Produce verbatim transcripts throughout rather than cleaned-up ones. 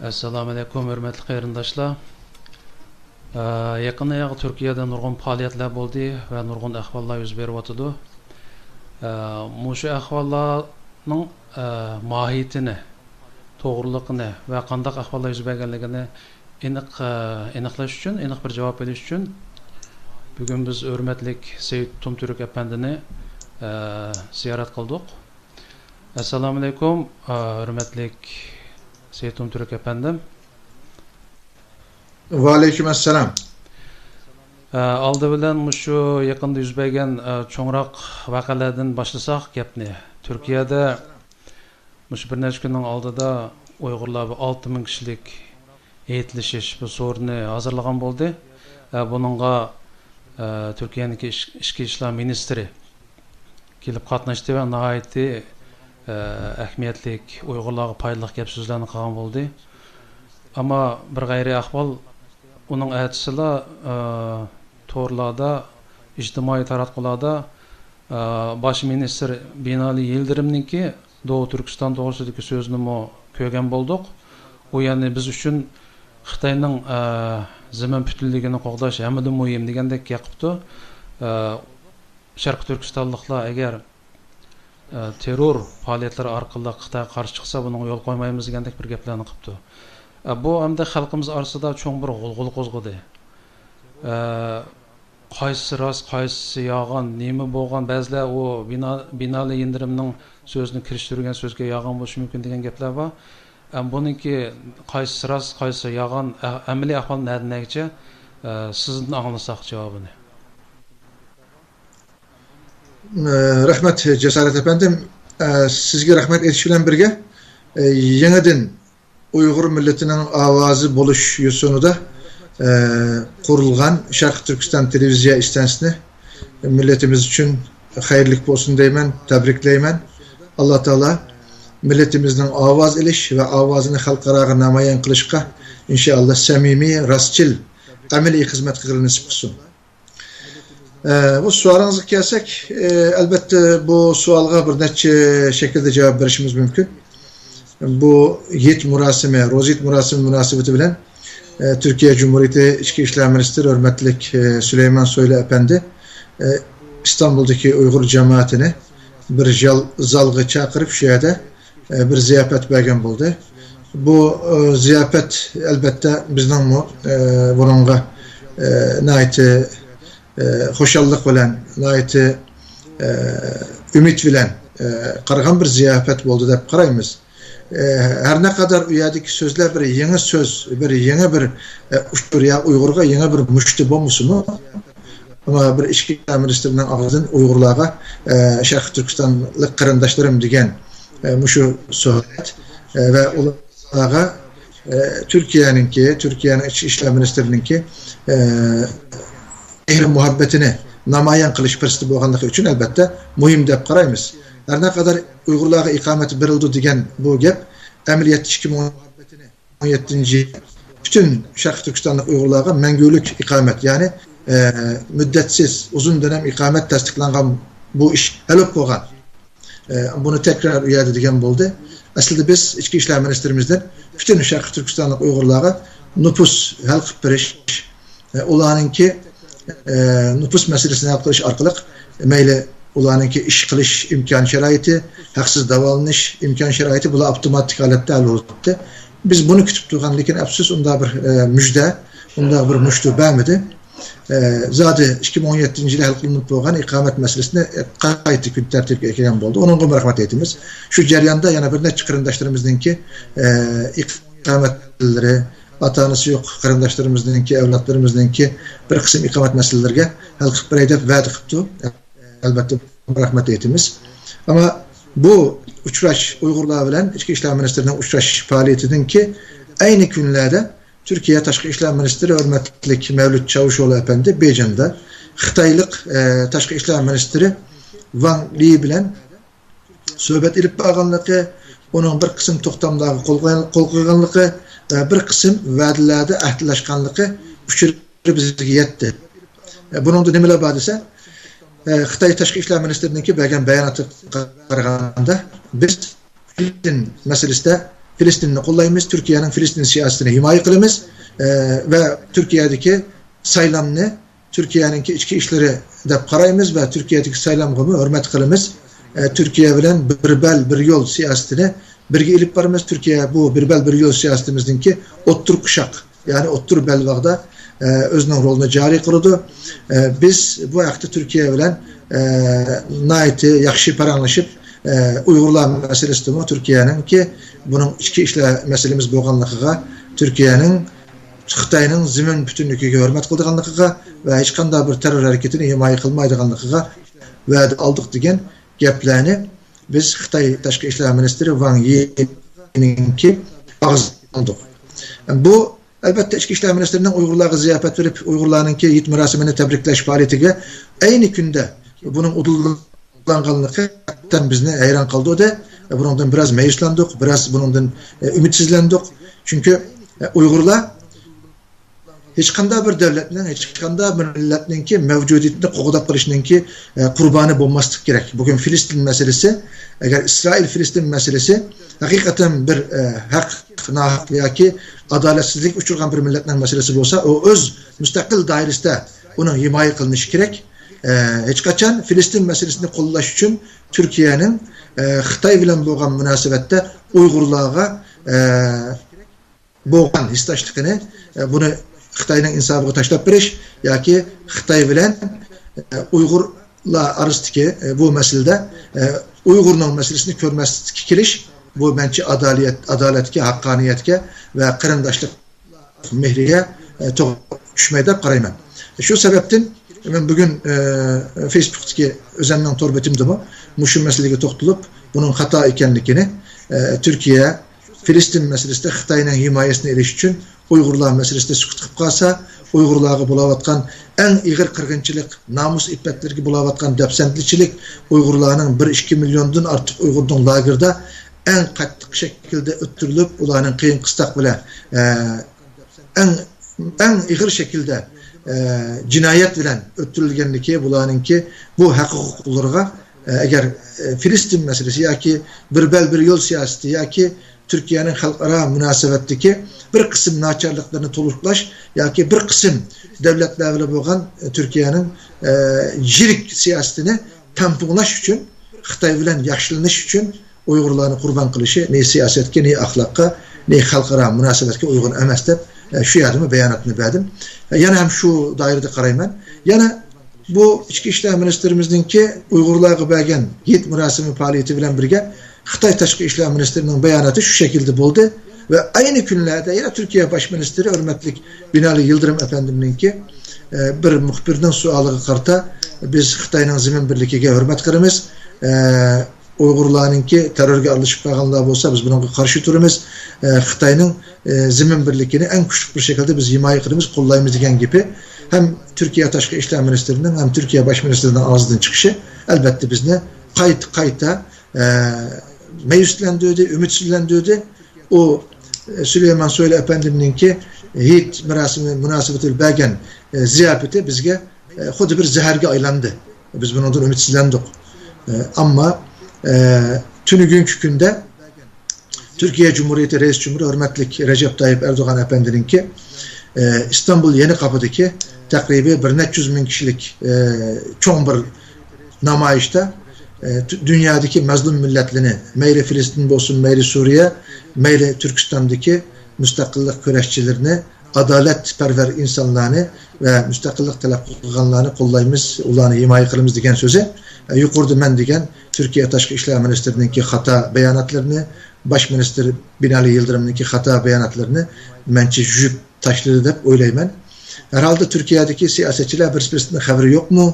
ئەسسالامۇئەلەيكۇم، ھۆرمەتلىك قېرىنداشلار. ئە، يېقىن ئاياغ تۈركىيەدە نۇرغۇن پائالىيەتلەر بولدى ۋە نۇرغۇن ئەھۋاللار يۈز بېرىۋاتىدۇ. ئە، مۇشۇ ئەھۋاللارنىڭ، ئە، ماھىيىتىنى، توغرىلىقىنى ۋە قانداق ئەھۋاللار يۈز بەرگەنلىكىنى ئېنىق، ئە، ئېنىقلاش ئۈچۈن، ئېنىق بىر جاۋاب بېرىش ئۈچۈن بۈگۈن بىز ھۆرمەتلىك سېيىت تۇمتۈرك ئەپەندىنى، ئە، زىيارەت قىلدۇق. ئەسسالامۇئەلەيكۇم، ئە، ھۆرمەتلىك سېيىت تۇمتۈرك ئەپەندىم. ۋەئەلەيكۇم ئەسسالام. ئە، ئالدى بىلەن مۇشۇ يېقىندا يۈز بەرگەن، ئە، چوڭراق ۋەقەلەردىن باشلىساق گەپنى. تۈركىيەدە مۇشۇ بىر نەچچە كۈننىڭ ئالدىدا ئۇيغۇرلار بىر ئالتە مىڭ كىشىلىك ھېيتلىشىش بىر سورۇنى ھازىرلىغان بولدى. ئە، بۇنىڭغا، ئە، تۈركىيەنىڭكى ئىچ-، ئىچكى ئىشلار مىنىستىرى كېلىپ قاتناشتى ۋە ناھايىتى، ئە، ئەھمىيەتلىك، ئۇيغۇرلارغا پايدىلىق گەپ سۆزلەرنى قىلغان بولدى. ئەمما بىر غەيرىي ئەھۋال، ئۇنىڭ ئەتىسىلا، ئە، تورلاردا، ئىجتىمائىي تاراتقۇلاردا، ئە، باش مىنىستىر بىنالى يىلدىرىمنىڭكى دوغۇ تۈركىستان توغرىسىدىكى سۆزىنىمۇ كۆرگەن بولدۇق. ئۇ يەنى بىز ئۈچۈن خىتاينىڭ، ئە، زېمىن پۈتۈنلۈكىنى قوغداش ھەممىدىن مۇھىم دېگەندەك گەپ قىپتۇ. ئە، شەرقىي تۈركىستانلىقلار ئەگەر، ئە، تېررور پائالىيەتلىرى ئارقىلىق خىتايغا قارشى چىقسا، بۇنىڭغا يول قويمايمىز دېگەندەك بىر گەپلەرنى قىپتۇ. ئە، بۇ ئەمدى خەلقىمىز ئارىسىدا چوڭ بىر غۇلغۇلا قوزغىدى. ئە، قايسىسى راست، قايسىسى يالغان، نېمە بولغان، بەزىلەر ئۇ بىنا-، بىنالى يىلدىرىمنىڭ سۆزىنى كىرىشتۈرگەن سۆزگە يالغان بولۇشى مۇمكىن دېگەن گەپلەر بار. ئەم، بۇنىڭكى قايسىسى راست، قايسىسى يالغان، ئە-، ئەمەلىي ئەھۋال نەدىن نەگىچە، ئە، سىزدىن ئاڭلىساق جاۋابىنى. ئە، رەھمەت، جاسارەت ئەپەندىم. ئە، سىزگە رەھمەت ئېيتىش بىلەن بىرگە، ئە، يېڭىدىن ئۇيغۇر مىللىتىنىڭ ئاۋازى بولۇش يوسۇنىدا، ئە، قۇرۇلغان شەرقىي تۈركىستان تېلېۋىزىيە ئىستانسىسىنى مىللىتىمىز ئۈچۈن خەيرلىك بولسۇن دەيمەن، تەبرىكلەيمەن. ئاللا تائالا مىللىتىمىزنىڭ ئاۋاز ئېلىش ۋە ئاۋازىنى خەلقئاراغا نامايان قىلىشقا، ئىنشائاللا، سەمىمىي، راستچىل، ئەمەلىي خىزمەت قىلىشىنى نېسىپ قىلسۇن. ئە، بۇ سوئالىڭىزغا كەلسەك، ئە، ئەلبەتتە، بۇ سوئالغا بىر نەچچە شەكىلدە جاۋاب بېرىشىمىز مۇمكىن. بۇ ھېيت مۇراسىمى، روزا ھېيت مۇراسىمى مۇناسىۋىتى بىلەن، ئە، تۈركىيە جۇمھۇرىيىتى ئىچكى ئىشلار مىنىستىرى ھۆرمەتلىك، ئە، سۈلەيمان سويلۇ ئەپەندى، ئە، ئىستانبۇلدىكى ئۇيغۇر جامائىتىنى بىر زال-، زالغا چاقىرىپ، شۇ يەردە، ئە، بىر زىياپەت بەرگەن بولدى. بۇ، ئە، زىياپەت، ئەلبەتتە، بىزنىڭمۇ، ئە، بۇنىڭغا، ئە، ناھايىتى، ئە، خۇشاللىق بىلەن، ناھايىتى، ئە، ئۈمىد بىلەن، ئە، قارىغان بىر زىياپەت بولدى دەپ قارايمىز. ئە، ھەر نەقەدەر ئۇ يەردىكى سۆزلەر بىر يېڭى سۆز، بىر يېڭى بىر، ئە، ئۇچۇر يا ئۇيغۇرغا يېڭى بىر مۇشتى بولمىسىمۇ، ئەمما بىر ئىچكى ئىشلار مىنىستىرىنىڭ ئاغزىدىن ئۇيغۇرلارغا، ئە، شەرقىي تۈركىستانلىق قېرىنداشلىرىم دېگەن، ئە، مۇشۇ سۆھبەت، ئە، ۋە ئۇلارغا، ئە، تۈركىيەنىڭكى، تۈركىيەنىڭ ئىچكى ئىشلار مىنىستىرىنىڭكى، ئە، مېھرى مۇھەببىتىنى نامايان قىلىش پۇرسىتى بولغانلىقى ئۈچۈن، ئەلبەتتە، مۇھىم دەپ قارايمىز. ھەر نەقەدەر ئۇيغۇرلارغا ئىقامەت بېرىلىدۇ دېگەن بۇ گەپ ئەمەلىيەتتە ئىككى مىڭ ئون يەتتىنچى يىل پۈتۈن شەرقىي تۈركىستانلىق ئۇيغۇرلارغا مەڭگۈلۈك ئىقامەت، يەنى، ئە، مۇددەتسىز، ئۇزۇن دۆلەم ئىقامەت تەستىقلانغان بۇ ئىش ھەل بولۇپ بولغان. ئە، بۇنى تەكرار ئۇ يەردە دېگەن بولدى. ئەسلىدە بىز ئىچكى ئىشلار مىنىستىرىمىزدىن پۈتۈن شەرقىي تۈركىستانلىق ئۇيغۇرلارغا نوپۇس ھەل قىلىپ بېرىش، ئە، ئۇلارنىڭكى، ئە، نوپۇس مەسىلىسىنى ھەل قىلىش ئارقىلىق، مەيلى ئۇلارنىڭكى ئىش قىلىش ئىمكان شارائىتى، ھەقسىز داۋالىنىش ئىمكان شارائىتى، بۇلار ئاپتوماتىك ھالەتتە ھەل بولۇپ كەتتى. بىز بۇنى كۈتۈپ تۇرغان، لېكىن ئەپسۇس، ئۇنداق بىر، ئە، مۇژدە، ئۇنداق بىر مۇشتۇ بەرمىدى. ئە، زادى ئىككى مىڭ ئون يەتتىنچى يىلى ھەل قىلىنىپ بولغان ئىقامەت مەسىلىسىنى، ئە، قايتا كۈن تەرتىپكە ئەكەلگەن بولدى. ئۇنىڭغىمۇ رەھمەت ئېيتىمىز. شۇ جەرياندا يەنە بىر نەچچە قېرىنداشلىرىمىزنىڭكى، ئە، ئىقامەت مەسىلىلىرى، ئاتا-ئانىسى يوق قېرىنداشلىرىمىزنىڭكى، ئەۋلادلىرىمىزنىڭكى بىر قىسىم ئىقامەت مەسىلىلىرىگە ھەل قىلىپ بېرەي دەپ ۋەدە قىپتۇ. ئەلبەتتە، رەھمەت ئېيتىمىز. ئەمما بۇ ئۇچراش، ئۇيغۇرلار بىلەن ئىچكى ئىشلار مىنىستىرىنىڭ ئۇچراشىش پائالىيىتىدىن كېيىن، ئەينى كۈنلەردە تۈركىيە تاشقى ئىشلار مىنىستىرى ھۆرمەتلىك مەۋلۇت چاۋۇشئوغلۇ ئەپەندى بېيجىڭدا خىتايلىق، ئە، تاشقى ئىشلار مىنىستىرى ۋاڭ لى بىلەن سۆھبەت ئېلىپ بارغانلىقى، ئۇنىڭ بىر قىسىم توختاملارغا قول قويغان-، قول قويغانلىقى ۋە بىر قىسىم ۋەدىلەردە ئەھدىلەشكەنلىكى ئۇچۇرى بىزگە يەتتى. ئە، بۇنىڭدا نېمىلەر بار دېسە، ئە، خىتاي تاشقى ئىشلار مىنىستىرىنىڭكى بەرگەن باياناتىغا قارىغاندا، بىز فىلىپپىن مەسىلىسىدە فىلىستىننى قوللايمىز، تۈركىيەنىڭ فىلىستىن سىياسىتىنى ھىمايە قىلىمىز، ئە، ۋە تۈركىيەدىكى سايلامنى تۈركىيەنىڭكى ئىچكى ئىشلىرى دەپ قارايمىز ۋە تۈركىيەدىكى سايلامغىمۇ ھۆرمەت قىلىمىز. ئە، تۈركىيە بىلەن بىر بەل، بىر يول سىياسىتىنى بىرگە ئېلىپ بارىمىز. تۈركىيە بۇ بىر بەل، بىر يول سىياسىتىمىزنىڭكى ئوتتۇرا قۇشاق، يەنى ئوتتۇرا بەلباغدا، ئە، ئۆزىنىڭ رولىنى جارى قىلىدۇ. ئە، بىز بۇ ھەقتە تۈركىيە بىلەن، ئە، ناھايىتى ياخشى پاراڭلىشىپ، ئە، ئۇيغۇرلار مەسىلىسىدىمۇ تۈركىيەنىڭكى بۇنىڭ ئىچكى ئىشلار مەسىلىمىز بولغانلىقىغا، تۈركىيەنىڭ خىتاينىڭ زېمىن پۈتۈنلۈكىگە ھۆرمەت قىلىدىغانلىقىغا ۋە ھېچقانداق بىر تېررور ھەرىكىتىنى ھىمايە قىلمايدىغانلىقىغا ۋەدە ئالدۇق دېگەن گەپلەرنى بىز خىتاي تاشقى ئىشلار مىنىستىرى ۋاڭ يىنىڭكى ئاغزىدىن ئاڭلىدۇق. بۇ، ئەلۋەتتە، ئىچكى ئىشلار مىنىستىرىنىڭ ئۇيغۇرلارغا زىياپەت بېرىپ، ئۇيغۇرلارنىڭكى ھېيت مۇراسىمىنى تەبرىكلەش پائالىيىتىگە ئەينى كۈندە بۇنىڭ ئۇدۇللانغانلىقى ھەقىقەتەن بىزنى ھەيران قالدۇردى. بۇنىڭدىن بىراز مەيۈسلاندۇق، بىراز بۇنىڭدىن، ئە، ئۈمىدسىزلەندۇق. چۈنكى، ئە، ئۇيغۇرلار ھېچقانداق بىر دۆلەتنىڭ، ھېچقانداق بىر مىللەتنىڭكى مەۋجۇدىيىتىنى قوغداپ قېلىشنىڭكى، ئە، قۇربانى بولماسلىقى كېرەك. بۈگۈن فىلىستىن مەسىلىسى، ئەگەر ئىسرائىل-فىلىستىن مەسىلىسى ھەقىقەتەن بىر، ئە، ھەق، ناھەق ياكى ئادالەتسىزلىككە ئۇچرىغان بىر مىللەتنىڭ مەسىلىسى بولسا، ئۇ ئۆز مۇستەقىل دائىرىسىدە ئۇنىڭ ھىمايە قىلىنىشى كېرەك. ئە، ھېچقاچان فىلىستىن مەسىلىسىنى قوللاش ئۈچۈن تۈركىيەنىڭ، ئە، خىتاي بىلەن بولغان مۇناسىۋەتتە ئۇيغۇرلارغا، ئە، بولغان ھېسداشلىقىنى، ئە، بۇنى خىتاينىڭ ئىنسابىغا تاشلاپ بېرىش ياكى خىتاي بىلەن، ئە، ئۇيغۇرلار ئارىسىدىكى، ئە، بۇ مەسىلىدە، ئە، ئۇيغۇرنىڭ مەسىلىسىنى كۆرمەسلىككە كېلىش، بۇ مەنچە ئادالىيەت-، ئادالەتكە، ھەققانىيەتكە ۋە قېرىنداشلىق مېھرىگە، ئە، توغرا چۈشمەي دەپ قارايمەن. شۇ سەۋەبتىن مەن بۈگۈن، ئە، فېيسبۇكتىكى ئۆزەمنىڭ تور بېتىمدىمۇ مۇشۇ مەسىلىگە توختىلىپ، بۇنىڭ خاتا ئىكەنلىكىنى، ئە، تۈركىيە فىلىستىن مەسىلىسىدە خىتاينىڭ ھىمايىسىنى ئېلىش ئۈچۈن ئۇيغۇرلار مەسىلىسىدە سۈكۈت قىلىپ قالسا، ئۇيغۇرلارغا بولاۋاتقان ئەڭ ئېغىر قىرغىنچىلىق، نامۇس ئىپپەتلىرىگە بولاۋاتقان دەپسەندىچىلىك، ئۇيغۇرلارنىڭ بىر ئىككى مىليوندىن ئارتۇق ئۇيغۇرنىڭ لاگېردا ئەڭ قاتتىق شەكىلدە ئۆلتۈرۈلۈپ، ئۇلارنىڭ قىيىن قىستاق بىلەن، ئە، ئەڭ، ئەڭ ئېغىر شەكىلدە، ئە، جىنايەت بىلەن ئۆلتۈرۈلگەنلىكى، بۇلارنىڭكى بۇ ھەق ھوقۇقلىرىغا، ئە، ئەگەر، ئە، فىلىستىن مەسىلىسى ياكى بىر بەل، بىر يول سىياسىتى ياكى تۈركىيەنىڭ خەلقئارا مۇناسىۋەتتىكى بىر قىسىم ناچارلىقلىرىنى تولۇقلاش ياكى بىر قىسىم دۆلەتلەر بىلەن بولغان، ئە، تۈركىيەنىڭ، ئە، يىرىك سىياسىتىنى تەڭپۇڭلاش ئۈچۈن، خىتاي بىلەن ياخشىلىنىش ئۈچۈن ئۇيغۇرلارنى قۇربان قىلىشى نى سىياسەتكە، نى ئەخلاققا، نى خەلقئارا مۇناسىۋەتكە ئۇيغۇن ئەمەس دەپ، ئە، شۇ يەردىمۇ باياناتنى بەردىم. ئە، يەنە ھەم شۇ دائىرىدە قارايمەن. يەنە بۇ ئىچكى ئىشلار مىنىستىرىمىزنىڭكى ئۇيغۇرلارغا بەرگەن ھېيت مۇراسىمى پائالىيىتى بىلەن بىرگە خىتاي تاشقى ئىشلار مىنىستىرىنىڭ باياناتى شۇ شەكىلدە بولدى ۋە ئەينى كۈنلەردە يەنە تۈركىيە باش مىنىستىرى ھۆرمەتلىك بىنالى يىلدىرىم ئەپەندىمنىڭكى، ئە، بىر مۇخبىرنىڭ سوئالىغا قارىتا، بىز خىتاينىڭ زېمىن بىرلىكىگە ھۆرمەت قىلىمىز، ئە، ئۇيغۇرلارنىڭكى تېررورغا ئارىلىشىپ قالغانلار بولسا، بىز بۇنىڭغا قارشى تۇرىمىز. ئە، خىتاينىڭ، ئە، زېمىن بىرلىكىنى ئەڭ كۈچلۈك بىر شەكىلدە بىز ھىمايە قىلىمىز، قوللايمىز دېگەن گېپى ھەم تۈركىيە تاشقى ئىشلار مىنىستىرىنىڭ، ھەم تۈركىيە باش مىنىستىرىنىڭ ئاغزىدىن چىقىشى، ئەلۋەتتە، بىزنى قايتا، قايتا، ئە، مەيۈسلەندۈردى، ئۈمىدسىزلەندۈردى. ئۇ، ئە، سۈلەيمان سويلۇ ئەپەندىمنىڭكى ھېيت مۇراسىمى مۇناسىۋىتى بىلەن بەرگەن، ئە، زىياپىتى بىزگە، ئە، خۇددى بىر زەھەرگە ئايلاندى. بىز بۇنىڭدىن ئۈمىدسىزلەندۇق. ئە، ئەمما، ئە، تۈنۈگۈنكى كۈندە تۈركىيە جۇمھۇرىيىتى رەئىس جۇمھۇرى ھۆرمەتلىك رەجەپ تايىپ ئەردوغان ئەپەندىنىڭكى، ئە، ئىستانبۇل يېنى قاپىدىكى تەقرىبىي بىر نەچچە يۈز مىڭ كىشىلىك، ئە، چوڭ بىر نامايىشتا، ئە، دۇ-، دۇنيادىكى مەزلۇم مىللەتلىرىنى، مەيلى فىلىستىن بولسۇن، مەيلى سۈرىيە، مەيلى تۈركىستاندىكى مۇستەقىللىق كۈرەشچىلىرىنى، ئادالەتپەرۋەر ئىنسانلارنى ۋە مۇستەقىللىق تەلەپ قىلغانلارنى قوللايمىز، ئۇلارنى ھىمايە قىلىمىز دېگەن سۆزى. ئە، يۇقىرىدا مەن دېگەن تۈركىيە تاشقى ئىشلار مىنىستىرىنىڭكى خاتا باياناتلىرىنى، باش مىنىستىر بىنالى يىلدىرىمنىڭكى خاتا باياناتلىرىنى مەنچە يۇيۇپ تاشلىدى دەپ ئويلايمەن. ھەرھالدا تۈركىيەدىكى سىياسەتچىلەر بىرسى-بىرسىدىن خەۋىرى يوقمۇ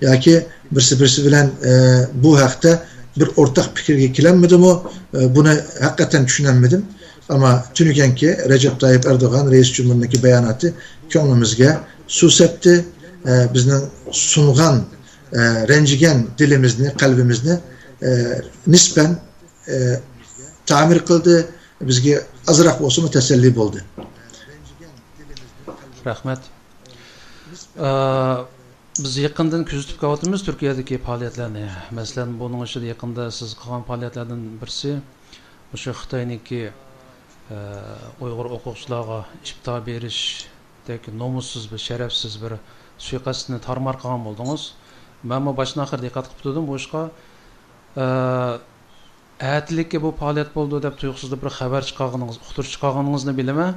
ياكى بىرسى-بىرسى بىلەن، ئە، بۇ ھەقتە بىر ئورتاق پىكىرگە كېلەلمىدىمۇ؟ ئە، بۇنى ھەقىقەتەن چۈشىنەلمىدىم. ئەمما تۈنۈگۈنكى رەجەپ تايىپ ئەردوغان رەئىس جۇمھۇرنىڭكى باياناتى كۆڭلىمىزگە سۇ سەپتى. ئە، بىزنىڭ سۇنغان، ئە، رەنجىگەن دىلىمىزنى، قەلبىمىزنى، ئە، نىسبەن، ئە، تەمىر قىلدى. بىزگە ئازراق بولسىمۇ تەسەللى بولدى. رەھمەت. ئە، بىز يېقىندىن كۆزىتىپ كېلىۋاتىمىز تۈركىيەدىكى پائالىيەتلەرنى. مەسىلەن، بۇنىڭ ئىچىدە يېقىندا سىز قىلغان پائالىيەتلەردىن بىرسى، مۇشۇ خىتاينىڭكى ئۇيغۇر ئوقۇغۇچىلارغا ئىپتا بېرىشتەك نومۇسسىز، بىر شەرەپسىز بىر سۇيىقەستنى تارمار قىلغان بولدىڭىز. مەنمۇ باشتىن ئاخىر دىققەت قىلىپ تۇردۇم بۇ ئىشقا. ئەتىلىككە بۇ پائالىيەت بولىدۇ دەپ تۇيۇقسىزلا بىر خەۋەر چىقارغىنىڭىز، ئۇقتۇرۇش چىقارغىنىڭىزنى بىلىمەن.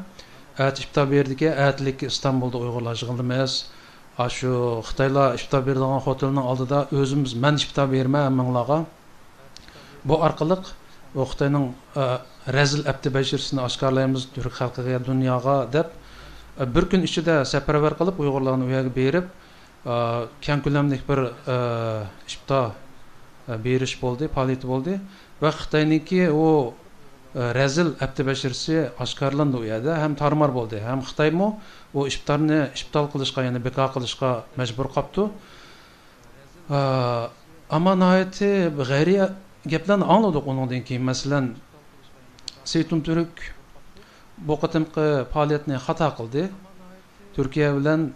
ئەتە ئىپتا بېرىدىكەن، ئەتىلىككە ئىستانبۇلدا ئۇيغۇرلار يىغىلىمىز. ئاشۇ خىتايلار ئىپتا بېرىدىغان خوتېلنىڭ ئالدىدا ئۆزىمىز، مەن ئىپتا بېرىمەن ھەممىڭلارغا. بۇ ئارقىلىق بۇ خىتاينىڭ، ئە، رەزىل ئەپتى بەشىرىسىنى ئاشكارىلايمىز تۈرك خەلقىگە، دۇنياغا دەپ، ئە، بىر كۈن ئىچىدە سەپەرۋەر قىلىپ، ئۇيغۇرلارنى ئۇ يەرگە بېرىپ، ئە، كەڭ كۆلەملىك بىر، ئە، ئىپتا، ئە، بېرىش بولدى، پائالىيىتى بولدى. ۋە خىتاينىڭكى ئۇ، ئە، رەزىل ئەپتى بەشىرىسى ئاشكارىلاندى ئۇ يەردە، ھەم تارمار بولدى، ھەم خىتايمۇ ئۇ ئىپتارنى ئىپتال قىلىشقا، يەنى بىكار قىلىشقا مەجبۇر قاپتۇ. ئە، ئەمما ناھايىتى غەيرىي گەپلەرنى ئاڭلىدۇق ئۇنىڭدىن كېيىن. مەسىلەن، سېيتۇن تۈرك بۇ قېتىمقى پائالىيەتنى خاتا قىلدى. تۈركىيە بىلەن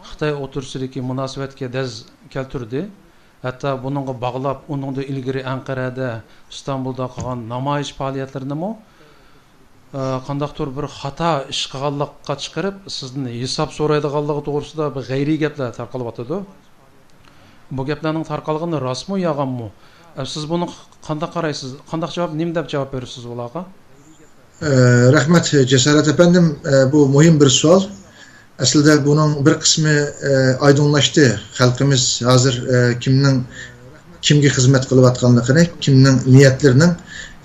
خىتاي ئوتتۇرىسىدىكى مۇناسىۋەتكە دەز كەلتۈردى. ھەتتا بۇنىڭغا باغلاپ، ئۇنىڭدىن ئىلگىرى ئەنقەرەدە، ئىستانبۇلدا قىلغان نامايىش پائالىيەتلىرىنىمۇ، ئە، قانداقتۇر بىر خاتا ئىش قىلغانلىققا چىقىرىپ، سىزدىن ھېساب سورايدىغانلىقى توغرىسىدا بىر غەيرىي گەپلەر تارقىلىۋاتىدۇ. بۇ گەپلەرنىڭ تارقالغىنى راستمۇ، يالغانمۇ؟ ئە، سىز بۇنى قانداق قارايسىز؟ قانداق جاۋاب، نېمە دەپ جاۋاب بېرىسىز ئۇلارغا؟ ئە، رەھمەت، جاسارەت ئەپەندىم. ئە، بۇ مۇھىم بىر سوئال. ئەسلىدە بۇنىڭ بىر قىسمى، ئە، ئايدىڭلاشتى. خەلقىمىز ھازىر، ئە، كىمنىڭ كىمگە خىزمەت قىلىۋاتقانلىقىنى، كىمنىڭ نىيەتلىرىنىڭ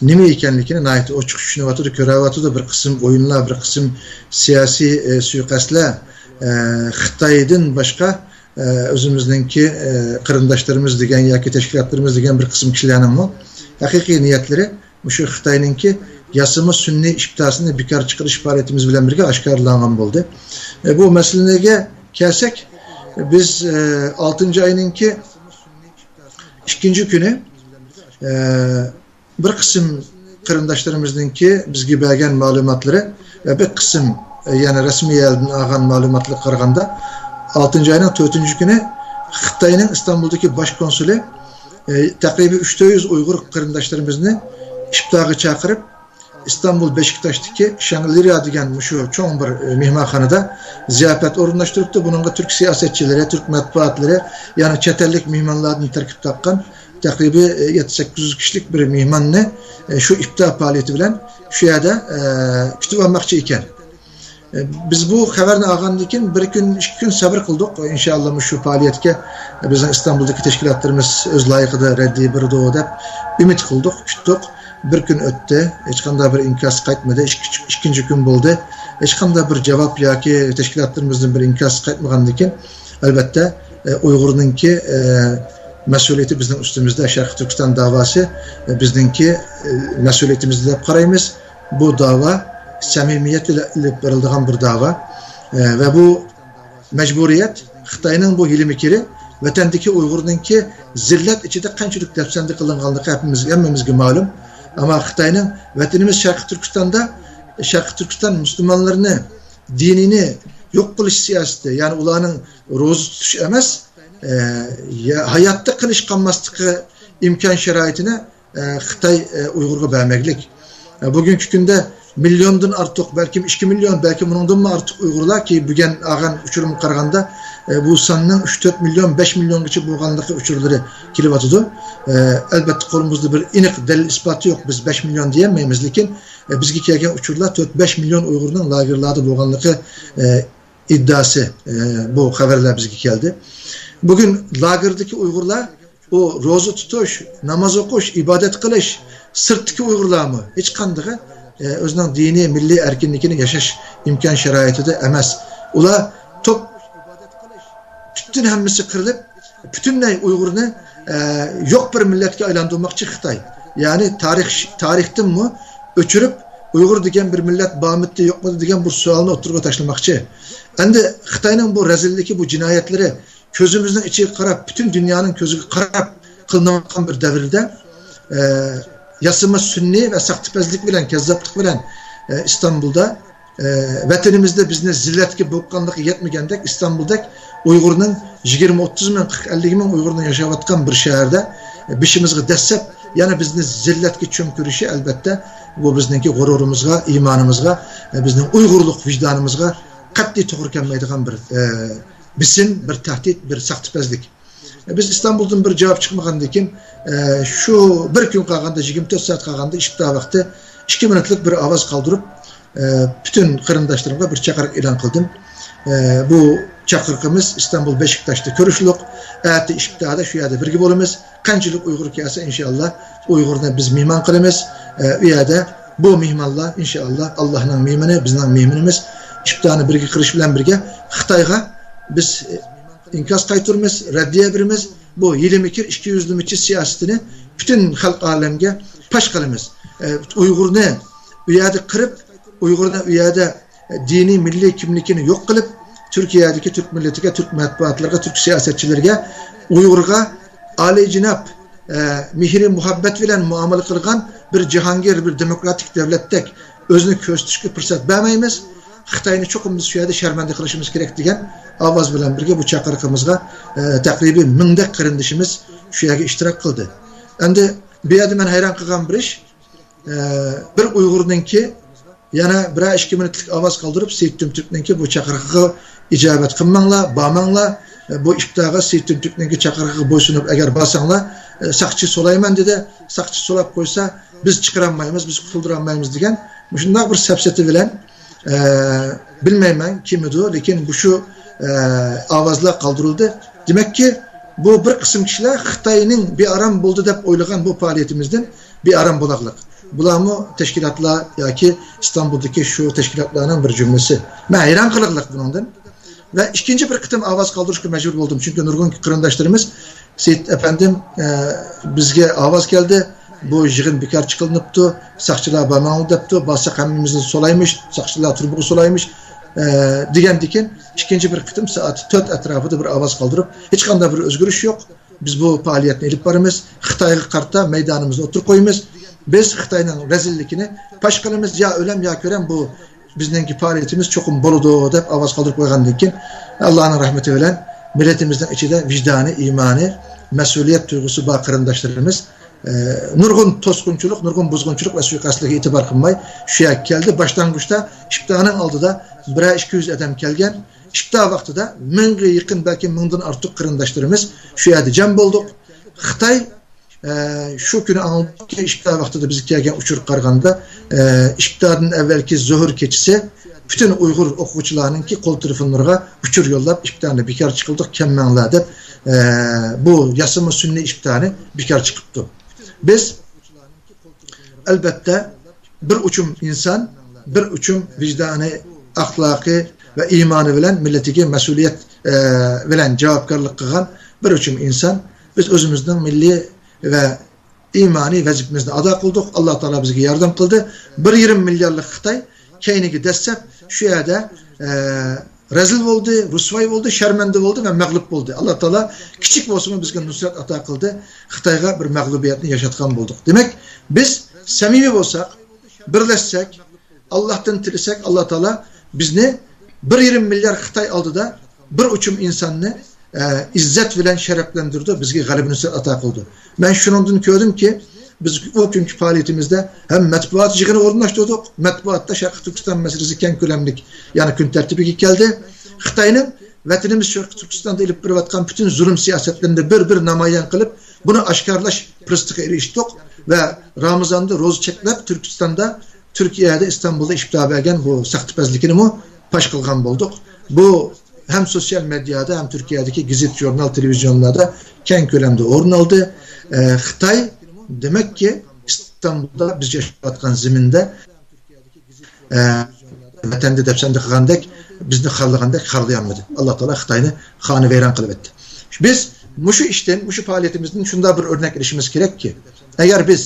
نېمە ئىكەنلىكىنى ناھايىتى ئوچۇق چۈشىنىۋاتىدۇ، كۆرۈۋاتىدۇ. بىر قىسىم ئويۇنلار، بىر قىسىم سىياسىي، ئە، سۇيىقەستلەر، ئە، خىتايدىن باشقا، ئە، ئۆزىمىزنىڭكى، ئە، قېرىنداشلىرىمىز دېگەن ياكى تەشكىلاتلىرىمىز دېگەن بىر قىسىم كىشىلەرنىڭمۇ ھەقىقىي نىيەتلىرى مۇشۇ خىتاينىڭكى ياسىما سۈنئىي ئىپتاسىنى بىكار چىقىرىش پائالىيىتىمىز بىلەن بىرگە ئاشكارىلانغان بولدى. ئە، بۇ مەسىلىگە كەلسەك، بىز، ئە، ئالتىنچى ئاينىڭكى ئىككىنچى كۈنى، ئە، بىر قىسىم قېرىنداشلىرىمىزنىڭكى بىزگە بەرگەن مەلۇماتلىرى ۋە بىر قىسىم، ئە، يەنە رەسمىي يەردىن ئالغان مەلۇماتلارغا قارىغاندا، ئالتىنچى ئاينىڭ تۆتىنچى كۈنى خىتاينىڭ ئىستانبۇلدىكى باش كونسۇلى، ئە، تەقرىبىي ئۈچ تۆت يۈز ئۇيغۇر قېرىنداشلىرىمىزنى ئىپتارغا چاقىرىپ، ئىستانبۇل بېشىكتاشتىكى شانگلىريا دېگەن مۇشۇ چوڭ بىر، ئە، مېھمانخانىدا زىياپەت ئورۇنلاشتۇرۇپتۇ. بۇنىڭغا تۈرك سىياسەتچىلىرى، تۈرك مەتبۇئاتلىرى، يەنە چەت ئەللىك مېھمانلاردىن تەركىب تاپقان تەقرىبىي، ئە، يەتتە سەككىز يۈز كىشىلىك بىر مېھماننى، ئە، شۇ ئىپتار پائالىيىتى بىلەن شۇ يەردە، ئە، كۈتۈپ ئالماقچى ئىكەن. ئە، بىز بۇ خەۋەرنى ئالغاندىن كېيىن بىر كۈن، ئىككى كۈن سەۋر قىلدۇق. ئىنشائاللا، مۇشۇ پائالىيەتكە بىزنىڭ ئىستانبۇلدىكى تەشكىلاتلىرىمىز ئۆز لايىقىدا رەددىيە بېرىدۇ دەپ ئۈمىد قىلدۇق، كۈتتۇق. بىر كۈن ئۆتتى، ھېچقانداق بىر ئىنكاس قايتمىدى. ئىككى-، ئىككىنچى كۈن بولدى، ھېچقانداق بىر جاۋاب ياكى تەشكىلاتلىرىمىزدىن بىر ئىنكاس قايتمىغاندىن كېيىن، ئەلۋەتتە، ئە، ئۇيغۇرنىڭكى، ئە، مەسئۇلىيىتى بىزنىڭ ئۈستىمىزدە. شەرقىي تۈركىستان داۋاسى، ئە، بىزنىڭكى، ئە، مەسئۇلىيىتىمىزدە دەپ قارايمىز. بۇ داۋا سەمىمىيەت بىلەن ئېلىپ بېرىلىدىغان بىر داۋا. ئە، ۋە بۇ مەجبۇرىيەت خىتاينىڭ بۇ ھىيلە-مىكرى، ۋەتەندىكى ئۇيغۇرنىڭكى زىللەت ئىچىدە قانچىلىك دەپسەندە قىلىنغانلىقى ھەممىمىزگە، ھەممىمىزگە مەلۇم. ئەمما خىتاينىڭ ۋەتىنىمىز شەرقىي تۈركىستاندا، شەرقىي تۈركىستان مۇسۇلمانلىرىنى، دىنىنى يوق قىلىش سىياسىتى، يەنى ئۇلارنىڭ روزا تۇتۇش ئەمەس، ئە، يا-، ھاياتتا قىلىش قالماسلىقى ئىمكان شارائىتىنى، ئە، خىتاي، ئە، ئۇيغۇرغا بەرمەكلىك. ئە، بۈگۈنكى كۈندە مىليوندىن ئارتۇق، بەلكىم ئىككى مىليون، بەلكى بۇنىڭدىنمۇ ئارتۇق ئۇيغۇرلار، كى بۈگۈن ئالغان ئۇچۇرۇمغا قارىغاندا، ئە، بۇ ساننىڭ ئۈچ تۆت مىليون، بەش مىليونغىچە بولغانلىقى ئۇچۇرلىرى كېلىۋاتىدۇ. ئە، ئەلۋەتتە، قولىمىزدا بىر ئېنىق دەلىل ئىسپاتى يوق، بىز بەش مىليون دېيەلمەيمىز، لېكىن، ئە، بىزگە كەلگەن ئۇچۇرلار تۆت بەش مىليون ئۇيغۇرنىڭ لاگېرلاردا بولغانلىقى، ئە، ئىددىئاسى، ئە، بۇ خەۋەرلەر بىزگە كەلدى. بۈگۈن لاگېردىكى ئۇيغۇرلار ئۇ روزا تۇتۇش، ناماز ئوقۇش، ئىبادەت قىلىش، سىرتتىكى ئۇيغۇرلارمۇ ھېچقاندىقى، ئە، ئۆزىنىڭ دىنىي، مىللىي ئەركىنلىكىنى ياشاش ئىمكان شارائىتىدا ئەمەس. ئۇلار توپ، پۈتۈن ھەممىسى قىرىلىپ، پۈتۈنلەي ئۇيغۇرنى، ئە، يوق بىر مىللەتكە ئايلاندۇرماقچى خىتاي. يەنى تارىخ، تارىختىنمۇ ئۆچۈرۈپ، ئۇيغۇر دېگەن بىر مىللەت بارمىدى، يوقمىدى دېگەن بىر سوئالنى ئوتتۇرىغا تاشلىماقچى. ئەمدى خىتاينىڭ بۇ رەزىللىكى، بۇ جىنايەتلىرى كۆزىمىزنىڭ ئىچىگە قاراپ، پۈتۈن دۇنيانىڭ كۆزىگە قاراپ قىلىنىۋاتقان بىر دەۋردە، ئە، ياسىما سۈنئىي ۋە ساختىپەزلىك بىلەن، كەززاپلىق بىلەن، ئە، ئىستانبۇلدا، ئە، ۋەتىنىمىزدە بىزنى زىللەتكە بوغقانلىقى يەتمىگەندەك، ئىستانبۇلدەك ئۇيغۇرنىڭ يىگىرمە، ئوتتۇز مىڭ، قىرىق، ئەللىك مىڭ ئۇيغۇرنىڭ ياشاۋاتقان بىر شەھەردە، ئە، بېشىمىزغا دەسسەپ يەنە بىزنى زىللەتكە چۆمكۈرۈشى، ئەلۋەتتە، بۇ بىزنىڭكى غۇرۇرىمىزغا، ئىمانىمىزغا، بىزنىڭ ئۇيغۇرلۇق ۋىجدانىمىزغا قەتئىي توغرا كەلمەيدىغان بىر، ئە، بېسىم، بىر تەھدىت، بىر ساختىپەزلىك. بىز ئىستانبۇلدىن بىر جاۋاب چىقمىغاندىن كېيىن، ئە، شۇ بىر كۈن قالغاندا، يىگىرمە تۆت سائەت قالغاندا، ئىپتا ۋاقتى ئىككى مىنۇتلۇق بىر ئاۋاز قالدۇرۇپ، ئە، پۈتۈن قېرىنداشلىرىمغا بىر چاقىرىق ئېلان قىلدىم. ئە، بۇ چاقىرىقىمىز ئىستانبۇل بېشىكتاشتا كۆرۈشلۈق، ئەتە ئىپتادا شۇ يەردە بىرگە بولىمىز. قانچىلىك ئۇيغۇر كەلسە، ئىنشائاللا، ئۇيغۇرنى بىز مېھمان قىلىمىز. ئە، ئۇ يەردە بۇ مېھمانلار، ئىنشائاللا، ئاللانىڭ مېھمىنى، بىزنىڭ مېھمىنىمىز. ئىپتانى بىرگە قىلىش بىلەن بىرگە خىتايغا بىز، ئە، ئىنكاس قايتۇرىمىز، رەددىيە بېرىمىز. بۇ ھىيلە-مىكىر، ئىككى يۈزلىمىچى سىياسىتىنى پۈتۈن خەلق ئالەمگە پاش قىلىمىز. ئە، ئۇيغۇرنى ئۇ يەردە قىرىپ، ئۇيغۇرنى ئۇ يەردە دىنىي، مىللىي كىملىكىنى يوق قىلىپ، تۈركىيەدىكى تۈرك مىللىتىگە، تۈرك مەتبۇئاتلىرىغا، تۈرك سىياسەتچىلىرىگە، ئۇيغۇرغا ئالىيجاناب، ئە، مېھرى مۇھەببەت بىلەن مۇئامىلە قىلغان بىر جاھانگىر، بىر دېموكراتىك دۆلەتتەك ئۆزىنى كۆرسىتىشكە پۇرسەت بەرمەيمىز. خىتاينى چوقۇم بىز شۇ يەردە شەرمەندە قىلىشىمىز كېرەك، دېگەن ئاۋاز بىلەن بىرگە بۇ چاقىرىقىمىزغا، ئە، تەقرىبىي مىڭدەك قېرىندىشىمىز شۇ يەرگە ئىشتىراك قىلدى. ئەمدى بۇ يەردە مەن ھەيران قالغان بىر ئىش، ئە، بىر ئۇيغۇرنىڭكى يەنە بىرەر ئىككى مىنۇتلۇق ئاۋاز قالدۇرۇپ، سېيىت تۈمتۈكنىڭكى بۇ چاقىرىقىغا ئىجابەت قىلماڭلار، بارماڭلار، ئە، بۇ ئىپتاغا سېيىت تۈمتۈكنىڭكى چاقىرىقىغا بويسۇنۇپ ئەگەر بارساڭلار، ئە، ساقچى سولايمەن دېدى. ساقچى سولاپ قويسا، بىز چىقىرالمايمىز، بىز قۇتۇلدۇرالمايمىز، دېگەن مۇشۇنداق بىر سەپسەتە بىلەن، ئە، بىلمەيمەن كىم ئىدى، لېكىن مۇشۇ، ئە، ئاۋازلار قالدۇرۇلدى. دېمەككى، بۇ بىر قىسىم كىشىلەر خىتاينىڭ بىئارام بولدى دەپ ئويلىغان بۇ پائالىيىتىمىزدىن بىئارام بولاقلىق. بۇلارمۇ تەشكىلاتلار ياكى ئىستانبۇلدىكى شۇ تەشكىلاتلارنىڭ بىر جۈملىسى. مەن ھەيران قېلىقلىق بۇنىڭدىن. ۋە ئىككىنچى بىر قېتىم ئاۋاز قالدۇرۇشقا مەجبۇر بولدۇم. چۈنكى نۇرغۇن قېرىنداشلىرىمىز، سېيىت ئەپەندىم، ئە، بىزگە ئاۋاز كەلدى، بۇ يىغىن بىكار چىقىلىنىپتۇ، ساقچىلار بارماڭلار دەپتۇ، بارساق ھەممىمىزنى سولايمىش، ساقچىلار تۈرمىگە سولايمىش، ئە، دېگەندىكىن، ئىككىنچى بىر قېتىم سائەت تۆت ئەتراپىدا بىر ئاۋاز قالدۇرۇپ، ھېچقانداق بىر ئۆزگىرىش يوق. بىز بۇ پائالىيەتنى ئېلىپ بارىمىز. خىتايغا قارىتا مەيدانىمىزنى ئوتتۇرىغا قويىمىز. بىز خىتاينىڭ رەزىللىكىنى پاش قىلىمىز. يا ئۆلەم، يا كۆرەم، بۇ بىزنىڭكى پائالىيىتىمىز چوقۇم بولىدۇ، دەپ ئاۋاز قالدۇرۇپ قويغاندىن كېيىن، ئاللانىڭ رەھمىتى بىلەن مىللىتىمىزنىڭ ئىچىدە ۋىجدانى، ئىمانى، مەسئۇلىيەت تۇيغۇسى بار قېرىنداشلىرىمىز، ئە، نۇرغۇن توسقۇنچىلىق، نۇرغۇن بۇزغۇنچىلىق ۋە سۇيىقەستلەرگە ئېتىبار قىلماي شۇ يەرگە كەلدى. باشلانغۇچتا ئىپتانىڭ ئالدىدا بىرەر ئىككى يۈز ئادەم كەلگەن. ئىپتا ۋاقتىدا مىڭغا يېقىن، بەلكى مىڭدىن ئارتۇق قېرىنداشلىرىمىز شۇ يەردە جەم بولدۇق. خىتاي، ئە، شۇ كۈنى ئاڭلىدۇقكى، ئىپتا ۋاقتىدا بىزگە كەلگەن ئۇچۇرغا قارىغاندا، ئە، ئىپتادىن ئەۋۋەلكى زۆھۈر كېچىسى پۈتۈن ئۇيغۇر ئوقۇغۇچىلارنىڭكى قول تېلېفونلىرىغا ئۇچۇر يوللاپ، ئىپتانى بىكار چىقىلدۇق، كەلمەڭلار دەپ، ئە، بۇ ياسىما سۈنئىي ئىپتانى بىكار چىقىپتۇ. بىز، ئەلۋەتتە، بىر ئۇچۇم ئىنسان، بىر ئۇچۇم ۋىجدانى، ئەخلاقى ۋە ئىمانى بىلەن مىللىتىگە مەسئۇلىيەت، ئە، بىلەن جاۋابكارلىق قىلغان بىر ئۇچۇم ئىنسان. بىز ئۆزىمىزنىڭ مىللىي ۋە ئىمانىي ۋەزىپىمىزنى ئادا قىلدۇق. ئاللا تائالا بىزگە ياردەم قىلدى. بىر يېرىم مىليارلىق خىتاي كەينىگە دەسسەپ شۇ يەردە، ئە، رەزىل بولدى، رۇسۋاي بولدى، شەرمەندە بولدى ۋە مەغلۇپ بولدى. ئاللا تائالا كىچىك بولسىمۇ بىزگە نۇسرەت ئاتا قىلدى. خىتايغا بىر مەغلۇبىيەتنى ياشاتقان بولدۇق. دېمەك، بىز سەمىمىي بولساق، بىرلەشسەك، ئاللاھتىن تىلىسەك، ئاللا تائالا بىزنى بىر يېرىم مىليارد خىتاي ئالدىدا بىر ئۇچۇم ئىنساننى، ئە، ئىززەت بىلەن شەرەپلەندۈرىدۇ، بىزگە غەلىبە نۇسرەت ئاتا قىلىدۇ. مەن شۇنىڭدىن كۆردۈمكى، بىز ئۇ كۈنكى پائالىيىتىمىزدە ھەم مەتبۇئات يىغىنى ئورۇنلاشتۇردۇق، مەتبۇئاتتا شەرقىي تۈركىستان مەسىلىسى كەڭ كۆلەملىك يەنە كۈن تەرتىپىگە كەلدى. خىتاينىڭ ۋەتىنىمىز شەرقىي تۈركىستاندا ئېلىپ بېرىۋاتقان پۈتۈن زۇلۇم سىياسەتلىرىنى بىر-بىر نامايان قىلىپ، بۇنى ئاشكارىلاش پۇرسىتىگە ئېرىشتۇق ۋە رامىزاندا روزا چەكلەپ، تۈركىستاندا، تۈركىيەدە، ئىستانبۇلدا ئىپتا بەرگەن بۇ ساختىپەزلىكىنىمۇ پاش قىلغان بولدۇق. بۇ ھەم سوتسىيال مېدىيادا، ھەم تۈركىيەدىكى گېزىت، ژۇرنال، تېلېۋىزىيونلاردا كەڭ كۆلەمدە ئورۇن ئالدى. ئە، خىتاي، دېمەككى، ئىستانبۇلدا بىز ياشاۋاتقان زېمىندا، ئە، ۋەتەندە دەپسەندە قىلغاندەك، بىزنى خارلىغاندەك خارلىيالمىدى. ئاللا تائالا خىتاينى خانىۋەيران قىلىۋەتتى. بىز مۇشۇ ئىشتىن، مۇشۇ پائالىيىتىمىزدىن شۇنداق بىر ئۆرنەك ئېلىشىمىز كېرەككى، ئەگەر بىز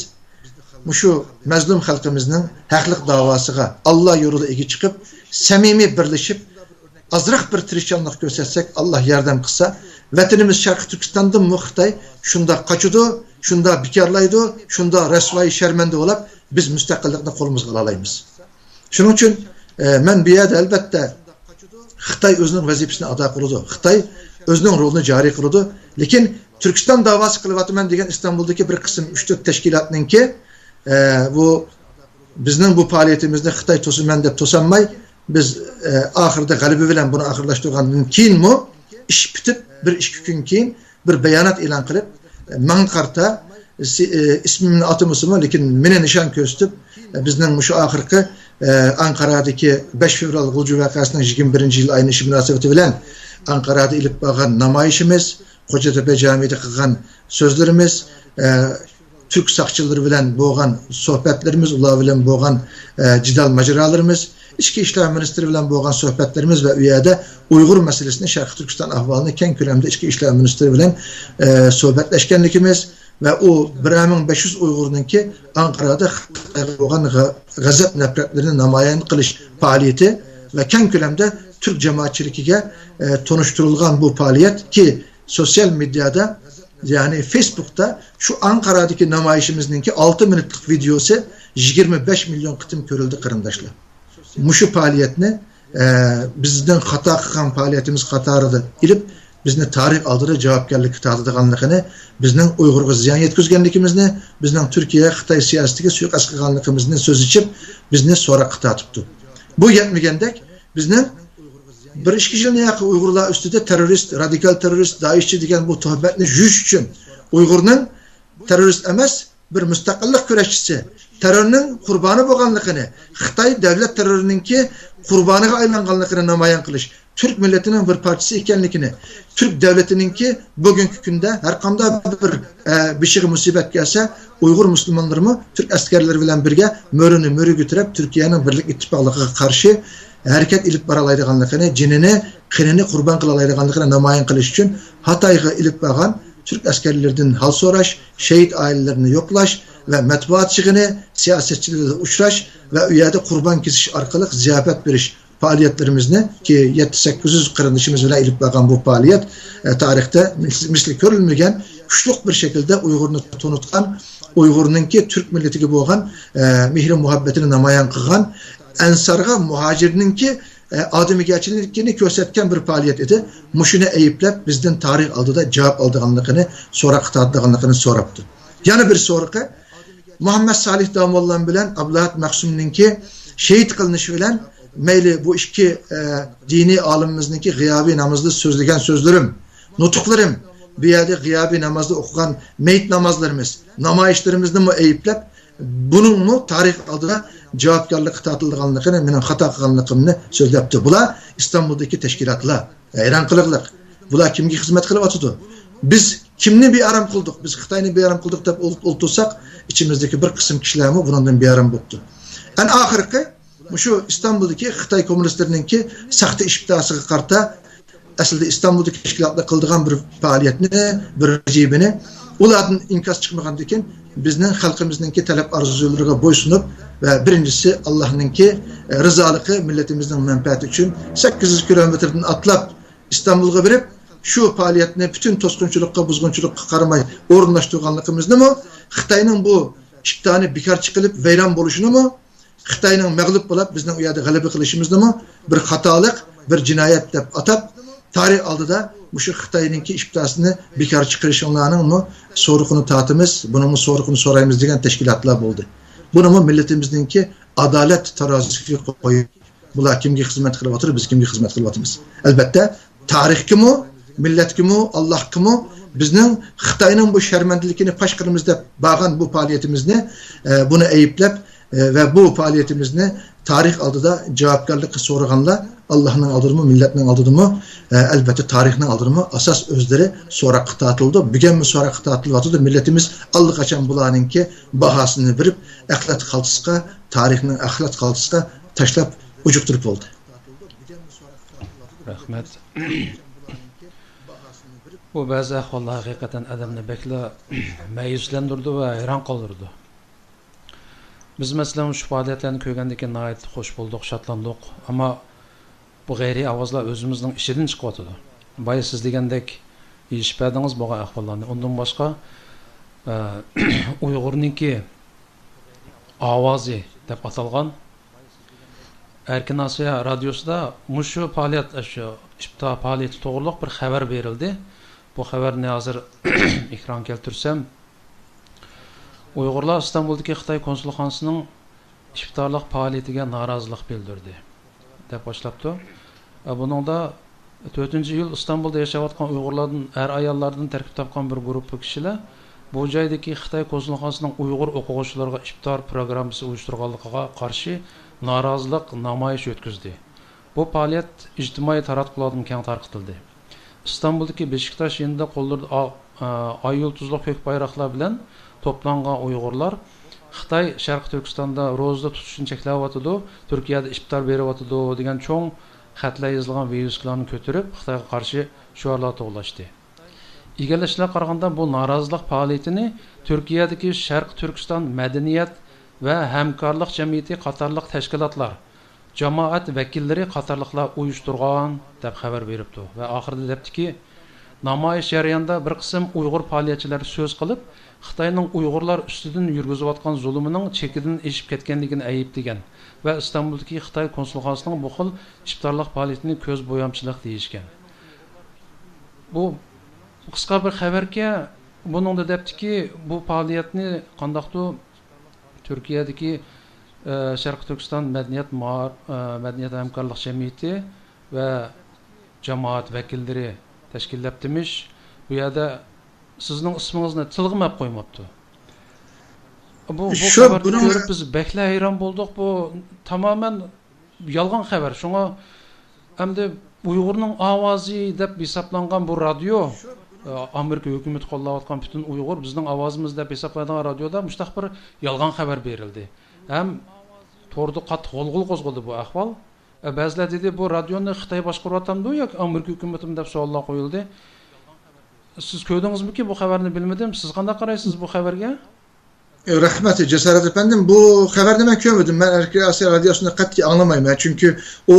مۇشۇ مەزلۇم خەلقىمىزنىڭ ھەقلىق داۋاسىغا ئاللا يولىدا ئىگە چىقىپ، سەمىمىي بىرلىشىپ، ئازراق بىر تىرىشچانلىق كۆرسەتسەك، ئاللا ياردەم قىلسا، ۋەتىنىمىز شەرقىي تۈركىستاندىنمۇ خىتاي شۇنداق قاچىدۇ، شۇنداق بىكارلايدۇ، شۇنداق رەسۋايى شەرمەندە بولاپ، بىز مۇستەقىللىقنى قولىمىزغا ئالالايمىز. شۇنىڭ ئۈچۈن، ئە، مەن بۇ يەردە، ئەلۋەتتە، خىتاي ئۆزىنىڭ ۋەزىپىسىنى ئادا قىلىدۇ، خىتاي ئۆزىنىڭ رولىنى جارى قىلىدۇ، لېكىن تۈركىستان داۋاسى قىلىۋاتىمەن دېگەن ئىستانبۇلدىكى بىر قىسىم ئۈچ تۆت تەشكىلاتنىڭكى، ئە، بۇ بىزنىڭ بۇ پائالىيىتىمىزنى خىتاي توسىمەن دەپ توسالماي، بىز، ئە، ئاخىرىدا غەلىبە بىلەن بۇنى ئاخىرلاشتۇرغاندىن كېيىنمۇ ئىش پۈتۈپ، بىر ئىككى كۈن كېيىن بىر بايانات ئېلان قىلىپ، ماڭا قارىتا، سى-، ئى، ئىسمىمنى ئاتىمىسىمۇ، لېكىن مېنى نىشان كۆرسىتىپ، بىزنىڭ مۇشۇ ئاخىرقى، ئى، ئانقارادىكى بەش فېۋرال غۇلجا ۋەقەسىنىڭ يىگىرمە بىرىنچى يىل ئاينىشى مۇناسىۋىتى بىلەن ئانقارادا ئېلىپ بارغان نامايىشىمىز، قوجىتېپە جامىدا قىلغان سۆزلىرىمىز، ئى، تۈرك ساقچىلىرى بىلەن بولغان سۆھبەتلىرىمىز، ئۇلار بىلەن بولغان، ئى، جېدەل ماجىرالىرىمىز، ئىچكى ئىشلار مىنىستىرى بىلەن بولغان سۆھبەتلىرىمىز ۋە ئۇ يەردە ئۇيغۇر مەسىلىسىنى، شەرقىي تۈركىستان ئەھۋالىنى كەڭ كۆلەمدە ئىچكى ئىشلار مىنىستىرى بىلەن، ئە، سۆھبەتلەشكەنلىكىمىز ۋە ئۇ بىرەر مىڭ بەش يۈز ئۇيغۇرنىڭكى ئانقارادا خىتايغا بولغان غە-، غەزەپ نەپرەتلىرىنى نامايان قىلىش پائالىيىتى ۋە كەڭ كۆلەمدە تۈرك جامائەتچىلىكىگە، ئە، تونۇشتۇرۇلغان بۇ پائالىيەتكى سوتسىيال مېدىيادا، يەنى فېيسبۇكتا شۇ ئانقارادىكى نامايىشىمىزنىڭكى ئالتە مىنۇتلۇق ۋىدېيوسى يىگىرمە بەش مىليون قېتىم كۆرۈلدى، قېرىنداشلار. مۇشۇ پائالىيەتنى، ئە، بىزنىڭ خاتا قىلغان پائالىيىتىمىز قاتارىدا ئېلىپ، بىزنى تارىخ ئالدىدا جاۋابكارلىققا تارتىدىغانلىقىنى، بىزنىڭ ئۇيغۇرغا زىيان يەتكۈزگەنلىكىمىزنى، بىزنىڭ تۈركىيە خىتاي سىياسىتىگە سۇيىقەست قىلغانلىقىمىزنى سۆز ئېچىپ، بىزنى سوراققا تارتىپتۇ. بۇ يەتمىگەندەك، بىزنىڭ بىر ئىككى يىلنى ياقى ئۇيغۇرلار ئۈستىدە تېررورىست، رادىكال تېررورىست، دائىشچى دېگەن بۇ تۆھمەتنى يۇيۇش ئۈچۈن ئۇيغۇرنىڭ تېررورىست ئەمەس، بىر مۇستەقىللىق كۈرەشچىسى، تېررورنىڭ قۇربانى بولغانلىقىنى، خىتاي دەۋلەت تېررورىنىڭكى قۇربانىغا ئايلانغانلىقىنى نامايان قىلىش، تۈرك مىللىتىنىڭ بىر پارچىسى ئىكەنلىكىنى، تۈرك دەۋلىتىنىڭكى بۈگۈنكى كۈندە ھەرقانداق بىر، ئە، بېشىغا مۇسىبەت كەلسە، ئۇيغۇر مۇسۇلمانلىرىمۇ تۈرك ئەسكەرلىرى بىلەن بىرگە مۆرىنى مۆرىگە كۆتۈرۈپ، تۈركىيەنىڭ بىرلىك ئىتتىپاقلىقىغا قارشى ھەرىكەت ئېلىپ بارالايدىغانلىقىنى، جېنىنى، قېنىنى قۇربان قىلالايدىغانلىقىنى نامايان قىلىش ئۈچۈن خىتايغا ئېلىپ بارغان تۈرك ئەسكەرلىرىدىن ھال سوراش، شېھىت ئائىلىلىرىنى يوقلاش ۋە مەتبۇئات يىغىنى، سىياسەتچىلەر بىلەن ئۇچراش ۋە ئۇ يەردە قۇربان كېسىش ئارقىلىق زىياپەت بېرىش پائالىيەتلىرىمىزنى، كى يەتتە سەككىز يۈز قېرىندىشىمىز بىلەن ئېلىپ بارغان بۇ پائالىيەت، ئە، تارىختا مىس-، مىسلى كۆرۈلمىگەن كۈچلۈك بىر شەكىلدە ئۇيغۇرنى تونۇتقان، ئۇيغۇرنىڭكى تۈرك مىللىتىگە بولغان، ئە، مېھرى مۇھەببىتىنى نامايان قىلغان، ئەنسارغا مۇھاجىرنىڭكى، ئە، ئادىمىگەرچىلىكىنى كۆرسەتكەن بىر پائالىيەت ئىدى. مۇشۇنى ئەيىبلەپ، بىزدىن تارىخ ئالدىدا جاۋاب ئالىدىغانلىقىنى، سوراققا تارتىدىغانلىقىنى سوراپتۇ. يەنە بىر سورىقى، مۇھەممەد سالىھ داموللام بىلەن ئابلەت مەخسۇمنىڭكى شېھىت قىلىنىشى بىلەن، مەيلى بۇ ئىككى، ئە، دىنىي ئالىمىمىزنىڭكى غىيابىي نامازدا سۆزلىگەن سۆزلىرىم، نۇتۇقلىرىم، بۇ يەردە غىيابىي نامازدا ئوقۇغان مېيىت نامازلىرىمىز، نامايىشلىرىمىزنىمۇ ئەيىبلەپ، بۇنىڭمۇ تارىخ ئالدىدا جاۋابكارلىققا تارتىلىدىغانلىقىنى، مېنىڭ خاتا قىلغانلىقىمنى سۆزلەپتۇ. بۇلار ئىستانبۇلدىكى تەشكىلاتلار. ھەيران قىلىقلىق. بۇلار كىمگە خىزمەت قىلىۋاتىدۇ؟ بىز كىمنى بىئارام قىلدۇق؟ بىز خىتاينى بىئارام قىلدۇق دەپ ئولت-، ئولتۇرساق، ئىچىمىزدىكى بىر قىسىم كىشىلەرمۇ بۇنىڭدىن بىئارام بوپتۇ. ئەڭ ئاخىرقى، مۇشۇ ئىستانبۇلدىكى خىتاي كوممۇنىستلىرىنىڭكى ساختا ئىپتاسىغا قارىتا، ئەسلىدە ئىستانبۇلدىكى تەشكىلاتلار قىلىدىغان بىر پائالىيەتنى، بىر ۋەزىپىنى ئۇلاردىن ئىنكاس چىقمىغاندىكىن، بىزنىڭ خەلقىمىزنىڭكى تەلەپ ئارزۇلىرىغا بويسۇنۇپ ۋە بىرىنچىسى، ئاللاھنىڭكى، ئە، رىزالىقى، مىللىتىمىزنىڭ مەنپەئەتى ئۈچۈن سەككىز يۈز كىلومېتىردىن ئاتلاپ ئىستانبۇلغا بېرىپ، شۇ پائالىيەتنى پۈتۈن توسقۇنچىلىققا، بۇزغۇنچىلىققا قارىماي ئورۇنلاشتۇرغانلىقىمىزنىمۇ، خىتاينىڭ بۇ ئىپتانى بىكارچە قىلىپ ۋەيران بولۇشىنىمۇ، خىتاينىڭ مەغلۇپ بولاپ بىزنىڭ ئۇ يەردە غەلىبە قىلىشىمىزنىمۇ بىر خاتالىق، بىر جىنايەت دەپ ئاتاپ، تارىخ ئالدىدا مۇشۇ خىتاينىڭكى ئىپتاسىنى بىكار چىقىرىشىڭلارنىڭمۇ سورىقىنى تارتىمىز، بۇنىڭمۇ سورىقىنى سورايمىز دېگەن تەشكىلاتلار بولدى. بۇنىمۇ مىللىتىمىزنىڭكى ئادالەت تارازىسىغا قويۇپ، بۇلار كىمگە خىزمەت قىلىۋاتىدۇ، بىز كىمگە خىزمەت قىلىۋاتىمىز؟ ئەلبەتتە، تارىخقىمۇ، مىللەتكىمۇ، ئاللاھقىمۇ، بىزنىڭ خىتاينىڭ بۇ شەرمەندىلىكىنى پاش قىلىمىز دەپ بارغان بۇ پائالىيىتىمىزنى، ئە، بۇنى ئەيىبلەپ، ئە، ۋە بۇ پائالىيىتىمىزنى تارىخ ئالدىدا جاۋابكارلىققا سورىغانلار ئاللاھنىڭ ئالدىدىمۇ، مىللەتنىڭ ئالدىدىمۇ، ئە، ئەلبەتتە تارىخنىڭ ئالدىدىمۇ ئاساس ئۆزلىرى سوراققا تارتىلىدۇ. بۈگۈنمۇ سوراققا تارتىلىۋاتىدۇ. مىللىتىمىز ئاللىقاچان بۇلارنىڭكى باھاسىنى بېرىپ، ئەخلەت خالتىسىغا، تارىخنىڭ ئەخلەت خالتىسىغا تاشلاپ ئۇجۇقتۇرۇپ بولدى. رەھمەت. بۇ بەزى ئەھۋاللار ھەقىقەتەن ئادەمنى بەكلا مەيۈسلەندۈرىدۇ ۋە ھەيران قالدۇرىدۇ. بىز، مەسىلەن، شۇ پائالىيەتلەرنى كۆرگەندىن كېيىن ناھايىتى خوش بولدۇق، شادلاندۇق. ئەمما بۇ غەيرىي ئاۋازلار ئۆزىمىزنىڭ ئىچىدىن چىقىۋاتىدۇ. بايا سىز دېگەندەك يېشىپ بەردىڭىز بولغان ئەھۋاللارنى. ئۇندىن باشقا، ئە، ئۇيغۇرنىڭكى ئاۋازى دەپ ئاتالغان ئەركىن ئاسىيا رادىيوسىدا مۇشۇ پائالىيەت، شۇ ئىپتا پائالىيىتى توغرۇلۇق بىر خەۋەر بېرىلدى. بۇ خەۋەرنى ھازىر ئېكرانغا كەلتۈرسەم، ئۇيغۇرلار ئىستانبۇلدىكى خىتاي كونسۇلخانىسىنىڭ ئىپتارلىق پائالىيىتىگە نارازىلىق بىلدۈردى، دەپ باشلاپتۇ. بۇنىڭدا تۆتىنچى ئىيۇل ئىستانبۇلدا ياشاۋاتقان ئۇيغۇرلاردىن، ئەر-ئاياللاردىن تەركىب تاپقان بىر گۇرۇپپا كىشىلەر بۇ جايدىكى خىتاي كونسۇلخانىسىنىڭ ئۇيغۇر ئوقۇغۇچىلىرىغا ئىپتار پروگراممىسى ئۇيۇشتۇرغانلىقىغا قارشى نارازىلىق نامايىشى ئۆتكۈزدى. بۇ پائالىيەت ئىجتىمائىي تاراتقۇلاردىمۇ كەڭ تارقىتىلدى. ئىستانبۇلدىكى بېشىكتاش يېنىدا قوللىرىدا ئا-، ئا-، ئاي يۇلتۇزلۇق كۆك بايراقلار بىلەن توپلانغان ئۇيغۇرلار خىتاي شەرقىي تۈركىستاندا روزا تۇتۇشنى چەكلەۋاتىدۇ، تۈركىيەدە ئىپتار بېرىۋاتىدۇ دېگەن چوڭ خەتلەر يېزىلغان ۋىۋىسكىلارنى كۆتۈرۈپ، خىتايغا قارشى شوئارلار توۋلاشتى. ئىگىلەشلەرگە قارىغاندا، بۇ نارازىلىق پائالىيىتىنى تۈركىيەدىكى شەرقىي تۈركىستان مەدەنىيەت ۋە ھەمكارلىق جەمئىيىتى قاتارلىق تەشكىلاتلار، جامائەت ۋەكىللىرى قاتارلىقلار ئۇيۇشتۇرغان، دەپ خەۋەر بېرىپتۇ ۋە ئاخىرىدا دەپتىكى، نامايىش جەريانىدا بىر قىسىم ئۇيغۇر پائالىيەتچىلەر سۆز قىلىپ، خىتاينىڭ ئۇيغۇرلار ئۈستىدىن يۈرگۈزۈۋاتقان زۇلۇمىنىڭ چېكىدىن ئېشىپ كەتكەنلىكىنى ئەيىبلىگەن ۋە ئىستانبۇلدىكى خىتاي كونسۇلخانىسىنىڭ بۇ خىل ئىپتارلىق پائالىيىتىنى كۆز بويامچىلىق دېيىشكەن. بۇ قىسقا بىر خەۋەركەن. بۇنىڭدا دەپتىكى، بۇ پائالىيەتنى قانداقتۇ تۈركىيەدىكى، ئە، شەرقىي تۈركىستان مەدەنىيەت مائار-، ئە، مەدەنىيەت ھەمكارلىق جەمئىيىتى ۋە جامائەت ۋەكىللىرى تەشكىللەپتىمىش. بۇ يەردە سىزنىڭ ئىسمىڭىزنى تىلغىمۇ ئەپ قويماپتۇ. بۇ، بۇ شۇ خەۋەرنى بۇنىڭ كۆرۈپ بىز بەكلا ھەيران بولدۇق. بۇ تامامەن يالغان خەۋەر. شۇڭا ئەمدى ئۇيغۇرنىڭ ئاۋازى دەپ ھېسابلانغان بۇ رادىيو، ئامېرىكا ھۆكۈمىتى قوللاۋاتقان پۈتۈن ئۇيغۇر بىزنىڭ ئاۋازىمىز دەپ ھېسابلايدىغان رادىيودا مۇشۇنداق بىر يالغان خەۋەر بېرىلدى. ھەم توردا قاتتىق غۇلغۇلا قوزغىدى بۇ ئەھۋال. بەزىلەر دېدى، بۇ رادىيونى خىتاي باشقۇرۇۋاتامدۇ ياكى ئامېرىكا ھۆكۈمىتىمۇ دەپ سوئاللار قويۇلدى. سىز كۆردىڭىزمىكىن بۇ خەۋەرنى؟ بىلمىدىم. سىز قانداق قارايسىز بۇ خەۋەرگە؟ رەھمەت، جاسارەت ئەپەندىم. بۇ خەۋەرنى مەن كۆرمىدىم. مەن ئەركىن ئاسىيا رادىيوسىنى قەتئىي ئاڭلىمايمەن. چۈنكى ئۇ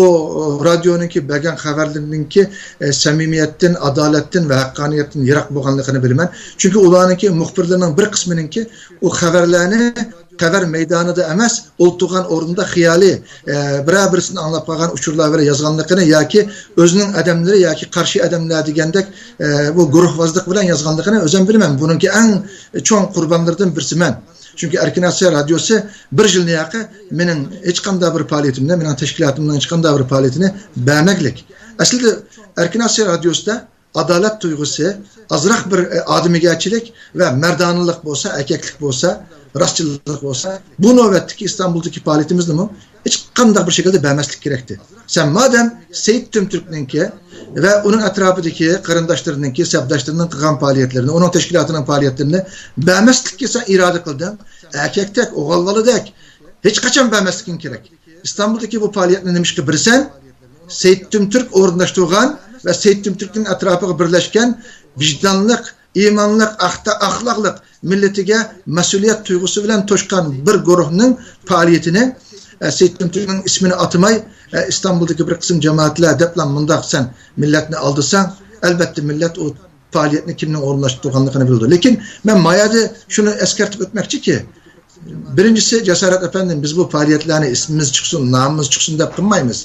رادىيونىڭكى بەرگەن خەۋەرلىرىنىڭكى، ئە، سەمىمىيەتتىن، ئادالەتتىن ۋە ھەققانىيەتتىن يىراق بولغانلىقىنى بىلىمەن. چۈنكى ئۇلارنىڭكى مۇخبىرلىرىنىڭ بىر قىسمىنىڭكى ئۇ خەۋەرلەرنى خەۋەر مەيدانىدا ئەمەس، ئولتۇرغان ئورنىدا خىيالىي، ئە، بىرەر بىرسىنى ئاڭلاپ قالغان ئۇچۇرلار بىلەن يازغانلىقىنى ياكى ئۆزىنىڭ ئادەملىرى ياكى قارشى ئادەملەر دېگەندەك، ئە، بۇ گۇرۇھۋازلىق بىلەن يازغانلىقىنى ئۆزۈم بىلىمەن. بۇنىڭكى ئەڭ چوڭ قۇربانلىرىدىن بىرسىمەن. چۈنكى ئەركىن ئاسىيا رادىيوسى بىر يىلنى يېقىن مېنىڭ ھېچقانداق بىر پائالىيىتىمدە، مېنىڭ تەشكىلاتىمنىڭ ھېچقانداق بىر پائالىيىتىنى بەرمەكلىك. ئەسلىدە ئەركىن ئاسىيا رادىيوسىدا ئادالەت تۇيغۇسى، ئازراق بىر، ئە، ئادىمىگەرچىلىك ۋە مەردانىلىق بولسا، ئەركەكلىك بولسا، راستچىللىق بولسا، بۇ نۆۋەتتىكى ئىستانبۇلدىكى پائالىيىتىمىزنىمۇ ھېچقانداق بىر شەكىلدە بەرمەسلىك كېرەكتى. سەن مادەم سېيىت تۈمتۈركنىڭكى ۋە ئۇنىڭ ئەتراپىدىكى قېرىنداشلىرىنىڭكى، سەپداشلىرىنىڭ قىلغان پائالىيەتلىرىنى، ئۇنىڭ تەشكىلاتىنىڭ پائالىيەتلىرىنى بەرمەسلىككە سەن ئىرادە قىلدىڭ، ئەركەكتەك، ئوغۇل بالىدەك ھېچقاچان بەرمەسلىكىڭ كېرەك. ئىستانبۇلدىكى بۇ پائالىيەتنى نېمىشقا بېرىسەن؟ سېيىت تۈمتۈرك ئورۇنلاشتۇرغان ۋە سېيىت تۈمتۈركنىڭ ئەتراپىغا بىرلەشكەن ۋىجدانلىق، ئىمانلىق، ئاختا-، ئەخلاقلىق، مىللىتىگە مەسئۇلىيەت تۇيغۇسى بىلەن توشقان بىر گۇرۇھنىڭ پائالىيىتىنى، ئە، سېيىت تۈمتۈركنىڭ ئىسمىنى ئاتىماي، ئە، ئىستانبۇلدىكى بىر قىسىم جامائەتلەر دەپلا مۇنداق سەن مىللەتنى ئالدىساڭ، ئەلۋەتتە مىللەت ئۇ پائالىيەتنى كىمنىڭ ئورۇنلاشتۇرغانلىقىنى بىلىدۇ. لېكىن مەن ما يەردە شۇنى ئەسكەرتىپ ئۆتمەكچىكى، بىرىنچىسى، جاسارەت ئەپەندىم، بىز بۇ پائالىيەتلەرنى ئىسمىمىز چىقسۇن، نامىمىز چىقسۇن دەپ قىلمايمىز.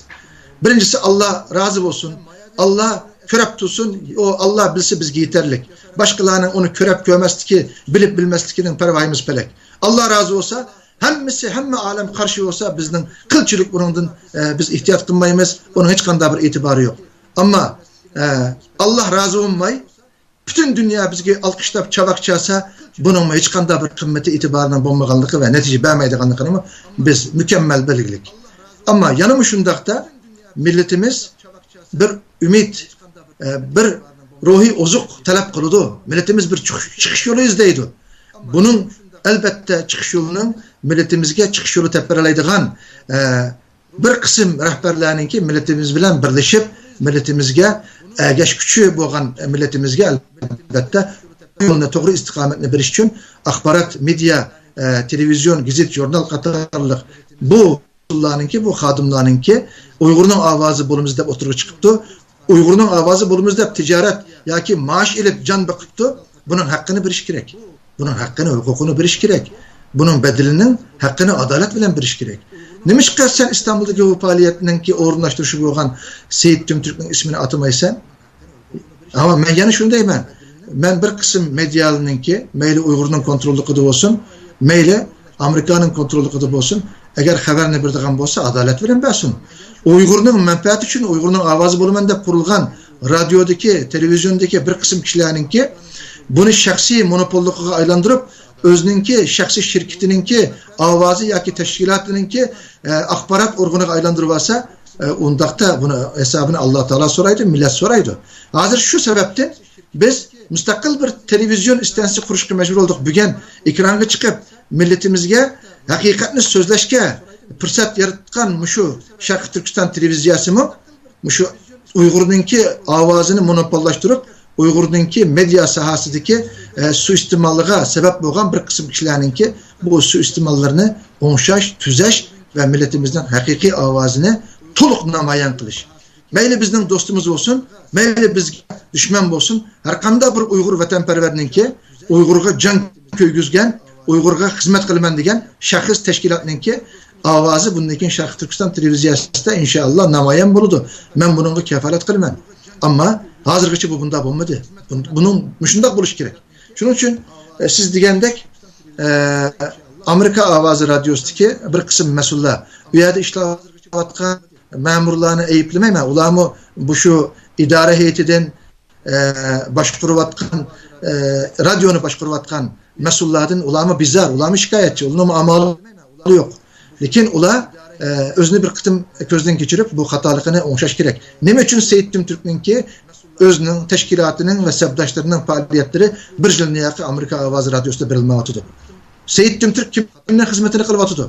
بىرىنچىسى، ئاللا رازى بولسۇن. ئاللا كۆرەپ تۇرسۇن. ئۇ ئاللا بىلسە بىزگە يېتەرلىك. باشقىلارنىڭ ئۇنى كۆرەپ كۆرمەسلىكى، بىلىپ بىلمەسلىكىنىڭ پەرۋايىمىز پەلەك. ئاللا رازى بولسا، ھەممىسى، ھەممە ئالەم قارشى بولسا، بىزنىڭ قىلچىلىك ئۇنىڭدىن، ئە، بىز ئېھتىيات قىلمايمىز. ئۇنىڭ ھېچقانداق بىر ئېتىبارى يوق. ئەمما، ئە، ئاللا رازى بولماي، پۈتۈن دۇنيا بىزگە ئالقىشلاپ چاۋاك چالسا، بۇنىڭمۇ ھېچقانداق بىر قىممىتى، ئېتىبارىنىڭ بولمىغانلىقى ۋە نەتىجە بەرمەيدىغانلىقىنىمۇ بىز مۇكەممەل بىلگىلىك. ئەمما يەنىمۇ شۇنداقتا مىللىتىمىز بىر ئۈمىد، ئە، بىر روھىي ئوزۇق تەلەپ قىلىدۇ. مىللىتىمىز بىر چىقىش، چىقىش يولى ئىزدەيدۇ. بۇنىڭ، ئەلۋەتتە، چىقىش يولىنىڭ، مىللىتىمىزگە چىقىش يولى تېپىپ بېرەلەيدىغان، ئە، بىر قىسىم رەھبەرلەرنىڭكى مىللىتىمىز بىلەن بىرلىشىپ، مىللىتىمىزگە ئەگەشكۈچى بولغان، مىللىتىمىزگە، ئەلۋەتتە، يولنى، توغرا ئىستىقامەتنى بېرىش ئۈچۈن ئاخبارات، مېدىيا، ئە، تېلېۋىزىيون، گېزىت، ژۇرنال قاتارلىق بۇ ئۇسۇللارنىڭكى، بۇ خادىملارنىڭكى ئۇيغۇرنىڭ ئاۋازى بولىمىز دەپ ئوتتۇرىغا چىقىپتۇ. ئۇيغۇرنىڭ ئاۋازى بولىمىز دەپ تىجارەت ياكى مائاش ئېلىپ جان بېقىپتۇ. بۇنىڭ ھەققىنى بېرىش كېرەك. بۇنىڭ ھەققىنى، ھوقۇقىنى بېرىش كېرەك. بۇنىڭ بەدىلىنىڭ ھەققىنى ئادالەت بىلەن بېرىش كېرەك. نېمىشقا سەن ئىستانبۇلدىكى بۇ پائالىيەتنىڭكى ئورۇنلاشتۇرۇشى بولغان سېيىت تۈمتۈركنىڭ ئىسمىنى ئاتىمايسەن؟ ئەمما مەن يەنە شۇنى دەيمەن. مەن بىر قىسىم مېدىيالارنىڭكى، مەيلى ئۇيغۇرنىڭ كونتروللۇقىدا بولسۇن، مەيلى ئامېرىكانىڭ كونتروللۇقىدا بولسۇن، ئەگەر خەۋەرنى بېرىدىغان بولسا، ئادالەت بىلەن بەرسۇن. ئۇيغۇرنىڭ مەنپەئەتى ئۈچۈن ئۇيغۇرنىڭ ئاۋازى بولىمەن دەپ قۇرۇلغان رادىيودىكى، تېلېۋىزىيوندىكى بىر قىسىم كىشىلەرنىڭكى بۇنى شەخسىي مونوپوللۇقىغا ئايلاندۇرۇپ، ئۆزىنىڭكى شەخسىي شىركىتىنىڭكى ئاۋازى ياكى تەشكىلاتىنىڭكى، ئە، ئاخبارات ئورگىنىغا ئايلاندۇرۇۋالسا، ئە، ئۇنداقتا بۇنى ھېسابىنى ئاللا تائالا سورايدۇ، مىللەت سورايدۇ. ھازىر شۇ سەۋەبتىن بىز مۇستەقىل بىر تېلېۋىزىيون ئىستانسىسى قۇرۇشقا مەجبۇر بولدۇق. بۈگۈن ئېكرانغا چىقىپ، مىللىتىمىزگە ھەقىقەتنى سۆزلەشكە پۇرسەت ياراتقان مۇشۇ شەرقىي تۈركىستان تېلېۋىزىيەسىمۇ مۇشۇ ئۇيغۇرنىڭكى ئاۋازىنى مونوپوللاشتۇرۇپ، ئۇيغۇرنىڭكى مېدىيا ساھەسىدىكى، ئە، سۇيىئىستېمالىغا سەۋەب بولغان بىر قىسىم كىشىلەرنىڭكى بۇ سۇيىئىستېماللىرىنى ئوڭشاش، تۈزەش ۋە مىللىتىمىزنىڭ ھەقىقىي ئاۋازىنى تولۇق نامايان قىلىش. مەيلى بىزنىڭ دوستىمىز بولسۇن، مەيلى بىزگە دۈشمەن بولسۇن، ھەر قانداق بىر ئۇيغۇر ۋەتەنپەرۋەرنىڭكى، ئۇيغۇرغا جان كۆيگۈزگەن، ئۇيغۇرغا خىزمەت قىلىمەن دېگەن شەخس، تەشكىلاتنىڭكى ئاۋازى بۇندىن كېيىن شەرقىي تۈركىستان تېلېۋىزىيەسىدە ئىنشائاللا نامايان بولىدۇ. مەن بۇنىڭغا كاپالەت قىلىمەن. ئەمما ھازىرغىچە بۇ بۇنداق بولمىدى. بۇ-، بۇنىڭ مۇشۇنداق بولۇشى كېرەك. شۇنىڭ ئۈچۈن، ئە، سىز دېگەندەك، ئە، ئامېرىكا ئاۋازى رادىيوسىدىكى بىر قىسىم مەسئۇللار، ئۇ يەردە ئىشلەۋاتقان مەمۇرلارنى ئەيىبلىمەيمەن. ئۇلارمۇ مۇشۇ ئىدارە ھەيئىتىدىن، ئە، باشقۇرۇۋاتقان، ئە، رادىيونى باشقۇرۇۋاتقان مەسئۇللاردىن ئۇلارمۇ بىزار، ئۇلارمۇ شىكايەتچى، ئۇلارمۇ ئامالى يوق. لېكىن ئۇلار، ئە، ئۆزىنى بىر قېتىم كۆزدىن كەچۈرۈپ، بۇ خاتالىقىنى ئوڭشاش كېرەك. نېمە ئۈچۈن سېيىت تۈمتۈركنىڭكى ئۆزىنىڭ تەشكىلاتىنىڭ ۋە سەپداشلىرىنىڭ پائالىيەتلىرى بىر يىلنى ياقى ئامېرىكا ئاۋازى رادىيوسىدا بېرىلمەيۋاتىدۇ؟ سېيىت تۈمتۈرك كىمنىڭ خىزمىتىنى قىلىۋاتىدۇ؟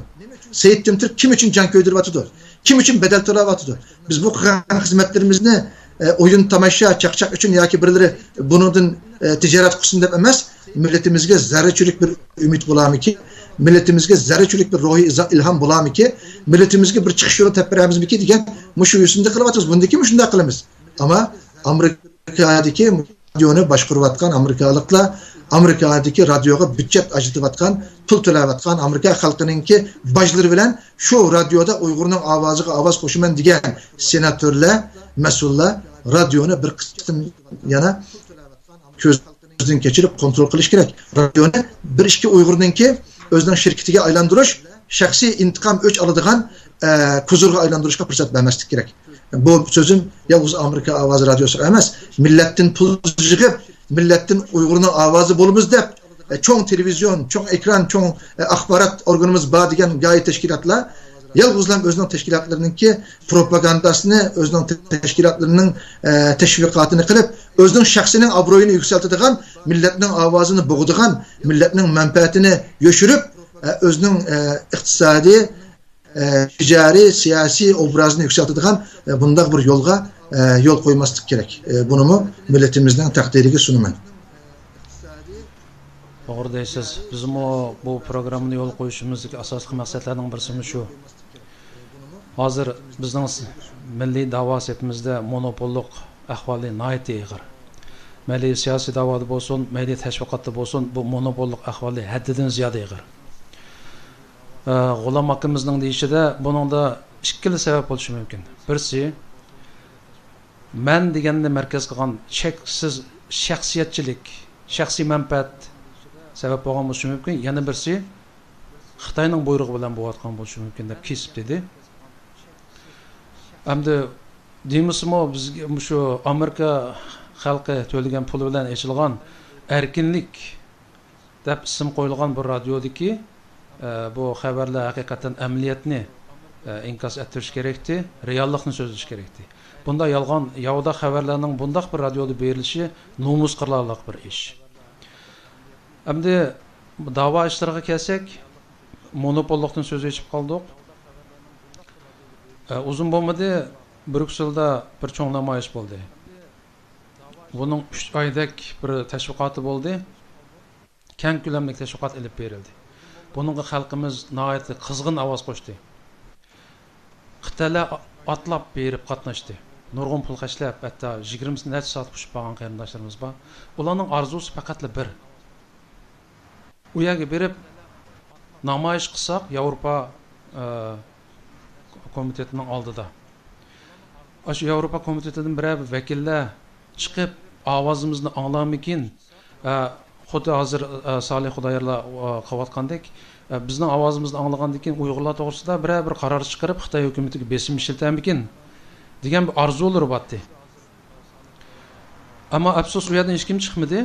سېيىت تۈمتۈرك كىم ئۈچۈن جان كۆيدۈرۈۋاتىدۇ؟ كىم ئۈچۈن بەدەل تۆلەۋاتىدۇ؟ بىز بۇ قىلغان خىزمەتلىرىمىزنى، ئە، ئويۇن تاماشا، چاقچاق ئۈچۈن ياكى بىرلىرى بۇنىڭدىن، ئە، تىجارەت قىلسۇن دەپ ئەمەس، مىللىتىمىزگە زەررىچىلىك بىر ئۈمىد بولارمىكى، مىللىتىمىزگە زەررىچىلىك بىر روھىي ئىزا-، ئىلھام بولارمىكى، مىللىتىمىزگە بىر چىقىش يولى تېپىپ بېرەمىزمىكى دېگەن مۇشۇ يۈزۈمدە قىلىۋاتىمىز. بۇندىن كېيىن مۇشۇنداق قىلىمىز. ئەمما ئامېرىكادىكى رادىيونى باشقۇرۇۋاتقان ئامېرىكالىقلار، ئامېرىكادىكى رادىيوغا بۈدجەت ئاجرىتىۋاتقان، پۇل تۆلەۋاتقان، ئامېرىكا خەلقىنىڭكى باجلىرى بىلەن شۇ رادىيودا ئۇيغۇرنىڭ ئاۋازىغا ئاۋاز قوشىمەن دېگەن سېناتورلار، مەسئۇللار رادىيونى بىر قېتىم يەنە كۆزدىن كەچۈرۈپ كونترول قىلىش كېرەك. رادىيونى بىر ئىككى ئۇيغۇرنىڭكى ئۆزىنىڭ شىركىتىگە ئايلاندۇرۇش، شەخسىي ئىنتىقام ئۆچ ئالىدىغان، ئە، كۇزۇرغا ئايلاندۇرۇشقا پۇرسەت بەرمەسلىك كېرەك. بۇ سۆزۈم يالغۇز ئامېرىكا ئاۋازى رادىيوسىغا ئەمەس، مىللەتتىن پۇل يىغىپ، مىللەتتىن ئۇيغۇرنىڭ ئاۋازى بولىمىز دەپ، ئە، چوڭ تېلېۋىزىيون، چوڭ ئېكران، چوڭ، ئە، ئاخبارات ئورگىنىمىز بار دېگەن گاھى تەشكىلاتلار يالغۇزلا ئۆزىنىڭ تەشكىلاتلىرىنىڭكى پروپاگانداسىنى، ئۆزىنىڭ تەشكىلاتلىرىنىڭ، ئە، تەشۋىقاتىنى قىلىپ، ئۆزىنىڭ شەخسىنىڭ ئابرۇيىنى يۈكسەلتىدىغان، مىللەتنىڭ ئاۋازىنى بوغىدىغان، مىللەتنىڭ مەنپەئەتىنى يوشۇرۇپ، ئە، ئۆزىنىڭ، ئە، ئىقتىسادىي، ئە، تىجارىي، سىياسىي ئوبرازىنى يۈكسەلتىدىغان، ئە، بۇنداق بىر يولغا، ئە، يول قويماسلىق كېرەك. ئە، بۇنىمۇ مىللىتىمىزنىڭ تەقدىرىگە سۇنىمەن. توغرا دەيسىز. بىزمۇ بۇ پروگراممىنى يولغا قويۇشىمىزدىكى ئاساسلىق مەقسەتلەرنىڭ بىرسىمۇ شۇ. ھازىر بىزنىڭ س-، مىللىي داۋا سېپىمىزدە مونوپوللۇق ئەھۋالى ناھايىتى ئېغىر. مەيلى سىياسىي داۋادا بولسۇن، مەيلى تەشۋىقاتتا بولسۇن، بۇ مونوپوللۇق ئەھۋالى ھەددىدىن زىيادە ئېغىر. ئە، غۇلام ئاكىمىزنىڭ دېيىشىدە، بۇنىڭدا ئىككىلا سەۋەب بولۇشى مۇمكىن. بىرسى، مەن دېگەننى مەركەز قىلغان چەكسىز شەخسىيەتچىلىك، شەخسىي مەنپەئەت سەۋەب بولغان بولۇشى مۇمكىن. يەنە بىرسى، خىتاينىڭ بۇيرۇقى بىلەن بولۇۋاتقان بولۇشى مۇمكىن، دەپ كېسىپ دېدى. ئەمدى دېمىسىمۇ، بىزگە مۇشۇ ئامېرىكا خەلقى تۆلىگەن پۇل بىلەن ئېچىلغان ئەركىنلىك دەپ ئىسىم قويۇلغان بۇ رادىيودىكى، ئە، بۇ خەۋەرلەر ھەقىقەتەن ئەمەلىيەتنى، ئە، ئىنكاس ئەتتۈرۈش كېرەكتى، رېئاللىقنى سۆزلەش كېرەكتى. بۇنداق يالغان، ياۋىداق خەۋەرلەرنىڭ بۇنداق بىر رادىيودا بېرىلىشى نومۇس قىرلارلىق بىر ئىش. ئەمدى داۋا ئىشلىرىغا كەلسەك، مونوپوللۇقتىن سۆز ئېچىپ قالدۇق. ئە، ئۇزۇن بولمىدى، بريۇكسېلدا بىر چوڭ نامايىش بولدى. بۇنىڭ ئۈچ ئايدەك بىر تەشۋىقاتى بولدى. كەڭ كۆلەملىك تەشۋىقات ئېلىپ بېرىلدى. بۇنىڭغا خەلقىمىز ناھايىتى قىزغىن ئاۋاز قوشتى. خىتايلار ئاتلاپ بېرىپ قاتناشتى. نۇرغۇن پۇل خەجلەپ، ھەتتا يىگىرمە نەچچە سائەت قوشۇپ بارغان قېرىنداشلىرىمىز بار. ئۇلارنىڭ ئارزۇسى پەقەتلا بىر. ئۇ يەرگە بېرىپ نامايىش قىلساق، ياۋروپا، ئە، كومىتېتىنىڭ ئالدىدا. ئاشۇ ياۋروپا كومىتېتىدىن بىرەر ۋەكىللەر چىقىپ، ئاۋازىمىزنى ئاڭلارمىكىن، ئە، خۇددى ھازىر، ئە، سالىھ خۇدايارلار، ئە، قىلىۋاتقاندەك، ئە، بىزنىڭ ئاۋازىمىزنى ئاڭلىغاندىن كېيىن ئۇيغۇرلار توغرىسىدا بىرەر بىر قارار چىقىرىپ، خىتاي ھۆكۈمىتىگە بېسىم ئىشلىتەمىكىن دېگەن بىر ئارزۇلىرى بارتتى. ئەمما ئەپسۇس، ئۇ يەردىن ھېچكىم چىقمىدى.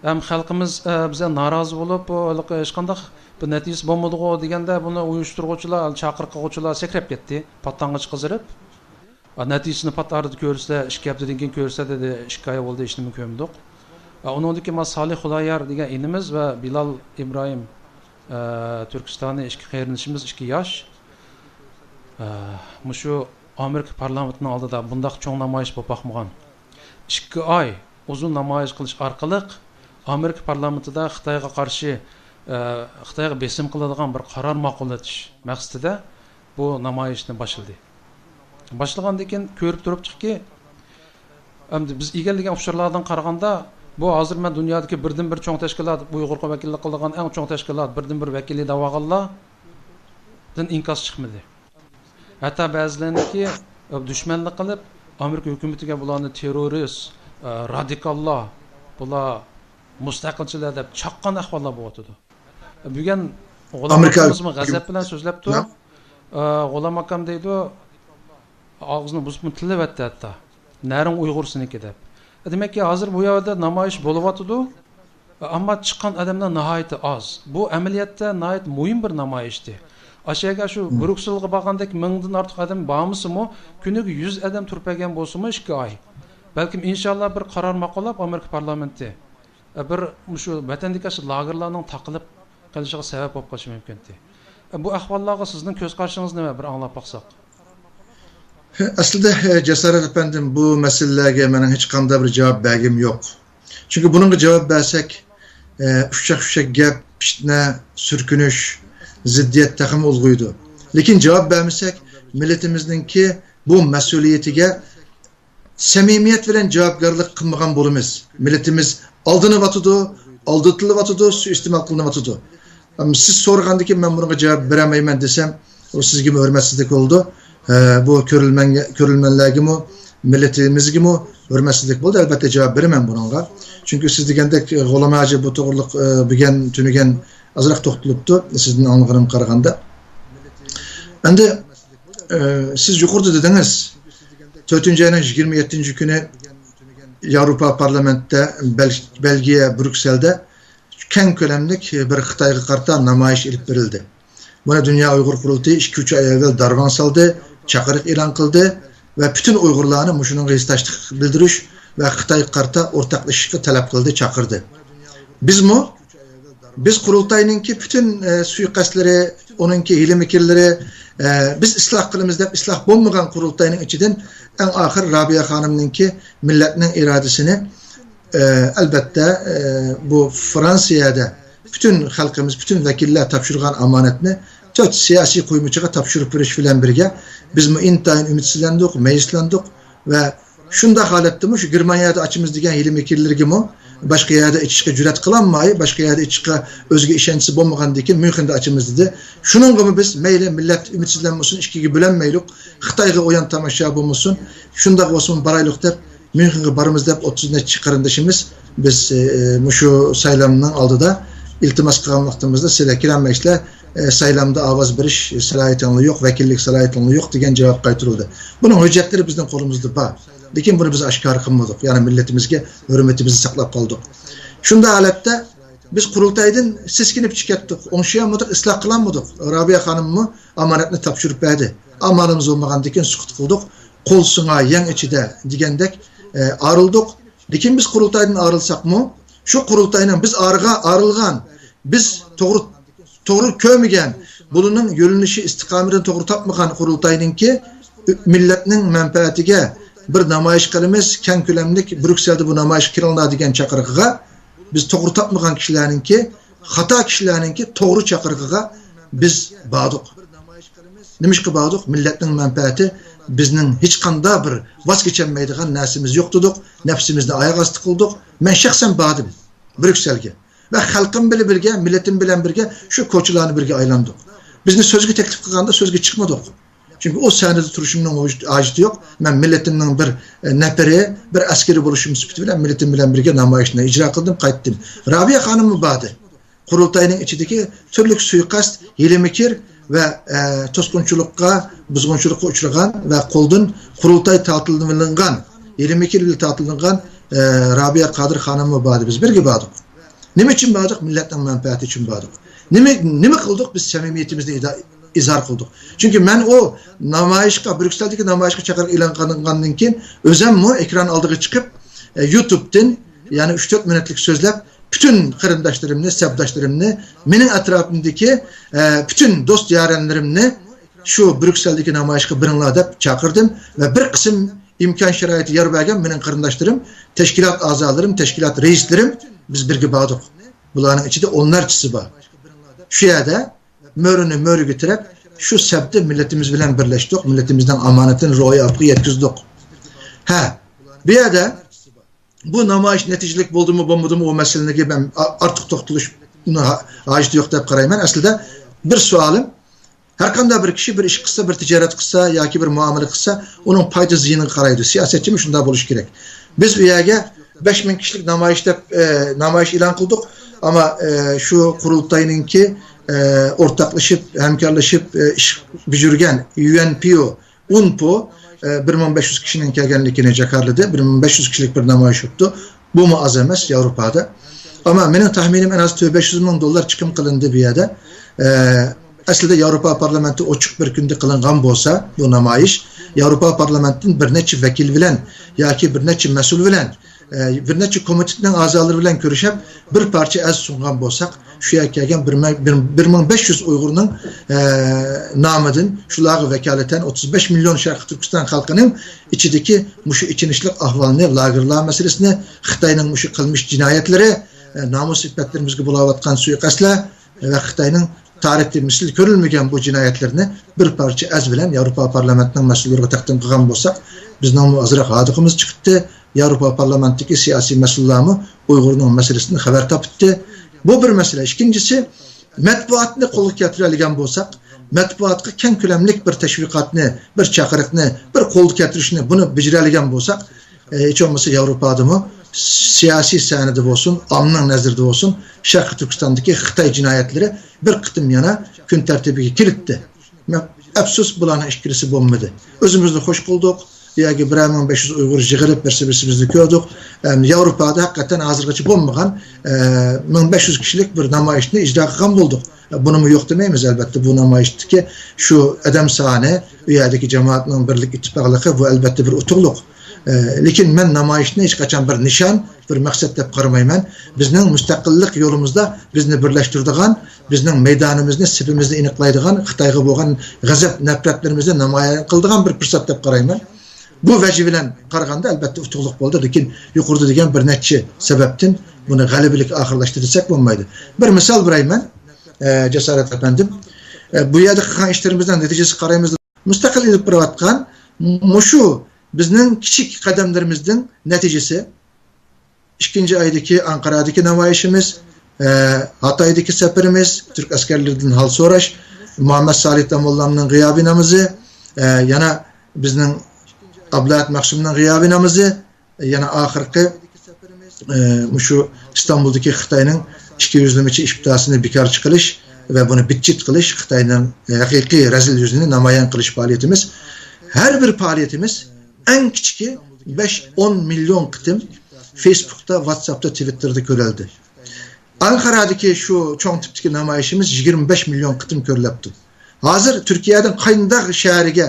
ھەم خەلقىمىز، ئە، بىزگە نارازى بولۇپ، بۇ ھېلىقى ھېچقانداق بىر نەتىجىسى بولمىدىغۇ دېگەندە، بۇنى ئۇيۇشتۇرغۇچىلار، چاقىرىق قىلغۇچىلار سەكرەپ كەتتى، پات تاڭغىچە قىزىرىپ. ئا، نەتىجىسىنى پات ئارىدا كۆرسە، ئىككى ھەپتىدىن كېيىن كۆرسە دېدى، ئىككى ئاي بولدى، ھېچنېمە كۆرمىدۇق. ئا، ئۇنىڭدىن كېيىن مانا سالىھ خۇدايار دېگەن ئىنىمىز ۋە بىلال ئىبراھىم، ئا، تۈركىستانى ئىككى قېرىندىشىمىز، ئىككى ياش، ئا، مۇشۇ ئامېرىكا پارلامېنتىنىڭ ئالدىدا بۇنداق چوڭ نامايىش بولۇپ باقمىغان. ئىككى ئاي ئۇزۇن نامايىش قىلىش ئارقىلىق ئامېرىكا پارلامېنتىدا خىتايغا قارشى، ئا، خىتايغا بېسىم قىلىدىغان بىر قارار ماقۇللىتىش مەقسىتىدە بۇ نامايىشنى باشلىدى. باشلىغاندىن كېيىن كۆرۈپ تۇرۇپتۇقكى، ئەمدى بىز ئىگىلىگەن ئۇچۇرلاردىن قارىغاندا، بۇ ھازىر مەن دۇنيادىكى بىردىنبىر چوڭ تەشكىلات، ئۇيغۇرغا ۋەكىللىك قىلىدىغان ئەڭ چوڭ تەشكىلات، بىردىنبىر ۋەكىلى دەۋالغانلاردىن ئىنكاس چىقمىدى. ھەتتا بەزىلەرنىڭكى دۈشمەنلىك قىلىپ، ئامېرىكا ھۆكۈمىتىگە بۇلارنى تېررورىست، رادىكاللار، بۇلار مۇستەقىلچىلەر دەپ چاققان ئەھۋاللار بولۇۋاتىدۇ. بۈگۈن غۇلام ئامېرىكا ئاكىمىزمۇ غەزەپ بىلەن سۆزلەپتۇ. نعم. ئە، غۇلام ئاكام دەيدۇ، ئاغزىنى بۇزۇپمۇ تىللىۋەتتى ھەتتا. نەرىڭ ئۇيغۇرسىنىڭكى دەپ. دېمەككى، ھازىر بۇ يەردە نامايىش بولۇۋاتىدۇ. ئەمما چىققان ئادەملەر ناھايىتى ئاز. بۇ ئەمەلىيەتتە ناھايىتى مۇھىم بىر نامايىشتى. ئاشۇ يەرگە شۇ مم. بروكسېلغا بارغاندەك مىڭدىن ئارتۇق ئادەم بارمىسىمۇ، كۈنىگە يۈز ئادەم تۇرۇپ بەرگەن بولسىمۇ ئىككى ئاي. بەلكىم ئىنشاللا بىر قارار ماقۇللاپ ئامېرىكا پارلامېنتى، ئە، بىر مۇشۇ ۋەتەندىكى ئاشۇ لاگېرلارنىڭ تاقىلىپ قېلىشىغا سەۋەب بولۇپ قېلىشى مۇمكىنتى. ئە، بۇ ئەھۋاللارغا سىزنىڭ كۆز قارىشىڭىز نېمە؟ بىر ئاڭلاپ باقساق. ئەسلىدە، ئە، جاسارەت ئەپەندىم، بۇ مەسىلىلەرگە مېنىڭ ھېچقانداق بىر جاۋاب بەرگۈم يوق. چۈنكى بۇنىڭغا جاۋاب بەرسەك، ئە، ئۇششاق-چۈششەك گەپ، پىتنە، سۈركۈنۈش، زىددىيەت تېخىمۇ ئۇلغىيىدۇ. لېكىن جاۋاب بەرمىسەك، مىللىتىمىزنىڭكى بۇ مەسئۇلىيىتىگە سەمىمىيەت بىلەن جاۋابكارلىق قىلمىغان بولىمىز. مىللىتىمىز ئالدىنىۋاتىدۇ، ئالدىتىلىۋاتىدۇ، سۇيىئىستېمال قىلىنىۋاتىدۇ. ئەم، سىز سورىغاندىكىن مەن بۇنىڭغا جاۋاب بېرەلمەيمەن دېسەم، ئۇ سىزگىمۇ ھۆرمەتسىزلىك بولىدۇ. ئە، بۇ كۆرۈرمەنگە، كۆرۈرمەنلەرگىمۇ، مىللىتىمىزگىمۇ ھۆرمەتسىزلىك بولىدۇ. ئەلبەتتە جاۋاب بېرىمەن بۇنىڭغا. چۈنكى سىز دېگەندەك، ئە، غۇلام ھاجى بۇ توغرىلىق، ئە، بۈگۈن، تۈنۈگۈن ئازراق توختىلىپتۇ، سىزدىن ئاڭلىغىنىمغا قارىغاندا. ئەمدى، ئە، سىز يۇقىرىدا دېدىڭىز، تۆتىنچى ئاينىڭ يىگىرمە يەتتىنچى كۈنى ياۋروپا پارلامېنتىدا، بەل-، بەلگىيە، بروكسېلدا كەڭ كۆلەملىك بىر خىتايغا قارىتا نامايىش ئېلىپ بېرىلدى. بۇنى دۇنيا ئۇيغۇر قۇرۇلتىيى ئىككى-ئۈچ ئاي ئەۋۋەل دارۋاڭ سالدى، چاقىرىق ئېلان قىلدى ۋە پۈتۈن ئۇيغۇرلارنى مۇشۇنىڭغا ھېسداشلىق بىلدۈرۈش ۋە خىتايغا قارىتا ئورتاقلىشىشقا تەلەپ قىلدى، چاقىردى. بىزمۇ، بىز قۇرۇلتاينىڭكى پۈتۈن، ئە، سۇيىقەستلىرى، ئۇنىڭكى ھىيلە-مىكىرلىرى، ئە، بىز ئىسلاھ قىلىمىز دەپ ئىسلاھ بولمىغان قۇرۇلتاينىڭ ئىچىدىن ئەڭ ئاخىر رابىيە خانىمنىڭكى مىللەتنىڭ ئىرادىسىنى، ئە، ئەلبەتتە، ئە، بۇ فرانسىيەدە پۈتۈن خەلقىمىز، پۈتۈن ۋەكىللەر تاپشۇرغان ئامانەتنى تۆت سىياسىي قۇيمىچىغا تاپشۇرۇپ بېرىش بىلەن بىرگە، بىزمۇ ئىنتايىن ئۈمىدسىزلەندۇق، مەيۈسلاندۇق ۋە شۇنداق ھالەتتىمۇ شۇ گېرمانىيەدە ئاچىمىز دېگەن ھىيلە-مىكىرلىرىگىمۇ، باشقا يەردە ئېچىشقا جۈرئەت قىلالماي، باشقا يەردە ئېچىشقا ئۆزىگە ئىشەنچىسى بولمىغاندىن كېيىن ميۇنخېندا ئاچىمىز دېدى. شۇنىڭغىمۇ بىز مەيلى مىللەت ئۈمىدسىزلەنمىسۇن، ئىچكىگە بۆلەنمەيلۇق، خىتايغا ئويۇن تاماشا بولمىسۇن، شۇنداق بولسىمۇ بارايلۇق دەپ، ميۇنخېنغا بارىمىز دەپ ئوتتۇز نەچچە قېرىندىشىمىز بىز، ئە، مۇشۇ سايلامنىڭ ئالدىدا ئىلتىماس قىلغان ۋاقتىمىزدا سىلەر كىرەلمەيسىلەر، ئە، سايلامدا ئاۋاز بېرىش سالاھىيىتىڭلار يوق، ۋەكىللىك سالاھىيىتىڭلار يوق دېگەن جاۋاب قايتۇرۇلدى. بۇنىڭ ھۆججەتلىرى بىزنىڭ قولىمىزدا بار. لېكىن بۇنى بىز ئاشكارا قىلمىدۇق. يەنى مىللىتىمىزگە ھۆرمىتىمىزنى ساقلاپ قالدۇق. شۇنداق ھالەتتە بىز قۇرۇلتايدىن سېسكىنىپ چىقىپ كەتتۇق. ئوڭشىيالمىدۇق، ئىسلاھ قىلالمىدۇق. رابىيە خانىممۇ ئامانەتنى تاپشۇرۇپ بەردى. ئامالىمىز بولمىغاندىكىن سۈكۈت قىلدۇق. قول سۇنار يەڭ ئىچىدە دېگەندەك، ئە، ئايرىلدۇق. لېكىن بىز قۇرۇلتايدىن ئايرىلساقمۇ، شۇ قۇرۇلتاينىڭ بىز ئارىغا ئايرىلغان، بىز توغرا، توغرا كۆرمىگەن، بۇلارنىڭ يۆنىلىشى ئىستىقامىتىنى توغرا تاپمىغان قۇرۇلتاينىڭكى مىللەتنىڭ مەنپەئەتىگە بىر نامايىش قىلىمىز، كەڭ كۆلەملىك بروكسېلدا بۇ نامايىشقا كېلىڭلار دېگەن چاقىرىقىغا بىز توغرا تاپمىغان كىشىلەرنىڭكى، خاتا كىشىلەرنىڭكى توغرا چاقىرىقىغا بىز باردۇق. نېمىشقا باردۇق؟ مىللەتنىڭ مەنپەئەتى بىزنىڭ ھېچقانداق بىر ۋاز كېچەلمەيدىغان نەرسىمىز يوق دېدۇق. نەپسىمىزنى ئاياغ ئاستى قىلدۇق. مەن شەخسەن باردىم بريۇكسېلگە ۋە خەلقىم بىلەن بىرگە، مىللىتىم بىلەن بىرگە شۇ كوچىلارنى بىرگە ئايلاندۇق. بىزنى سۆزگە تەكلىپ قىلغاندا سۆزگە چىقمىدۇق. چۈنكى ئۇ سەھنىدە تۇرۇشۇمنىڭ ھاجىتى يوق. مەن مىللىتىمنىڭ بىر، ئە، نەپىرى، بىر ئەسكىرى بولۇشۇم سۈپىتى بىلەن مىللىتىم بىلەن بىرگە نامايىشنى ئىجرا قىلدىم، قايتتىم. رابىيە خانىممۇ باردى. قۇرۇلتاينىڭ ئىچىدىكى تۈرلۈك سۇيىقەست، ھىيلە-مىكىر ۋە، ئە، توسقۇنچىلىققا، بۇزغۇنچىلىققا ئۇچرىغان ۋە قولدىن قۇرۇلتاي تارتىۋېلىنغان، ھىيلە-مىكىر بىلەن تارتىۋېلىنغان، ئە، رابىيە قادىر خانىممۇ باردى. بىز بىرگە باردۇق. نېمە ئۈچۈن باردۇق؟ مىللەتنىڭ مەنپەئەتى ئۈچۈن باردۇق. نېمە، نېمە قىلدۇق؟ بىز سەمىمىيىتىمىزنى ئىدا-، ئىزھار قىلدۇق. چۈنكى مەن ئۇ نامايىشقا، بريۇكسېلدىكى نامايىشقا چاقىرىق ئېلان قىلىنغاندىن كېيىن، ئۆزۈممۇ ئېكران ئالدىغا چىقىپ، ئە، يۇتۇبتىن، يەنى ئۈچ تۆت مىنۇتلۇق سۆزلەپ، پۈتۈن قېرىنداشلىرىمنى، سەپداشلىرىمنى، مېنىڭ ئەتراپىمدىكى، ئە، پۈتۈن دوست-يارەنلىرىمنى شۇ بريۇكسېلدىكى نامايىشقا بېرىڭلار دەپ چاقىردىم ۋە بىر قىسىم ئىمكان شارائىتى يار بەرگەن مېنىڭ قېرىنداشلىرىم، تەشكىلات ئەزالىرىم، تەشكىلات رەئىسلىرىم، بىز بىرگە باردۇق. بۇلارنىڭ ئىچىدە ئونلارچىسى بار. شۇ يەردە مۆرىنى مۆرىگە تىرەپ، شۇ سەپتە مىللىتىمىز بىلەن بىرلەشتۇق، مىللىتىمىزنىڭ ئامانىتىنى روھىي ئاپىغا يەتكۈزدۇق. ھە، بۇ يەردە بۇ نامايىش نەتىجىلىك بولدىمۇ، بولمىدىمۇ، ئۇ مەسىلىگە مەن ئا-، ئارتۇق توختىلىش ھا-، ھاجىتى يوق دەپ قارايمەن. ئەسلىدە بىر سوئالىم، ھەرقانداق بىر كىشى بىر ئىش قىلسا، بىر تىجارەت قىلسا ياكى بىر مۇئامىلە قىلسا، ئۇنىڭ پايدا زىيىنىغا قارايدۇ. سىياسەتچىمۇ شۇنداق بولۇشى كېرەك. بىز ئۇ يەرگە بەش مىڭ كىشىلىك نامايىش دەپ، ئە، نامايىش ئېلان قىلدۇق. ئەمما، ئە، شۇ قۇرۇلتاينىڭكى، ئە، ئورتاقلىشىپ، ھەمكارلىشىپ، ئە، ئىش بېجىرگەن يۇ ئېن پىي ئو، ئۇنپو، ئە، بىر مىڭ بەش يۈز كىشىنىڭ كەلگەنلىكىنى جاكارلىدى. بىر مىڭ بەش يۈز كىشىلىك بىر نامايىش ئۆتتى. بۇمۇ ئاز ئەمەس ياۋروپادا. ئەمما مېنىڭ تەخمىنىم ئەن ئاز تۆت بەش يۈز مىڭ دوللار چىقىم قىلىندى بۇ يەردە. ئە، ئەسلىدە ياۋروپا پارلامېنتى ئوچۇق بىر كۈندە قىلىنغان بولسا، بۇ نامايىش ياۋروپا پارلامېنتىدىن بىر نەچچە ۋەكىل بىلەن ياكى بىر نەچچە مەسئۇل بىلەن، ئە، بىر نەچچە كومىتېتنىڭ ئەزالىرى بىلەن كۆرۈشۈپ، بىر پارچە ئەرز سۇنغان بولساق، شۇ يەرگە كەلگەن بىر مىڭ، بىر، بىر مىڭ بەش يۈز ئۇيغۇرنىڭ، ئە، نامىدىن شۇلارغا ۋاكالىتەن ئوتتۇز بەش مىليون شەرقىي تۈركىستان خەلقىنىڭ ئىچىدىكى مۇشۇ ئېچىنىشلىق ئەھۋالنى، لاگېرلار مەسىلىسىنى، خىتاينىڭ مۇشۇ قىلمىش جىنايەتلىرى، ئە، نامۇس ئىپپەتلىرىمىزگە بولاۋاتقان سۇيىقەستلەر ۋە خىتاينىڭ تارىختىن مىسلى كۆرۈلمىگەن بۇ جىنايەتلىرىنى بىر پارچە ئەرز بىلەن ياۋروپا پارلامېنتىنىڭ مەسئۇللىرىغا تەقدىم قىلغان بولساق، بىزنىڭمۇ ئازراق ھاردۇقىمىز چىقىپتۇ. ياۋروپا پارلامېنتىدىكى سىياسىي مەسئۇللارمۇ ئۇيغۇرنىڭ مەسىلىسىدىن خەۋەر تاپتى. بۇ بىر مەسىلە. ئىككىنچىسى، مەتبۇئاتنى قولغا كەلتۈرەلىگەن بولساق، مەتبۇئاتقا كەڭ كۆلەملىك بىر تەشۋىقاتنى، بىر چاقىرىقنى، بىر قولغا كەلتۈرۈشنى، بۇنى بېجىرەلىگەن بولساق، ئە، ھېچ بولمىسا ياۋروپادىمۇ سىياسىي سەھنىدە بولسۇن، ئاممىنىڭ نەزىرىدە بولسۇن، شەرقىي تۈركىستاندىكى خىتاي جىنايەتلىرى بىر قېتىم يەنە كۈن تەرتىپىگە كىرىتتى. مە-، ئەپسۇس، بۇلارنىڭ ئىككىلىسى بولمىدى. ئۆزىمىزنى خوش قىلدۇق، بۇ يەرگە بىرەر مىڭ بەش يۈز ئۇيغۇر يىغىلىپ، بىرسى بىرسىمىزنى كۆردۇق. ئەم، ياۋروپادا ھەقىقەتەن ھازىرغىچە بولمىغان، ئە، مىڭ بەش يۈز كىشىلىك بىر نامايىشنى ئىجرا قىلغان بولدۇق. بۇنىمۇ يوق دېمەيمىز، ئەلبەتتە، بۇ نامايىشتىكى شۇ ئادەم سانى، ئۇ يەردىكى جامائەتنىڭ بىرلىك، ئىتتىپاقلىقى، بۇ، ئەلبەتتە، بىر ئۇتۇقلۇق. ئە، لېكىن مەن نامايىشنى ھېچقاچان بىر نىشان، بىر مەقسەت دەپ قارىمايمەن. بىزنىڭ مۇستەقىللىق يولىمىزدا بىزنى بىرلەشتۈرىدىغان، بىزنىڭ مەيدانىمىزنى، سېپىمىزنى ئېنىقلايدىغان، خىتايغا بولغان غەزەپ، نەپرەتلىرىمىزنى نامايان قىلىدىغان بىر پۇرسەت دەپ قارايمەن. بۇ ۋەجى بىلەن قارىغاندا، ئەلبەتتە، ئۇتۇقلۇق بولدى، لېكىن يۇقىرىدا دېگەن بىر نەچچە سەۋەبتىن بۇنى غەلىبىلىك ئاخىرلاشتى دېسەك بولمايدۇ. بىر مىسال بېرەيمەن، ئە، جاسارەت ئەپەندىم. ئە، بۇ يەردە قىلغان ئىشلىرىمىزنىڭ نەتىجىسىگە قارايمىز. مۇستەقىل ئېلىپ بېرىۋاتقان مۇشۇ بىزنىڭ كىچىك قەدەملىرىمىزنىڭ نەتىجىسى. ئىككىنچى ئايدىكى ئانقارادىكى نامايىشىمىز، ئە، ھاتايدىكى سەپىرىمىز، تۈرك ئەسكەرلىرىدىن ھال سوراش، مۇھەممەد سالىھ داموللامنىڭ غىيابىي نامىزى، ئە، يەنە بىزنىڭ ئابلەت مەخسۇمنىڭ غىيابىي نامىزى، يەنە ئاخىرقى، ئە، مۇشۇ ئىستانبۇلدىكى خىتاينىڭ ئىككى يۈزلىمىچە ئىپتاسىنى بىكارچە قىلىش ۋە بۇنى بىتچىت قىلىش، خىتاينىڭ ھەقىقىي رەزىل يۈزىنى نامايان قىلىش پائالىيىتىمىز. ھەر بىر پائالىيىتىمىز ئەڭ كىچىكى بەش ئون مىليون قېتىم فېيسبۇكتا، ۋاتساپتا، تىۋىتتېردا كۆرۈلدى. ئانقارادىكى شۇ چوڭ تىپتىكى نامايىشىمىز يىگىرمە بەش مىليون قېتىم كۆرۈلۈپتۇ. ھازىر تۈركىيەدىن قانداق شەھەرگە،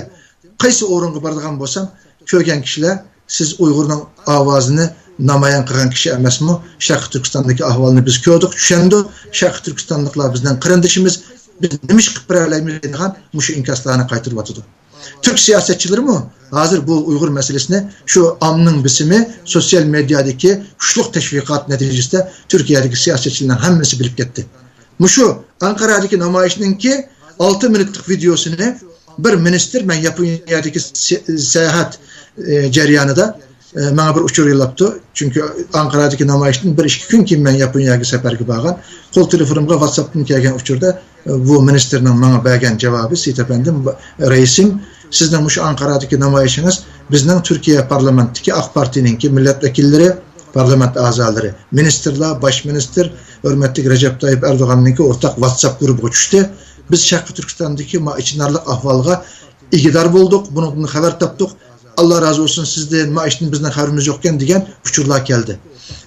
قايسى ئورۇنغا بارىدىغان بولسام، كۆرگەن كىشىلەر، سىز ئۇيغۇرنىڭ ئاۋازىنى نامايان قىلغان كىشى ئەمەسمۇ؟ شەرقىي تۈركىستاندىكى ئەھۋالنى بىز كۆردۇق، چۈشەندۇق. شەرقىي تۈركىستانلىقلار بىزنىڭ قېرىندىشىمىز، بىز نېمە ئىش قىلىپ بېرەلەيمىز دەيدىغان مۇشۇ ئىنكاسلارنى قايتۇرۇۋاتىدۇ. تۈرك سىياسەتچىلىرىمۇ ھازىر بۇ ئۇيغۇر مەسىلىسىنى شۇ ئاممىنىڭ بېسىمى، سوتسىيال مېدىيادىكى كۈچلۈك تەشۋىقات نەتىجىسىدە تۈركىيەدىكى سىياسەتچىلەرنىڭ ھەممىسى بىلىپ كەتتى. مۇشۇ ئانقارادىكى نامايىشنىڭكى ئالتە مىنۇتلۇق ۋىدېئوسىنى بىر مىنىستىر، مەن ياپونىيەدىكى سە-، ساياھەت، ئى، جەريانىدا، ئى، ماڭا بىر ئۇچۇر يوللاپتۇ. چۈنكى ئانقارادىكى نامايىشتىن بىر ئىككى كۈن كېيىن مەن ياپونىيەگە سەپەرگە بارغان. قول تېلېفونۇمغا ۋاتساپتىن كەلگەن ئۇچۇردا، ئى، بۇ مىنىستىرنىڭ ماڭا بەرگەن جاۋابى، سېيىت ئەپەندىم، رەئىسىم، سىزنىڭ مۇشۇ ئانقارادىكى نامايىشىڭىز بىزنىڭ تۈركىيە پارلامېنتتىكى ئاق پارتىيىنىڭكى مىللەت ۋەكىللىرى، پارلامېنت ئەزالىرى، مىنىستىرلار، باش مىنىستىر، ھۆرمەتلىك رەجەپ تايىپ ئەردوغاننىڭكى ئورتاق ۋاتساپ گۇرۇپىغا چۈشتى. بىز شەرقىي تۈركىستاندىكى ما ئېچىنارلىق ئەھۋالغا ئىگىدار بولدۇق، بۇنىڭدىن خەۋەر تاپتۇق. ئاللا رازى بولسۇن سىزدىن، ما ئىشتىن بىزنىڭ خەۋىرىمىز يوقكەن دېگەن ئۇچۇرلار كەلدى.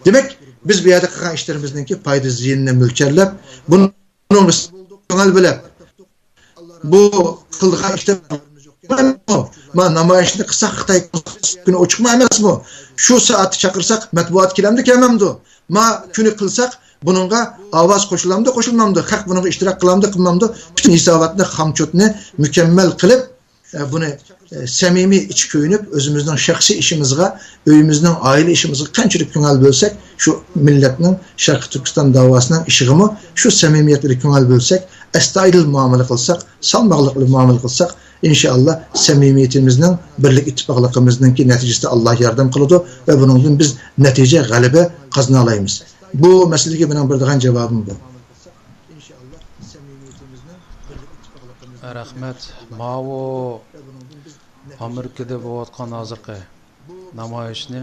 دېمەك، بىز بۇ يەردە قىلغان ئىشلىرىمىزنىڭكى پايدا زىيىنىنى مۆلچەرلەپ، بۇنىڭ كۆڭۈل بۆلۈپ، بۇ قىلغان ئىشلار ما نامايىشنى قىلساق خىتاي كۈنى ئوچۇقمۇ ئەمەسمۇ؟ شۇ سائەتتە چاقىرساق مەتبۇئات كېلەمدۇ كەلمەمدۇ؟ ما كۈنى قىلساق بۇنىڭغا ئاۋاز قوشۇلامدۇ قوشۇلمامدۇ؟ خەق بۇنىڭغا ئىشتىراك قىلامدۇ قىلمامدۇ؟ پۈتۈن ھېساباتنى، خامچوتنى مۇكەممەل قىلىپ، ئە، بۇنى، ئە، سەمىمىي ئىچ كۆيۈنۈپ، ئۆزىمىزنىڭ شەخسىي ئىشىمىزغا، ئۆيىمىزنىڭ ئائىلە ئىشىمىزغا قانچىلىك كۆڭۈل بۆلسەك، شۇ مىللەتنىڭ شەرقىي تۈركىستان داۋاسىنىڭ ئىشىغىمۇ شۇ سەمىمىيەت بىلەن كۆڭۈل بۆلسەك، ئەستايىدىل مۇئامىلە قىلساق، سالماقلىق بىلەن مۇئامىلە قىلساق، ئىنشائاللا سەمىمىيىتىمىزنىڭ، بىرلىك ئىتتىپاقلىقىمىزنىڭكى نەتىجىسىدە ئاللا ياردەم قىلىدۇ ۋە بۇنىڭدىن بىز نەتىجە، غەلىبە قازىنالايمىز. بۇ مەسىلىگە مېنىڭ بېرىدىغان جاۋابىم بۇ. رەھمەت. ماۋۇ ئامېرىكىدا بولۇۋاتقان ھازىرقى نامايىشنى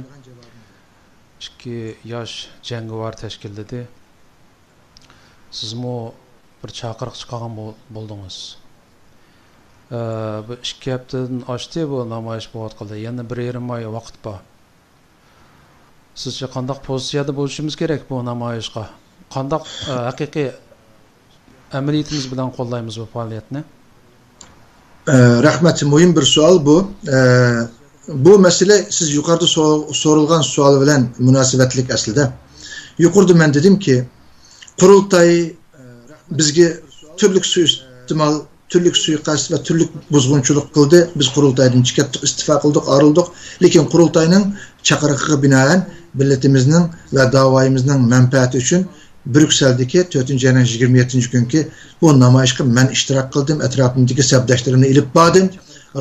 ئىككى ياش جەڭگىۋار تەشكىللىدى. سىزمۇ بىر چاقىرىق چىقارغان بول-، بولدىڭىز. ئە، بۇ ئىككى ھەپتىدىن ئاشتى بۇ نامايىش بولۇۋاتقىلى. يەنە بىر يېرىم ئاي ۋاقىت بار. سىزچە قانداق پوزىتسىيەدە بولۇشىمىز كېرەك بۇ نامايىشقا؟ قانداق، ئە، ھەقىقىي ئەمەلىيىتىمىز بىلەن قوللايمىز بۇ پائالىيەتنى؟ ئە، رەھمەت، مۇھىم بىر سوئال بۇ. ئە، بۇ مەسىلە سىز يۇقىرىدا سو-، سورۇلغان سوئال بىلەن مۇناسىۋەتلىك ئەسلىدە. يۇقىرىدا مەن دېدىمكى، قۇرۇلتاي بىزگە تۈرلۈك سۇيىئىستېمال، تۈرلۈك سۇيىقەست ۋە تۈرلۈك بۇزغۇنچىلىق قىلدى. بىز قۇرۇلتايدىن چىقىپ ئىستېفا قىلدۇق، ئايرىلدۇق. لېكىن قۇرۇلتاينىڭ چاقىرىقىغا بىنائەن مىللىتىمىزنىڭ ۋە داۋايىمىزنىڭ مەنپەئەتى ئۈچۈن بريۇكسېلدىكى تۆتىنچى ئاينىڭ يىگىرمە يەتتىنچى كۈنكى بۇ نامايىشقا مەن ئىشتىراك قىلدىم، ئەتراپىمدىكى سەپداشلىرىمنى ئېلىپ باردىم.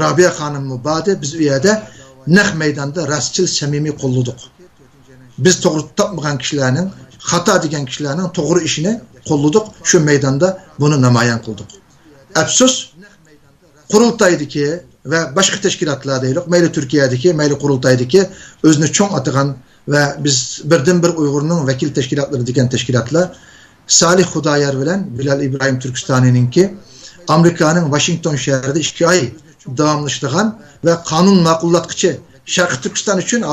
رابىيە خانىممۇ باردى. بىز ئۇ يەردە نەق مەيداندا راستچىل سەمىمىي قوللىدۇق. بىز توغرا تاپمىغان كىشىلەرنىڭ، خاتا دېگەن كىشىلەرنىڭ توغرا ئىشىنى قوللىدۇق، شۇ مەيداندا بۇنى نامايان قىلدۇق. ئەپسۇس، قۇرۇلتايدىكى ۋە باشقا تەشكىلاتلار دەيلۇق، مەيلى تۈركىيەدىكى، مەيلى قۇرۇلتايدىكى ئۆزىنى چوڭ ئاتىغان ۋە بىز بىردىنبىر ئۇيغۇرنىڭ ۋەكىل تەشكىلاتلىرى دېگەن تەشكىلاتلار سالىھ خۇدايار بىلەن بىلال ئىبراھىم تۈركىستانىنىڭكى ئامېرىكانىڭ ۋاشىنگتون شەھىرىدە ئىككى ئاي داۋاملىشىدىغان ۋە قانۇن ماقۇللاتقۇچى شەرقىي تۈركىستان ئۈچۈن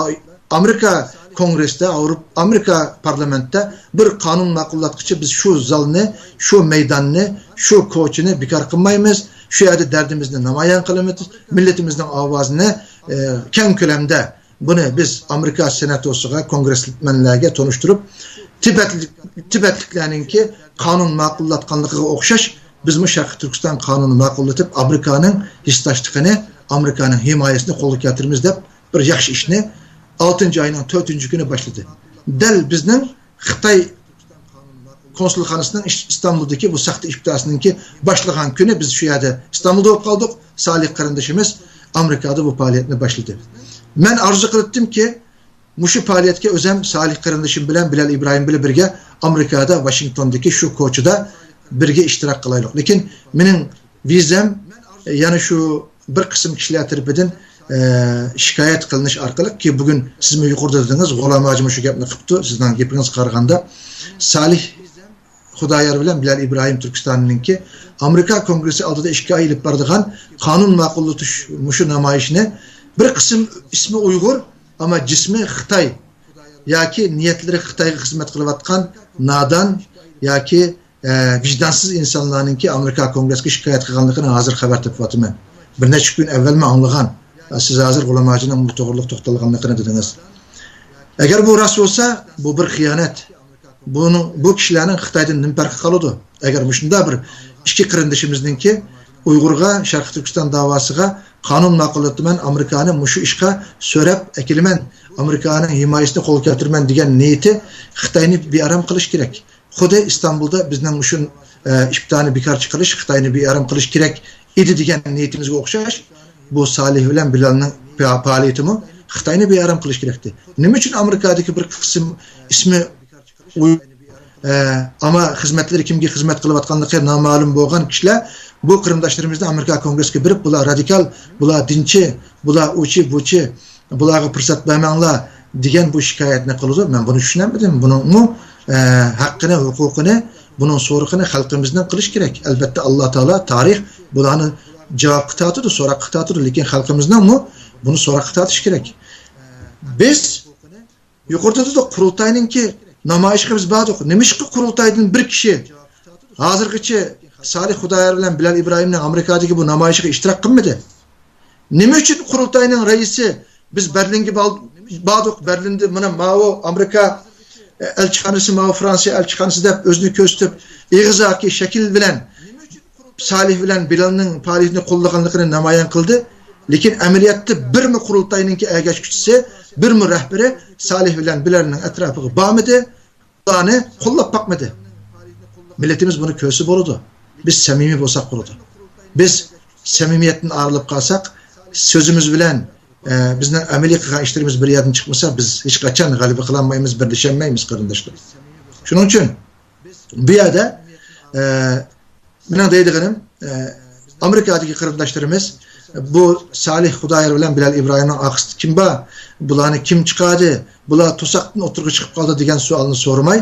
ئامېرىكا كونگرېسىدا، ئاۋروپا، ئامېرىكا پارلامېنتىدا بىر قانۇن ماقۇللاتقۇچى، بىز شۇ زالنى، شۇ مەيداننى، شۇ كوچىنى بىكار قىلمايمىز، شۇ يەردە دەردىمىزنى نامايان قىلىمىز، مىللىتىمىزنىڭ ئاۋازىنى، ئە، كەڭ كۆلەمدە بۇنى بىز ئامېرىكا سېناتوسىغا، كونگرېسمەنلەرگە تونۇشتۇرۇپ، تىبەتلىك، تىبەتلىكلەرنىڭكى قانۇن ماقۇللاتقانلىقىغا ئوخشاش، بىزمۇ شەرقىي تۈركىستان قانۇنى ماقۇللىتىپ، ئامېرىكانىڭ ھېسداشلىقىنى، ئامېرىكانىڭ ھىمايىسىنى قولغا كەلتۈرىمىز دەپ، بىر ياخشى ئىشنى ئالتىنچى ئاينىڭ تۆتىنچى كۈنى باشلىدى. دەل بىزنىڭ خىتاي كونسۇلخانىسىنىڭ ئىس-، ئىستانبۇلدىكى بۇ ساختا ئىپادىسىنىڭكى باشلىغان كۈنى بىز شۇ يەردە ئىستانبۇلدا بولۇپ قالدۇق. سالىھ قېرىندىشىمىز ئامېرىكادا بۇ پائالىيەتنى باشلىدى. مەن ئارزۇ قىلاتتىمكى، مۇشۇ پائالىيەتكە ئۆزەم سالىھ قېرىندىشىم بىلەن بىلال ئىبراھىم بىلەن بىرگە ئامېرىكادا، ۋاشىنگتوندىكى شۇ كوچىدا بىرگە ئىشتىراك قىلايلۇق. لېكىن مېنىڭ ۋىزەم، ئە، يەنە شۇ بىر قىسىم كىشىلەر تەرىپىدىن، ئە، شىكايەت قىلىنىش ئارقىلىق، كى بۈگۈن سىزمۇ يۇقىرىدا دېدىڭىز، غۇلام ھاجىمۇ شۇ گەپنى قىپتۇ، سىزنىڭ گېپىڭىزگە قارىغاندا، سالىھ خۇدايار بىلەن بىلال ئىبراھىم تۈركىستاننىڭكى ئامېرىكا كونگرېسسى ئالدىدا ئىككى ئاي ئېلىپ بارىدىغان قانۇن ماقۇللىتىش مۇشۇ نامايىشىنى بىر قىسىم ئىسمى ئۇيغۇر، ئەمما جىسمى خىتاي ياكى نىيەتلىرى خىتايغا خىزمەت قىلىۋاتقان نادان ياكى، ئە، ۋىجدانسىز ئىنسانلارنىڭكى ئامېرىكا كونگرېسسىگە شىكايەت قىلغانلىقىنى ھازىر خەۋەر تېپىۋاتىمەن. بىر نەچچە كۈن ئەۋۋەلمۇ ئاڭلىغان. سىز ھازىر غۇلام ھاجىنىڭ بۇ توغرىلىق توختالغانلىقىنى دېدىڭىز. ئەگەر بۇ راست بولسا، بۇ بىر خىيانەت. بۇنىڭ، بۇ كىشىلەرنىڭ خىتايدىن نېمە پەرقى قالىدۇ؟ ئەگەر مۇشۇنداق بىر ئىككى قېرىندىشىمىزنىڭكى ئۇيغۇرغا، شەرقىي تۈركىستان داۋاسىغا قانۇن ماقۇللىتىمەن، ئامېرىكانى مۇشۇ ئىشقا سۆرەپ ئەكېلىمەن، ئامېرىكانىڭ ھىمايىسىنى قولغا كەلتۈرىمەن دېگەن نىيىتى خىتاينى بىئارام قىلىش كېرەك. خۇددى ئىستانبۇلدا بىزنىڭ مۇشۇ، ئە، ئىپادىنى بىكار چىقىرىش، خىتاينى بىئارام قىلىش كېرەك ئىدى دېگەن نىيىتىمىزگە ئوخشاش، بۇ سالىھ بىلەن بىلالنىڭ پا-، پائالىيىتىمۇ خىتاينى بىئارام قىلىش كېرەكتى. نېمە ئۈچۈن ئامېرىكادىكى بىر قىسىم ئىسمى ئۇي-، ئە، ئەمما خىزمەتلىرى كىمگە خىزمەت قىلىۋاتقانلىقى نامەلۇم بولغان كىشىلەر بۇ قېرىنداشلىرىمىزنى ئامېرىكا كونگرېسسىگە بېرىپ، بۇلار رادىكال، بۇلار دىنچى، بۇلار ئۇچى، بۇچى، بۇلارغا پۇرسەت بەرمەڭلار دېگەن بۇ شىكايەتنى قىلىدۇ. مەن بۇنى چۈشىنەلمىدىم. بۇنىڭمۇ، ئە، ھەققىنى، ھوقۇقىنى، بۇنىڭ سورىقىنى خەلقىمىزنىڭ قىلىش كېرەك. ئەلبەتتە، ئاللا تائالا، تارىخ بۇلارنى جاۋابقا تارتىدۇ، سوراققا تارتىدۇ. لېكىن خەلقىمىزنىڭمۇ بۇنى سوراققا تارتىش كېرەك. بىز يۇقىرىدا دېدۇق، قۇرۇلتاينىڭكى نامايىشىغا بىز باردۇق. نېمىشقا قۇرۇلتايدىن بىر كىشى ھازىرغىچە سالىھ خۇدايار بىلەن بىلال ئىبراھىمنىڭ ئامېرىكادىكى بۇ نامايىشىغا ئىشتىراك قىلمىدى؟ نېمە ئۈچۈن قۇرۇلتاينىڭ رەئىسى، بىز بەرلىنگە بال-، باردۇق، بەرلىندە مانا ماۋۇ ئامېرىكا، ئە، ئەلچىخانىسى، ماۋۇ فرانسىيە ئەلچىخانىسى دەپ ئۆزىنى كۆرسىتىپ، ئېغىز ياكى شەكىل بىلەن سالىھ بىلەن بىلالنىڭ پائالىيىتىنى قوللىغانلىقىنى نامايان قىلدى. لېكىن ئەمەلىيەتتە بىرمۇ قۇرۇلتاينىڭكى ئەگەشكۈچىسى، بىرمۇ رەھبىرى سالىھ بىلەن بىلالنىڭ ئەتراپىغا بارمىدى، ئۇلارنى قوللاپ باقمىدى. مىللىتىمىز بۇنى كۆرسە بولىدۇ. بىز سەمىمىي بولساق بولىدۇ. بىز سەمىمىيەتتىن ئايرىلىپ قالساق، سۆزىمىز بىلەن، ئە، بىزنىڭ ئەمەلىي قىلغان ئىشلىرىمىز بىر يەردىن چىقمىسا، بىز ھېچقاچان غەلىبە قىلالمايمىز، بىرلىشەلمەيمىز، قېرىنداشلار. شۇنىڭ ئۈچۈن بۇ يەردە، ئە، مېنىڭ دەيدىغىنىم، ئە، ئامېرىكادىكى قېرىنداشلىرىمىز بۇ سالىھ خۇدايار بىلەن بىلال ئىبراھىمنىڭ ئارقىسىدا كىم بار؟ بۇلارنى كىم چىقاردى؟ بۇلار توساقتىن ئوتتۇرىغا چىقىپ قالدى دېگەن سوئالنى سورىماي،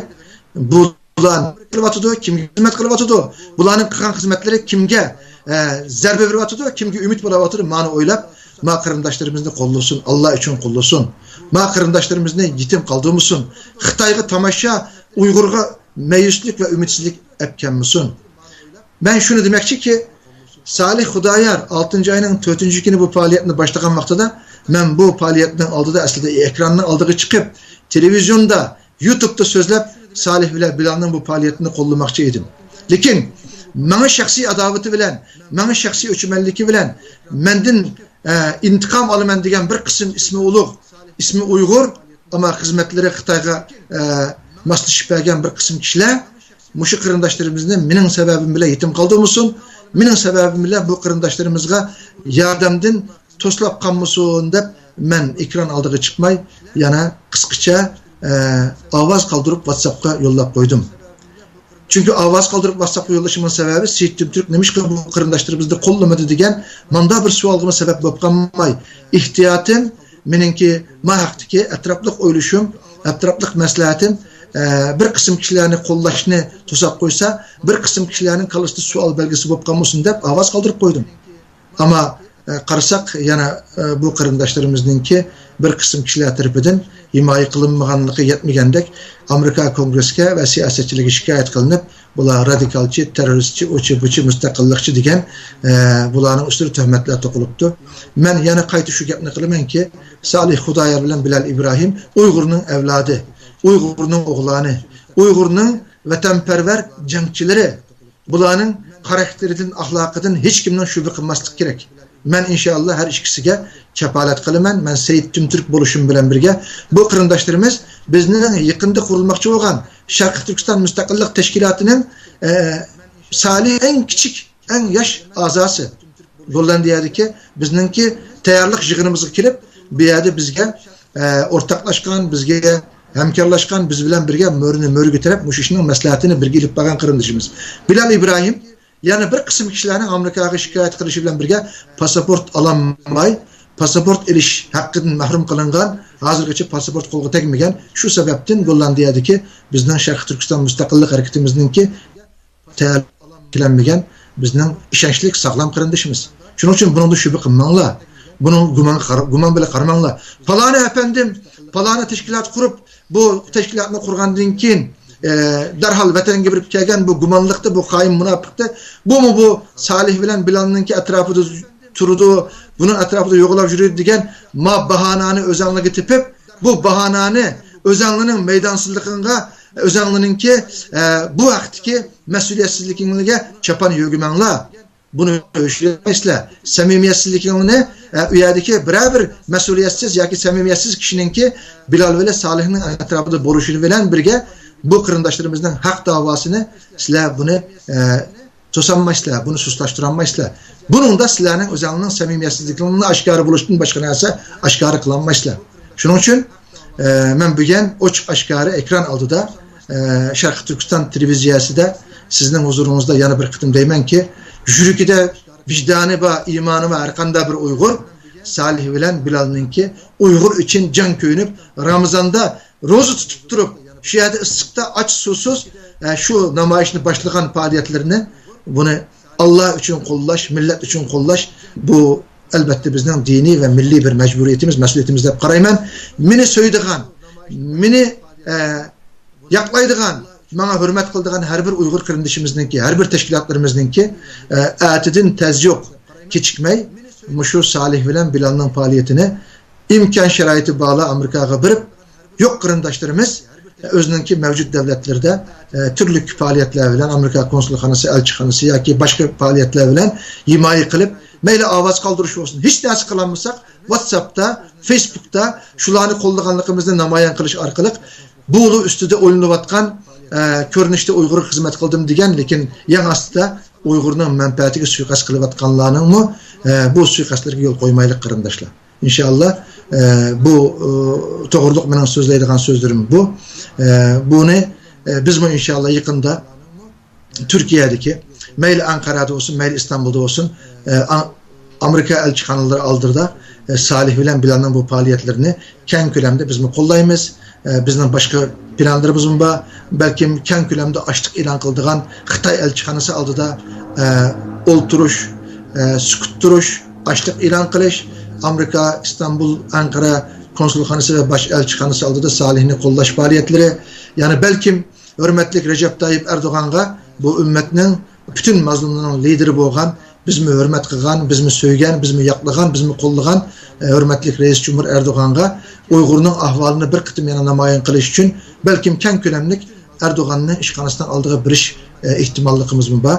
بۇلار نېمە قىلىۋاتىدۇ؟ كىمگە خىزمەت قىلىۋاتىدۇ؟ بۇلارنىڭ قىلغان خىزمەتلىرى كىمگە، ئە، زەربە بېرىۋاتىدۇ؟ كىمگە ئۈمىد بولاۋاتىدۇ؟ مانى ئويلاپ، ما قېرىنداشلىرىمىزنى قوللىسۇن، ئاللا ئۈچۈن قوللىسۇن. ما قېرىنداشلىرىمىزنى يېتىم قالدۇرمىسۇن. خىتايغا تاماشا، ئۇيغۇرغا مەيۈسلۈك ۋە ئۈمىدسىزلىك ئەپ كەلمىسۇن. مەن شۇنى دېمەكچىكى، سالىھ خۇدايار ئالتىنچى ئاينىڭ تۆتىنچى كۈنى بۇ پائالىيەتنى باشلىغان ۋاقتىدا، مەن بۇ پائالىيەتنىڭ ئالدىدا، ئەسلىدە ئېكراننىڭ ئالدىغا چىقىپ، تېلېۋىزىيوندا، يۇتۇبتا سۆزلەپ، سالىھ بىلەن بىلالنىڭ بۇ پائالىيەتنى قوللىماقچى ئىدىم. لېكىن ماڭا شەخسىي ئاداۋىتى بىلەن، ماڭا شەخسىي ئۆچمەنلىكى بىلەن، مەندىن، ئە، ئىنتىقام ئالىمەن دېگەن بىر قىسىم ئىسمى ئۇلۇغ، ئىسمى ئۇيغۇر، ئەمما خىزمەتلىرى خىتايغا، ئە، ماسلىشىپ بەرگەن بىر قىسىم كىشىلەر مۇشۇ قېرىنداشلىرىمىزنى مېنىڭ سەۋەبىم بىلەن يېتىم قالدۇرمىسۇن، مېنىڭ سەۋەبىم بىلەن بۇ قېرىنداشلىرىمىزغا ياردەمدىن توسلاپ قالمىسۇن دەپ، مەن ئېكران ئالدىغا چىقماي، يەنە قىسقىچە، ئە، ئاۋاز قالدۇرۇپ ۋاتساپقا يوللاپ قويدۇم. چۈنكى ئاۋاز قالدۇرۇپ ۋاتساپقا يوللىشىمنىڭ سەۋەبى، سېيىت تۈمتۈرك نېمىشقا بۇ قېرىنداشلىرىمىزنى قوللىمىدى دېگەن ماندا بىر سوئالغىمۇ سەۋەب بولۇپ قالماي، ئېھتىياتىم، مېنىڭكى ما ھەقتىكى ئەتراپلىق ئويلىشىم، ئەتراپلىق مەسلىھەتىم، ئە، بىر قىسىم كىشىلەرنى قوللاشنى توساپ قويسا، بىر قىسىم كىشىلەرنىڭ كاللىسىدا سوئال بەلگىسى بولۇپ قالمىسۇن دەپ ئاۋاز قالدۇرۇپ قويدۇم. ئەمما، ئە، قارىساق، يەنە، ئە، بۇ قېرىنداشلىرىمىزنىڭكى بىر قىسىم كىشىلەر تەرىپىدىن ھىمايە قىلىنمىغانلىقى يەتمىگەندەك، ئامېرىكا كونگرېسسىگە ۋە سىياسەتچىلەرگە شىكايەت قىلىنىپ، بۇلار رادىكالچى، تېررورىستچى، ئۇچى-بۇچى، مۇستەقىللىقچى دېگەن، ئە، بۇلارنىڭ ئۈستىدە تۆھمەتلەر توقۇلۇپتۇ. مەن يەنە قايتا شۇ گەپنى قىلىمەنكى، سالىھ خۇدايار بىلەن بىلال ئىبراھىم ئۇيغۇرنىڭ ئەۋلادى، ئۇيغۇرنىڭ ئوغلانى، ئۇيغۇرنىڭ ۋەتەنپەرۋەر جەڭچىلىرى. بۇلارنىڭ خاراكتېرىدىن، ئەخلاقىدىن ھېچكىمنىڭ شۈبھە قىلماسلىقى كېرەك. مەن ئىنشائاللا ھەر ئىككىسىگە كاپالەت قىلىمەن. مەن سېيىت تۈمتۈرك بولۇشۇم بىلەن بىرگە، بۇ قېرىنداشلىرىمىز بىزنىڭ يېقىندا قۇرۇلماقچى بولغان شەرقىي تۈركىستان مۇستەقىللىق تەشكىلاتىنىڭ، ئە، سالىھ، ئەڭ كىچىك، ئەڭ ياش ئەزاسى، گوللاندىيەدىكى بىزنىڭكى تەييارلىق يىغىنىمىزغا كېلىپ، بۇ يەردە بىزگە، ئە، ئورتاقلاشقان، بىزگە ھەمكارلاشقان، بىز بىلەن بىرگە مۆرىنى مۆرىگە تىرەپ، مۇشۇ ئىشنىڭ مەسلىھەتىنى بىرگە ئېلىپ بارغان قېرىندىشىمىز. بىلال ئىبراھىم يەنە بىر قىسىم كىشىلەرنىڭ ئامېرىكاغا شىكايەت قىلىشى بىلەن بىرگە، پاسپورت ئالالماي، پاسپورت ئېلىش ھەققىدىن مەھرۇم قىلىنغان، ھازىرغىچە پاسپورت قولغا تەگمىگەن، شۇ سەۋەبتىن گوللاندىيەدىكى بىزنىڭ شەرقىي تۈركىستان مۇستەقىللىق ھەرىكىتىمىزنىڭكى تەييارلىقلانمىغان بىزنىڭ ئىشەنچلىك، ساغلام قېرىندىشىمىز. شۇنىڭ ئۈچۈن بۇنىڭدا شۈبھە قىلماڭلار. بۇنىڭ گۇمانغا قارا-، گۇمان بىلەن قارىماڭلار. پالانى ئەپەندىم، پالانى تەشكىلات قۇرۇپ، بۇ تەشكىلاتنى قۇرغاندىن كېيىن، ئە، دەرھال ۋەتەنگە بېرىپ كەلگەن بۇ گۇمانلىقتا، بۇ خائىن مۇناپىقتا، بۇمۇ بۇ سالىھ بىلەن بىلالنىڭكى ئەتراپىدا تۇرىدۇ، بۇنىڭ ئەتراپىدا يوغىلاپ يۈرىدۇ دېگەن ما باھانانى ئۆزەڭلارغا تېپىپ، بۇ باھانانى ئۆزەڭلارنىڭ مەيدانسىزلىقىڭغا، ئۆزەڭلارنىڭكى، ئە، بۇ ھەقتىكى مەسئۇلىيەتسىزلىكىڭلارگە چاپان يۆگىمەڭلار. بۇنى ئۆچۈرمەيسىلەر. سەمىمىيەتسىزلىكىڭلارنى، ئە، ئۇ يەردىكى بىرەر بىر مەسئۇلىيەتسىز ياكى سەمىمىيەتسىز كىشىنىڭكى بىلال بىلەن سالىھنىڭ ئەتراپىدا بولۇشى بىلەن بىرگە بۇ قېرىنداشلىرىمىزنىڭ ھەق داۋاسىنى سىلەر بۇنى، ئە، توسالمايسىلەر، بۇنى سۇسلاشتۇرالمايسىلەر. بۇنىڭدا سىلەرنىڭ ئۆزەڭنىڭ سەمىمىيەتسىزلىكىڭلارنى ئاشكارا بولۇشتىن باشقا نەرسە ئاشكارا قىلالمايسىلەر. شۇنىڭ ئۈچۈن، ئە، مەن بۈگۈن ئوچۇق ئاشكارا ئېكران ئالدىدا، ئە، شەرقىي تۈركىستان تېلېۋىزىيەسىدە سىزنىڭ ھۇزۇرىڭىزدا يەنە بىر قېتىم دەيمەنكى، يۈرىكىدە ۋىجدانى بار، ئىمانى بار ھەر قانداق بىر ئۇيغۇر سالىھ بىلەن بىلالنىڭكى ئۇيغۇر ئۈچۈن جان كۆيۈنۈپ، رامىزاندا روزا تۇتۇپ تۇرۇپ، شۇ يەردە ئىسسىقتا ئاچ سۇسىز، ئە، شۇ نامايىشنى باشلىغان پائالىيەتلىرىنى، بۇنى ئاللا ئۈچۈن قوللاش، مىللەت ئۈچۈن قوللاش، بۇ ئەلبەتتە بىزنىڭ دىنىي ۋە مىللىي بىر مەجبۇرىيىتىمىز، مەسئۇلىيىتىمىز دەپ قارايمەن. مېنى سۆيىدىغان، مېنى، ئە، ياقلايدىغان، ماڭا ھۆرمەت قىلىدىغان ھەر بىر ئۇيغۇر قېرىندىشىمىزنىڭكى، ھەر بىر تەشكىلاتلىرىمىزنىڭكى، ئە، ئەتىدىن تەز يوق، كېچىكمەي مۇشۇ سالىھ بىلەن بىلالنىڭ پائالىيىتىنى ئىمكان شارائىتى بارلار ئامېرىكاغا بېرىپ، يوق قېرىنداشلىرىمىز ئۆزىنىڭكى مەۋجۇت دۆلەتلىرىدە، ئە، تۈرلۈك پائالىيەتلەر بىلەن، ئامېرىكا كونسۇلخانىسى، ئەلچىخانىسى ياكى باشقا پائالىيەتلەر بىلەن ھىمايە قىلىپ، مەيلى ئاۋاز قالدۇرۇش بولسۇن، ھېچ نەرسە قىلالمىساق، ۋاتساپتا، فېيسبۇكتا شۇلارنى قوللىغانلىقىمىزنى نامايان قىلىش ئارقىلىق، بۇ ئۇلۇ ئۈستىدە ئويلىنىۋاتقان، ئە، كۆرۈنۈشتە ئۇيغۇرغا خىزمەت قىلدىم دېگەن، لېكىن يەڭ ئاستىدا ئۇيغۇرنىڭ مەنپەئەتىگە سۇيىقەست قىلىۋاتقانلارنىڭمۇ، ئە، بۇ سۇيىقەستلەرگە يول قويمايلىق، قېرىنداشلار. ئىنشائاللا، ئە، بۇ، ئۇ، توغرۇلۇق مېنىڭ سۆزلەيدىغان سۆزلىرىم بۇ. ئە، بۇنى، ئە، بىزمۇ ئىنشائاللا يېقىندا تۈركىيەدىكى، مەيلى ئەنقەرەدە بولسۇن، مەيلى ئىستانبۇلدا بولسۇن، ئە، ئا-، ئامېرىكا ئەلچىخانىلىرى ئالدىدا، ئە، سالىھ بىلەن بىلالنىڭ بۇ پائالىيەتلىرىنى كەڭ كۆلەمدە بىزمۇ قوللايمىز. ئە، بىزنىڭ باشقا پىلانلىرىمىزمۇ بار. بەلكىم كەڭ كۆلەمدە ئاشلىق ئېلان قىلىدىغان خىتاي ئەلچىخانىسى ئالدىدا، ئە، ئولتۇرۇش، ئە، سۈكۈت تۇرۇش، ئاشلىق ئېلان قىلىش، ئامېرىكا، ئىستانبۇل، ئەنقەرە كونسۇلخانىسى ۋە باش ئەلچىخانىسى ئالدىدا سالىھنى قوللاش پائالىيەتلىرى. يەنى بەلكىم ھۆرمەتلىك رەجەپ تايىپ ئەردوغانغا، بۇ ئۈممەتنىڭ پۈتۈن مەزلۇملىرىنىڭ لىدىرى بولغان، بىزمۇ ھۆرمەت قىلغان، بىزمۇ سۆيگەن، بىزمۇ ياقلىغان، بىزمۇ قوللىغان، ئە، ھۆرمەتلىك رەئىس جۇمھۇر ئەردوغانغا ئۇيغۇرنىڭ ئەھۋالىنى بىر قېتىم يەنە نامايان قىلىش ئۈچۈن، بەلكىم كەڭ كۆلەملىك ئەردوغاننى ئىشخانىسىنىڭ ئالدىغا بېرىش، ئە، ئېھتىماللىقىمىزمۇ بار.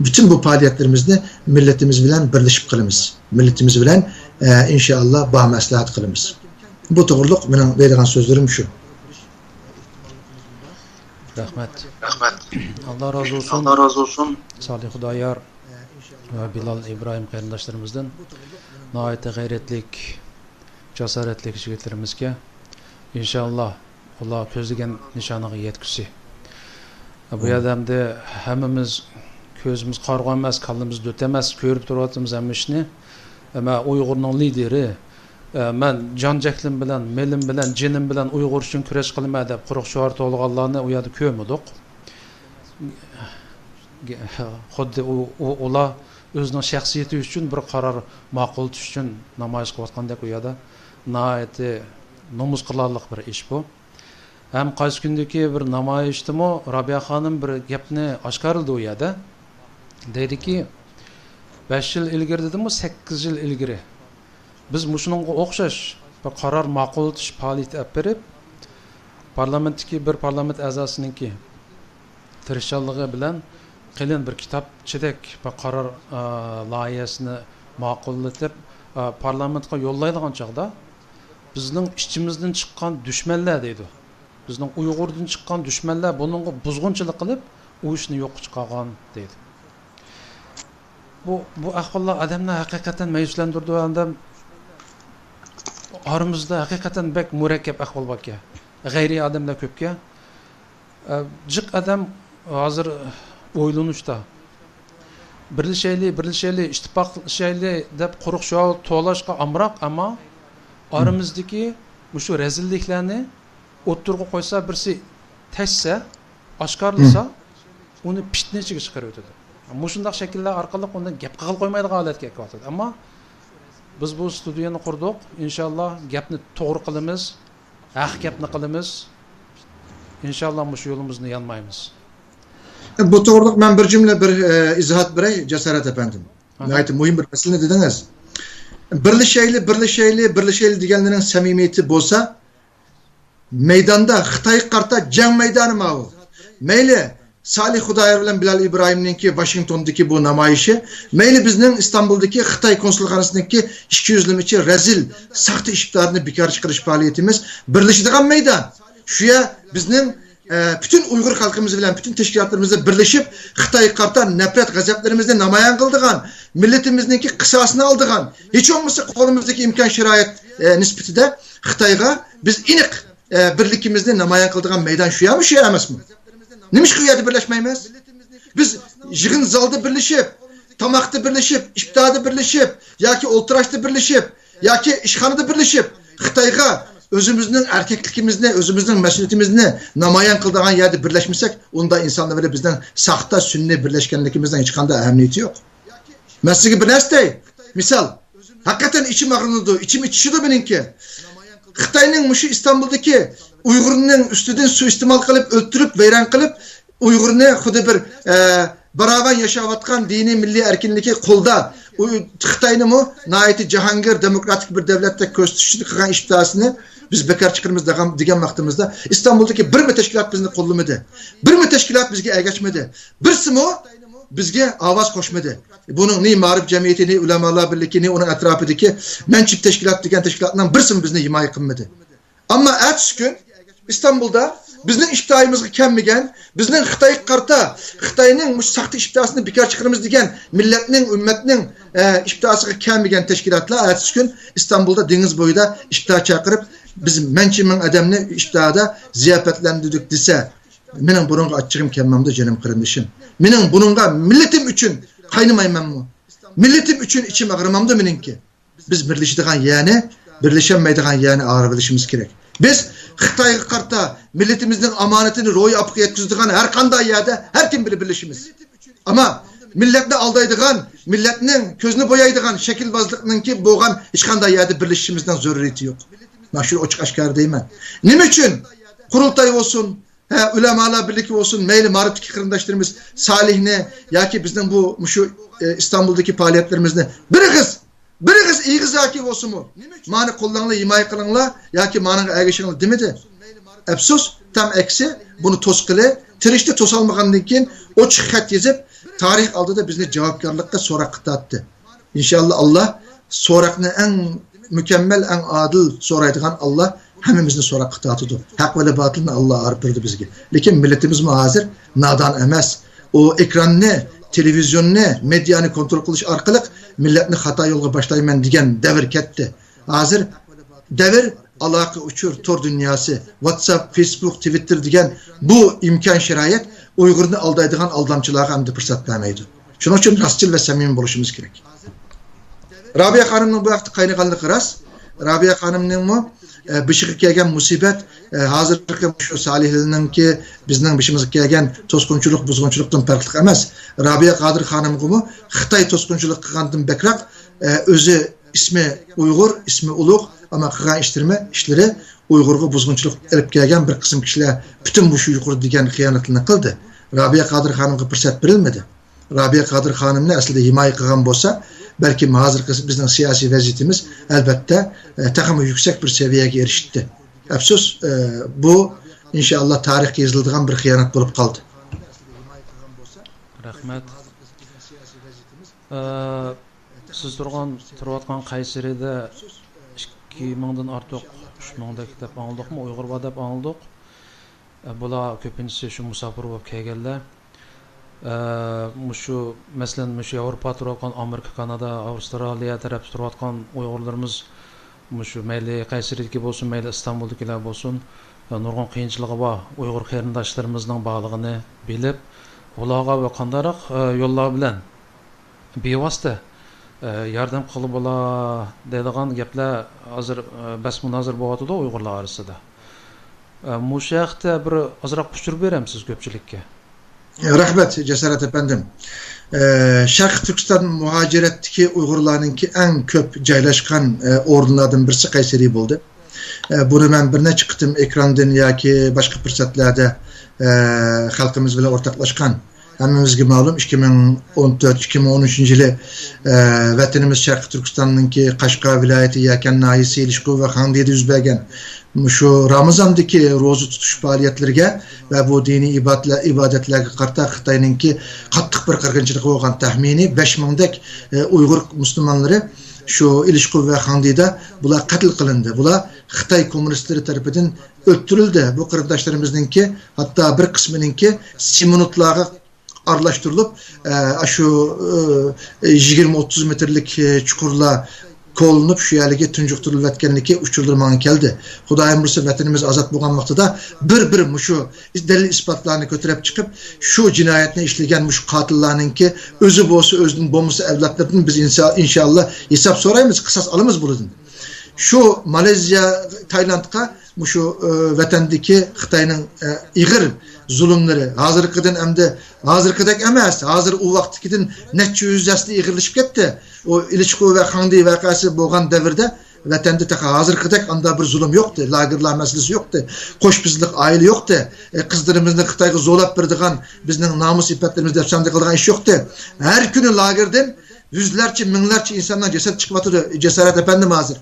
پۈتۈن بۇ پائالىيەتلىرىمىزنى مىللىتىمىز بىلەن بىرلىشىپ قىلىمىز. مىللىتىمىز بىلەن، ئە، ئىنشائاللا، باھا مەسلىھەت قىلىمىز. بۇ توغرۇلۇق مېنىڭ دەيدىغان سۆزلىرىم شۇ. رەھمەت. رەھمەت. ئاللا رازى بولسۇن. ئاللا رازى بولسۇن. سالىھ خۇدايار ۋە بىلال ئىبراھىم قېرىنداشلىرىمىزدىن، ناھايىتى غەيرەتلىك، جاسارەتلىك يىگىتلىرىمىزگە. ئىنشائاللا، ئۇلار كۆزلىگەن نىشانىغا يەتكۈسى. بۇ يەردە ئەمدى ھەممىمىز كۆزىمىز قارىغۇ ئەمەس، كاللىمىز دۆت ئەمەس، كۆرۈپ تۇرۇۋاتىمىز ھەممە ئىشنى. ئەمما ئۇيغۇرنىڭ لىدىرى، ئە، مەن جان جەھلىم بىلەن، مېلىم بىلەن، جېنىم بىلەن ئۇيغۇر ئۈچۈن كۈرەش قىلىمەن دەپ قۇرۇق شوئار توۋلىغانلارنى ئۇ يەردە كۆرمىدۇق. خۇددى ئۇ، ئۇ، ئۇلار ئۆزىنىڭ شەخسىيىتى ئۈچۈن بىر قارار ماقۇللىتىش ئۈچۈن نامايىش قىلىۋاتقاندەك ئۇ يەردە. ناھايىتى نومۇس قىلارلىق بىر ئىش بۇ. ھەم قايسى كۈندىكى بىر نامايىشتىمۇ رابىيە خانىم بىر گەپنى ئاشكارىلىدى ئۇ يەردە. دەيدىكى، بەش يىل ئىلگىرى دېدىمۇ، سەككىز يىل ئىلگىرى بىز مۇشۇنىڭغا ئوخشاش بىر قارار ماقۇللىتىش پائالىيىتى ئېلىپ بېرىپ، پارلامېنتتىكى بىر پارلامېنت ئەزاسىنىڭكى تىرىشچانلىقى بىلەن قېلىن بىر كىتابچىدەك بىر قارار، ئا، لايىھەسىنى ماقۇللىتىپ، ئا، پارلامېنتقا يوللايدىغان چاغدا، بىزنىڭ ئىچىمىزدىن چىققان دۈشمەنلەر دەيدۇ. بىزنىڭ ئۇيغۇردىن چىققان دۈشمەنلەر بۇنىڭغا بۇزغۇنچىلىق قىلىپ، ئۇ ئىشنى يوققا چىقارغان دەيدۇ. بۇ، بۇ ئەھۋاللار ئادەمنى ھەقىقەتەن مەيۈسلەندۈرىدۇ، ئادەم ئارىمىزدا ھەقىقەتەن بەك مۇرەككەپ ئەھۋال باركەن. غەيرىي ئادەملەر كۆپكەن. ئە، جىق ئادەم ھازىر ئويلىنىشتا. بىرلىشەيلى، بىرلىشەيلى، ئىتتىپاقلىشايلى دەپ قۇرۇق شوئار توۋلاشقا ئامراق، ئەمما ئارىمىزدىكى مۇشۇ رەزىللىكلەرنى ئوتتۇرىغا قويسا، بىرسى تەشسە، ئاشكارىلىسا، ئۇنى پىتنە ئىچىگە چىقىرىۋېتىدۇ. مۇشۇنداق شەكىللەر ئارقىلىق ئۇنى گەپ قىلغىلى قويمايدىغان ھالەتكە ئەكىۋاتىدۇ. ئەمما بىز بۇ ستۇدىيەنى قۇردۇق. ئىنشاللا گەپنى توغرا قىلىمىز، ھەق گەپنى قىلىمىز. ئىنشاللا مۇشۇ يولىمىزنى يانمايمىز. بۇ توغرىلىق مەن بىر جۈملە بىر، ئە، ئىزاھات بېرەي، جاسارەت ئەپەندىم. ئاھا. ناھايىتى مۇھىم بىر مەسىلىنى دېدىڭىز. بىرلىشەيلى، بىرلىشەيلى، بىرلىشەيلى دېگەنلىرىنىڭ سەمىمىيىتى بولسا، مەيداندا خىتايغا قارىتا جەڭ مەيدانى ماۋۇ. مەيلى، سالىھ خۇدايار بىلەن بىلال ئىبراھىمنىڭكى ۋاشىنگتوندىكى بۇ نامايىشى، مەيلى بىزنىڭ ئىستانبۇلدىكى خىتاي كونسۇلخانىسىنىڭكى ئىككى يۈزلىمىچە رەزىل، ساختا ئىپادىنى بىكار چىقىرىش پائالىيىتىمىز، بىرلىشىدىغان مەيدان. شۇ يەر بىزنىڭ، ئە، پۈتۈن ئۇيغۇر خەلقىمىز بىلەن پۈتۈن تەشكىلاتلىرىمىز بىلەن بىرلىشىپ، خىتايغا قارىتا نەپرەت، غەزەپلىرىمىزنى نامايان قىلىدىغان، مىللىتىمىزنىڭكى قىساسىنى ئالىدىغان، ھېچ بولمىسا قولىمىزدىكى ئىمكان شارائىت، ئە، نىسبىتىدە خىتايغا بىز ئېنىق، ئە، بىرلىكىمىزنى نامايان قىلىدىغان مەيدان شۇ يەرمۇ، شۇ يەر ئەمەسمۇ؟ نېمىشقا ئۇ يەردە بىرلەشمەيمىز؟ بىز يىغىن زالدا بىرلىشىپ، تاماقتا بىرلىشىپ، ئىپتاردا بىرلىشىپ ياكى ئولتۇراشتا بىرلىشىپ ياكى ئىشخانىدا بىرلىشىپ خىتايغا ئۆزىمىزنىڭ ئەركەكلىكىمىزنى، ئۆزىمىزنىڭ مەسئۇلىيىتىمىزنى نامايان قىلىدىغان يەردە بىرلەشمىسەك، ئۇندا ئىنسانلار بىلەن بىزنىڭ ساختا سۈنئىي بىرلەشكەنلىكىمىزنىڭ ھېچقانداق ئەھمىيىتى يوق. مەن سىزگە بىر نەرسە دەي. مىسال، ھەقىقەتەن ئىچىم ئاغرىنىدۇ، ئىچىم ئېچىشىدۇ مېنىڭكى. خىتاينىڭ مۇشۇ ئىستانبۇلدىكى ئۇيغۇرنىڭ ئۈستىدىن سۇيىئىستېمال قىلىپ، ئۆلتۈرۈپ، ۋەيران قىلىپ، ئۇيغۇرنى خۇددى بىر، ئە، باراۋان ياشاۋاتقان دىنىي مىللىي ئەركىنلىكى قولدا، ئۇ خىتاينىمۇ ناھايىتى جاھانگىر دېموكراتىك بىر دۆلەتتەك كۆرسىتىشنى قىلغان ئىپتاسىنى بىز بىكار چىقىرىمىز دېگەن، دېگەن ۋاقتىمىزدا، ئىستانبۇلدىكى بىرمۇ تەشكىلات بىزنى قوللىمىدى. بىرمۇ تەشكىلات بىزگە ئەگەشمىدى. بىرسىمۇ بىزگە ئاۋاز قوشمىدى. بۇنىڭ نى مائارىپ جەمئىيىتى، نى ئۆلەمالار بىرلىكى، نى ئۇنىڭ ئەتراپىدىكى مەنچىپ تەشكىلات دېگەن تەشكىلاتنىڭ بىرسىمۇ بىزنى ھىمايە قىلمىدى. ئەمما ئەتىسى كۈن ئىستانبۇلدا بىزنىڭ ئىپتايىمىزغا كەلمىگەن، بىزنىڭ خىتايغا قارىتا، خىتاينىڭ مۇشۇ ساختا ئىپتاسىنى بىكار چىقىرىمىز دېگەن مىللەتنىڭ، ئۈممەتنىڭ، ئە، ئىپتاسىغا كەلمىگەن تەشكىلاتلار ئەتىسى كۈن ئىستانبۇلدا دېڭىز بويىدا ئىپتا چاقىرىپ، بىز مەنچە مىڭ ئادەمنى ئىپتادا زىياپەتلەندۈردۇق دېسە، مېنىڭ بۇنىڭغا ئاچچىقىم كەلمەمدۇ، جېنىم قېرىندىشىم؟ مېنىڭ بۇنىڭغا مىللىتىم ئۈچۈن قاينىمايمەنمۇ؟ مىللىتىم ئۈچۈن ئىچىم ئاغرىمامدۇ مېنىڭكى؟ بىز بىرلىشىدىغان يەرنى، بىرلىشەلمەيدىغان يەرنى ئايرىۋېلىشىمىز كېرەك. بىز خىتايغا قارىتا مىللىتىمىزنىڭ ئامانىتىنى روھىي ئاپىقى يەتكۈزىدىغان ھەر قانداق يەردە ھەر كىم بىلەن بىرلىشىمىز. ئەمما مىللەتنى ئالدايدىغان، مىللەتنىڭ كۆزىنى بويايدىغان شەكىلۋازلىقنىڭكى بولغان ھېچقانداق يەردە بىرلىشىشىمىزنىڭ زۆرۈرىيىتى يوق. مانا شۇنى ئوچۇق ئاشكارا دەيمەن. نېمە ئۈچۈن قۇرۇلتاي بولسۇن، ھە، ئۆلەمالار بىرلىكى بولسۇن، مەيلى مائارىپتىكى قېرىنداشلىرىمىز سالىھنى ياكى بىزنىڭ بۇ، مۇشۇ، ئە، ئىستانبۇلدىكى پائالىيەتلىرىمىزنى بىر ئېغىز، بىر ئېغىز ئېغىزاكى بولسىمۇ، مانى قوللاڭلار، ھىمايە قىلىڭلار ياكى مانىڭغا ئەگىشىڭلار دېمىدى. ئەپسۇس، تام ئەكسى، بۇنى توسقىلى، تىرىشتى، توسالمىغاندىن كېيىن ئوچۇق خەت يېزىپ، تارىخ ئالدىدا بىزنى جاۋابكارلىققا، سوراققا تارتتى. ئىنشاللا، ئاللا سوراقنى ئەڭ مۇكەممەل، ئەڭ ئادىل سورايدىغان ئاللا ھەممىمىزنى سوراققا تارتىدۇ. ھەق بىلەن باتىلنى ئاللا ئايرىپ بېرىدۇ بىزگە. لېكىن مىللىتىمىزمۇ ھازىر نادان ئەمەس. ئۇ ئېكراننى، تېلېۋىزىيوننى، مېدىيانى كونترول قىلىش ئارقىلىق مىللەتنى خاتا يولغا باشلايمەن دېگەن دەۋر كەتتى. ھازىر دەۋر ئالاقە، ئۇچۇر، تور دۇنياسى، ۋاتساپ، فېيسبۇك، تىۋىتتېر دېگەن بۇ ئىمكان شارائىت ئۇيغۇرنى ئالدايدىغان ئالدامچىلارغا ئەمدى پۇرسەت بەرمەيدۇ. شۇنىڭ ئۈچۈن راستچىل ۋە سەمىمىي بولۇشىمىز كېرەك. رابىيە خانىمنىڭ بۇ ھەقتە قاينىغانلىقى راست. رابىيە خانىمنىڭمۇ، ئە، بېشىغا كەلگەن مۇسىبەت، ئە، ھازىرقى شۇ سالىھلىنىڭكى بىزنىڭ بېشىمىزغا كەلگەن توسقۇنچىلىق، بۇزغۇنچىلىقتىن پەرقلىق ئەمەس. رابىيە قادىر خانىمغىمۇ خىتاي توسقۇنچىلىق قىلغاندىن بەكرەك، ئە، ئۆزى ئىسمى ئۇيغۇر، ئىسمى ئۇلۇغ، ئەمما قىلغان ئىشلىرىمۇ، ئىشلىرى ئۇيغۇرغا بۇزغۇنچىلىق ئېلىپ كەلگەن بىر قىسىم كىشىلەر پۈتۈن مۇشۇ يۇقىرىدا دېگەن خىيانەتلەرنى قىلدى. رابىيە قادىر خانىمغا پۇرسەت بېرىلمىدى. رابىيە قادىر خانىمنى ئەسلىدە ھىمايە قىلغان بولسا، بەلكىم ھازىرقى بىزنىڭ سىياسىي ۋەزىيىتىمىز، ئەلۋەتتە، ئە، تېخىمۇ يۈكسەك بىر سەۋىيەگە ئېرىشتى. ئەپسۇس، ئە، بۇ، ئىنشائاللا، تارىخقا يېزىلىدىغان بىر خىيانەت بولۇپ قالدى. رەھمەت. ئە، سىز تۇرغان، تۇرۇۋاتقان قەيسىرىدە ئىككى مىڭدىن ئارتۇق، ئۈچ مىڭدەك دەپ ئاڭلىدۇقمۇ؟ ئۇيغۇر بار دەپ ئاڭلىدۇق. ئە، بۇلار كۆپىنچىسى شۇ مۇساپىر بولۇپ كەلگەنلەر. ئە، مۇشۇ، مەسىلەن، مۇشۇ ياۋروپا تۇرۇۋاتقان ئامېرىكا، كانادا، ئاۋسترالىيە تەرەپتە تۇرۇۋاتقان ئۇيغۇرلىرىمىز مۇشۇ مەيلى قەيسىرىدىكى بولسۇن، مەيلى ئىستانبۇلدىكىلەر بولسۇن، نۇرغۇن قىيىنچىلىقى بار ئۇيغۇر قېرىنداشلىرىمىزنىڭ بارلىقىنى بىلىپ، ئۇلارغا ۋە قانداقراق، ئە، يوللار بىلەن بىۋاسىتە، ئە، ياردەم قىلغىلى بولا دەيدىغان گەپلەر ھازىر، ئە، بەس مۇنازىرە بولۇۋاتىدۇ ئۇيغۇرلار ئارىسىدا. ئە، مۇشۇ ھەقتە بىر ئازراق ئۇچۇر بېرەمسىز كۆپچىلىككە؟ رەھمەت، جاسارەت ئەپەندىم. ئە، شەرقىي تۈركىستان مۇھاجىرەتتىكى ئۇيغۇرلارنىڭكى ئەڭ كۆپ جايلاشقان، ئە، ئورۇنلاردىن بىرسى قەيسەرى بولدى. ئە، بۇنى مەن بىر نەچچە قېتىم ئېكراندىن ياكى باشقا پۇرسەتلەردە، ئە، خەلقىمىز بىلەن ئورتاقلاشقان. ھەممىمىزگە مەلۇم، ئىككى مىڭ ئون تۆت، ئىككى مىڭ ئون ئۈچىنچى يىلى، ئە، ۋەتىنىمىز شەرقىي تۈركىستاننىڭكى قەشقەر ۋىلايىتى يەكەن ناھىيەسى ئىلىشقۇ ۋە خاڭدىدە يۈز بەرگەن مۇشۇ رامىزاندىكى روزا تۇتۇش پائالىيەتلىرىگە ۋە بۇ دىنىي ئىبادەتلە-، ئىبادەتلەرگە قارىتا خىتاينىڭكى قاتتىق بىر قىرغىنچىلىقى بولغان تەخمىنىي بەش مىڭدەك، ئە، ئۇيغۇر مۇسۇلمانلىرى شۇ ئىلىشقۇ ۋە خاڭدىدا بۇلار قەتل قىلىندى. بۇلار خىتاي كوممۇنىستلىرى تەرىپىدىن ئۆلتۈرۈلدى. بۇ قېرىنداشلىرىمىزنىڭكى ھەتتا بىر قىسمىنىڭكى سېمونتلارغا ئارىلاشتۇرۇلۇپ، ئە، شۇ، ئە، يىگىرمە ئوتتۇز مېتىرلىك، ئە، چۇقۇرلار كولىنىپ، شۇ يەرلىكى تۇنجۇقتۇرۇلۇۋەتكەنلىكى ئۇچۇرلىرى ماڭا كەلدى. خۇدايىم بۇيرۇسا، ۋەتىنىمىز ئازاد بولغان ۋاقتىدا بىر-بىر مۇشۇ دەلىل-ئىسپاتلارنى كۆتۈرۈپ چىقىپ، شۇ جىنايەتنى ئىشلىگەن مۇشۇ قاتىللارنىڭكى ئۆزى بولسا ئۆزىدىن، بولمىسا ئەۋلادلىرىدىن بىز ئىنسا-، ئىنشاللا ھېساب سورايمىز، قىساس ئالىمىز بۇلاردىن. شۇ مالېزىيە، تايلاندقا مۇشۇ، ئى، ۋەتەندىكى خىتاينىڭ، ئى، ئېغىر زۇلۇملىرى، ھازىرقىدىن ئەمدى، ھازىرقىدەك ئەمەس، ھازىر ئۇ ۋاقىتتىكىدىن نەچچە يۈز ھەسسە ئېغىرلىشىپ كەتتى. ئۇ ئىلىچقۇ ۋە خاڭدى ۋەقەسى بولغان دەۋردە ۋەتەندە تېخى ھازىرقىدەك ئاندا بىر زۇلۇم يوقتى، لاگېرلار مەسىلىسى يوقتى، قوش قىزلىق ئائىلە يوقتى. ئى، قىزلىرىمىزنى خىتايغا زورلاپ بېرىدىغان، بىزنىڭ نامۇس ئىپپەتلىرىمىزنى دەپسەندە قىلىدىغان ئىش يوقتى. ھەر كۈنى لاگېردىن يۈزلەرچە، مىڭلارچە ئىنساننىڭ جەسەت چىقىۋاتىدۇ، جاسارەت ئەپەندىم، ھازىر.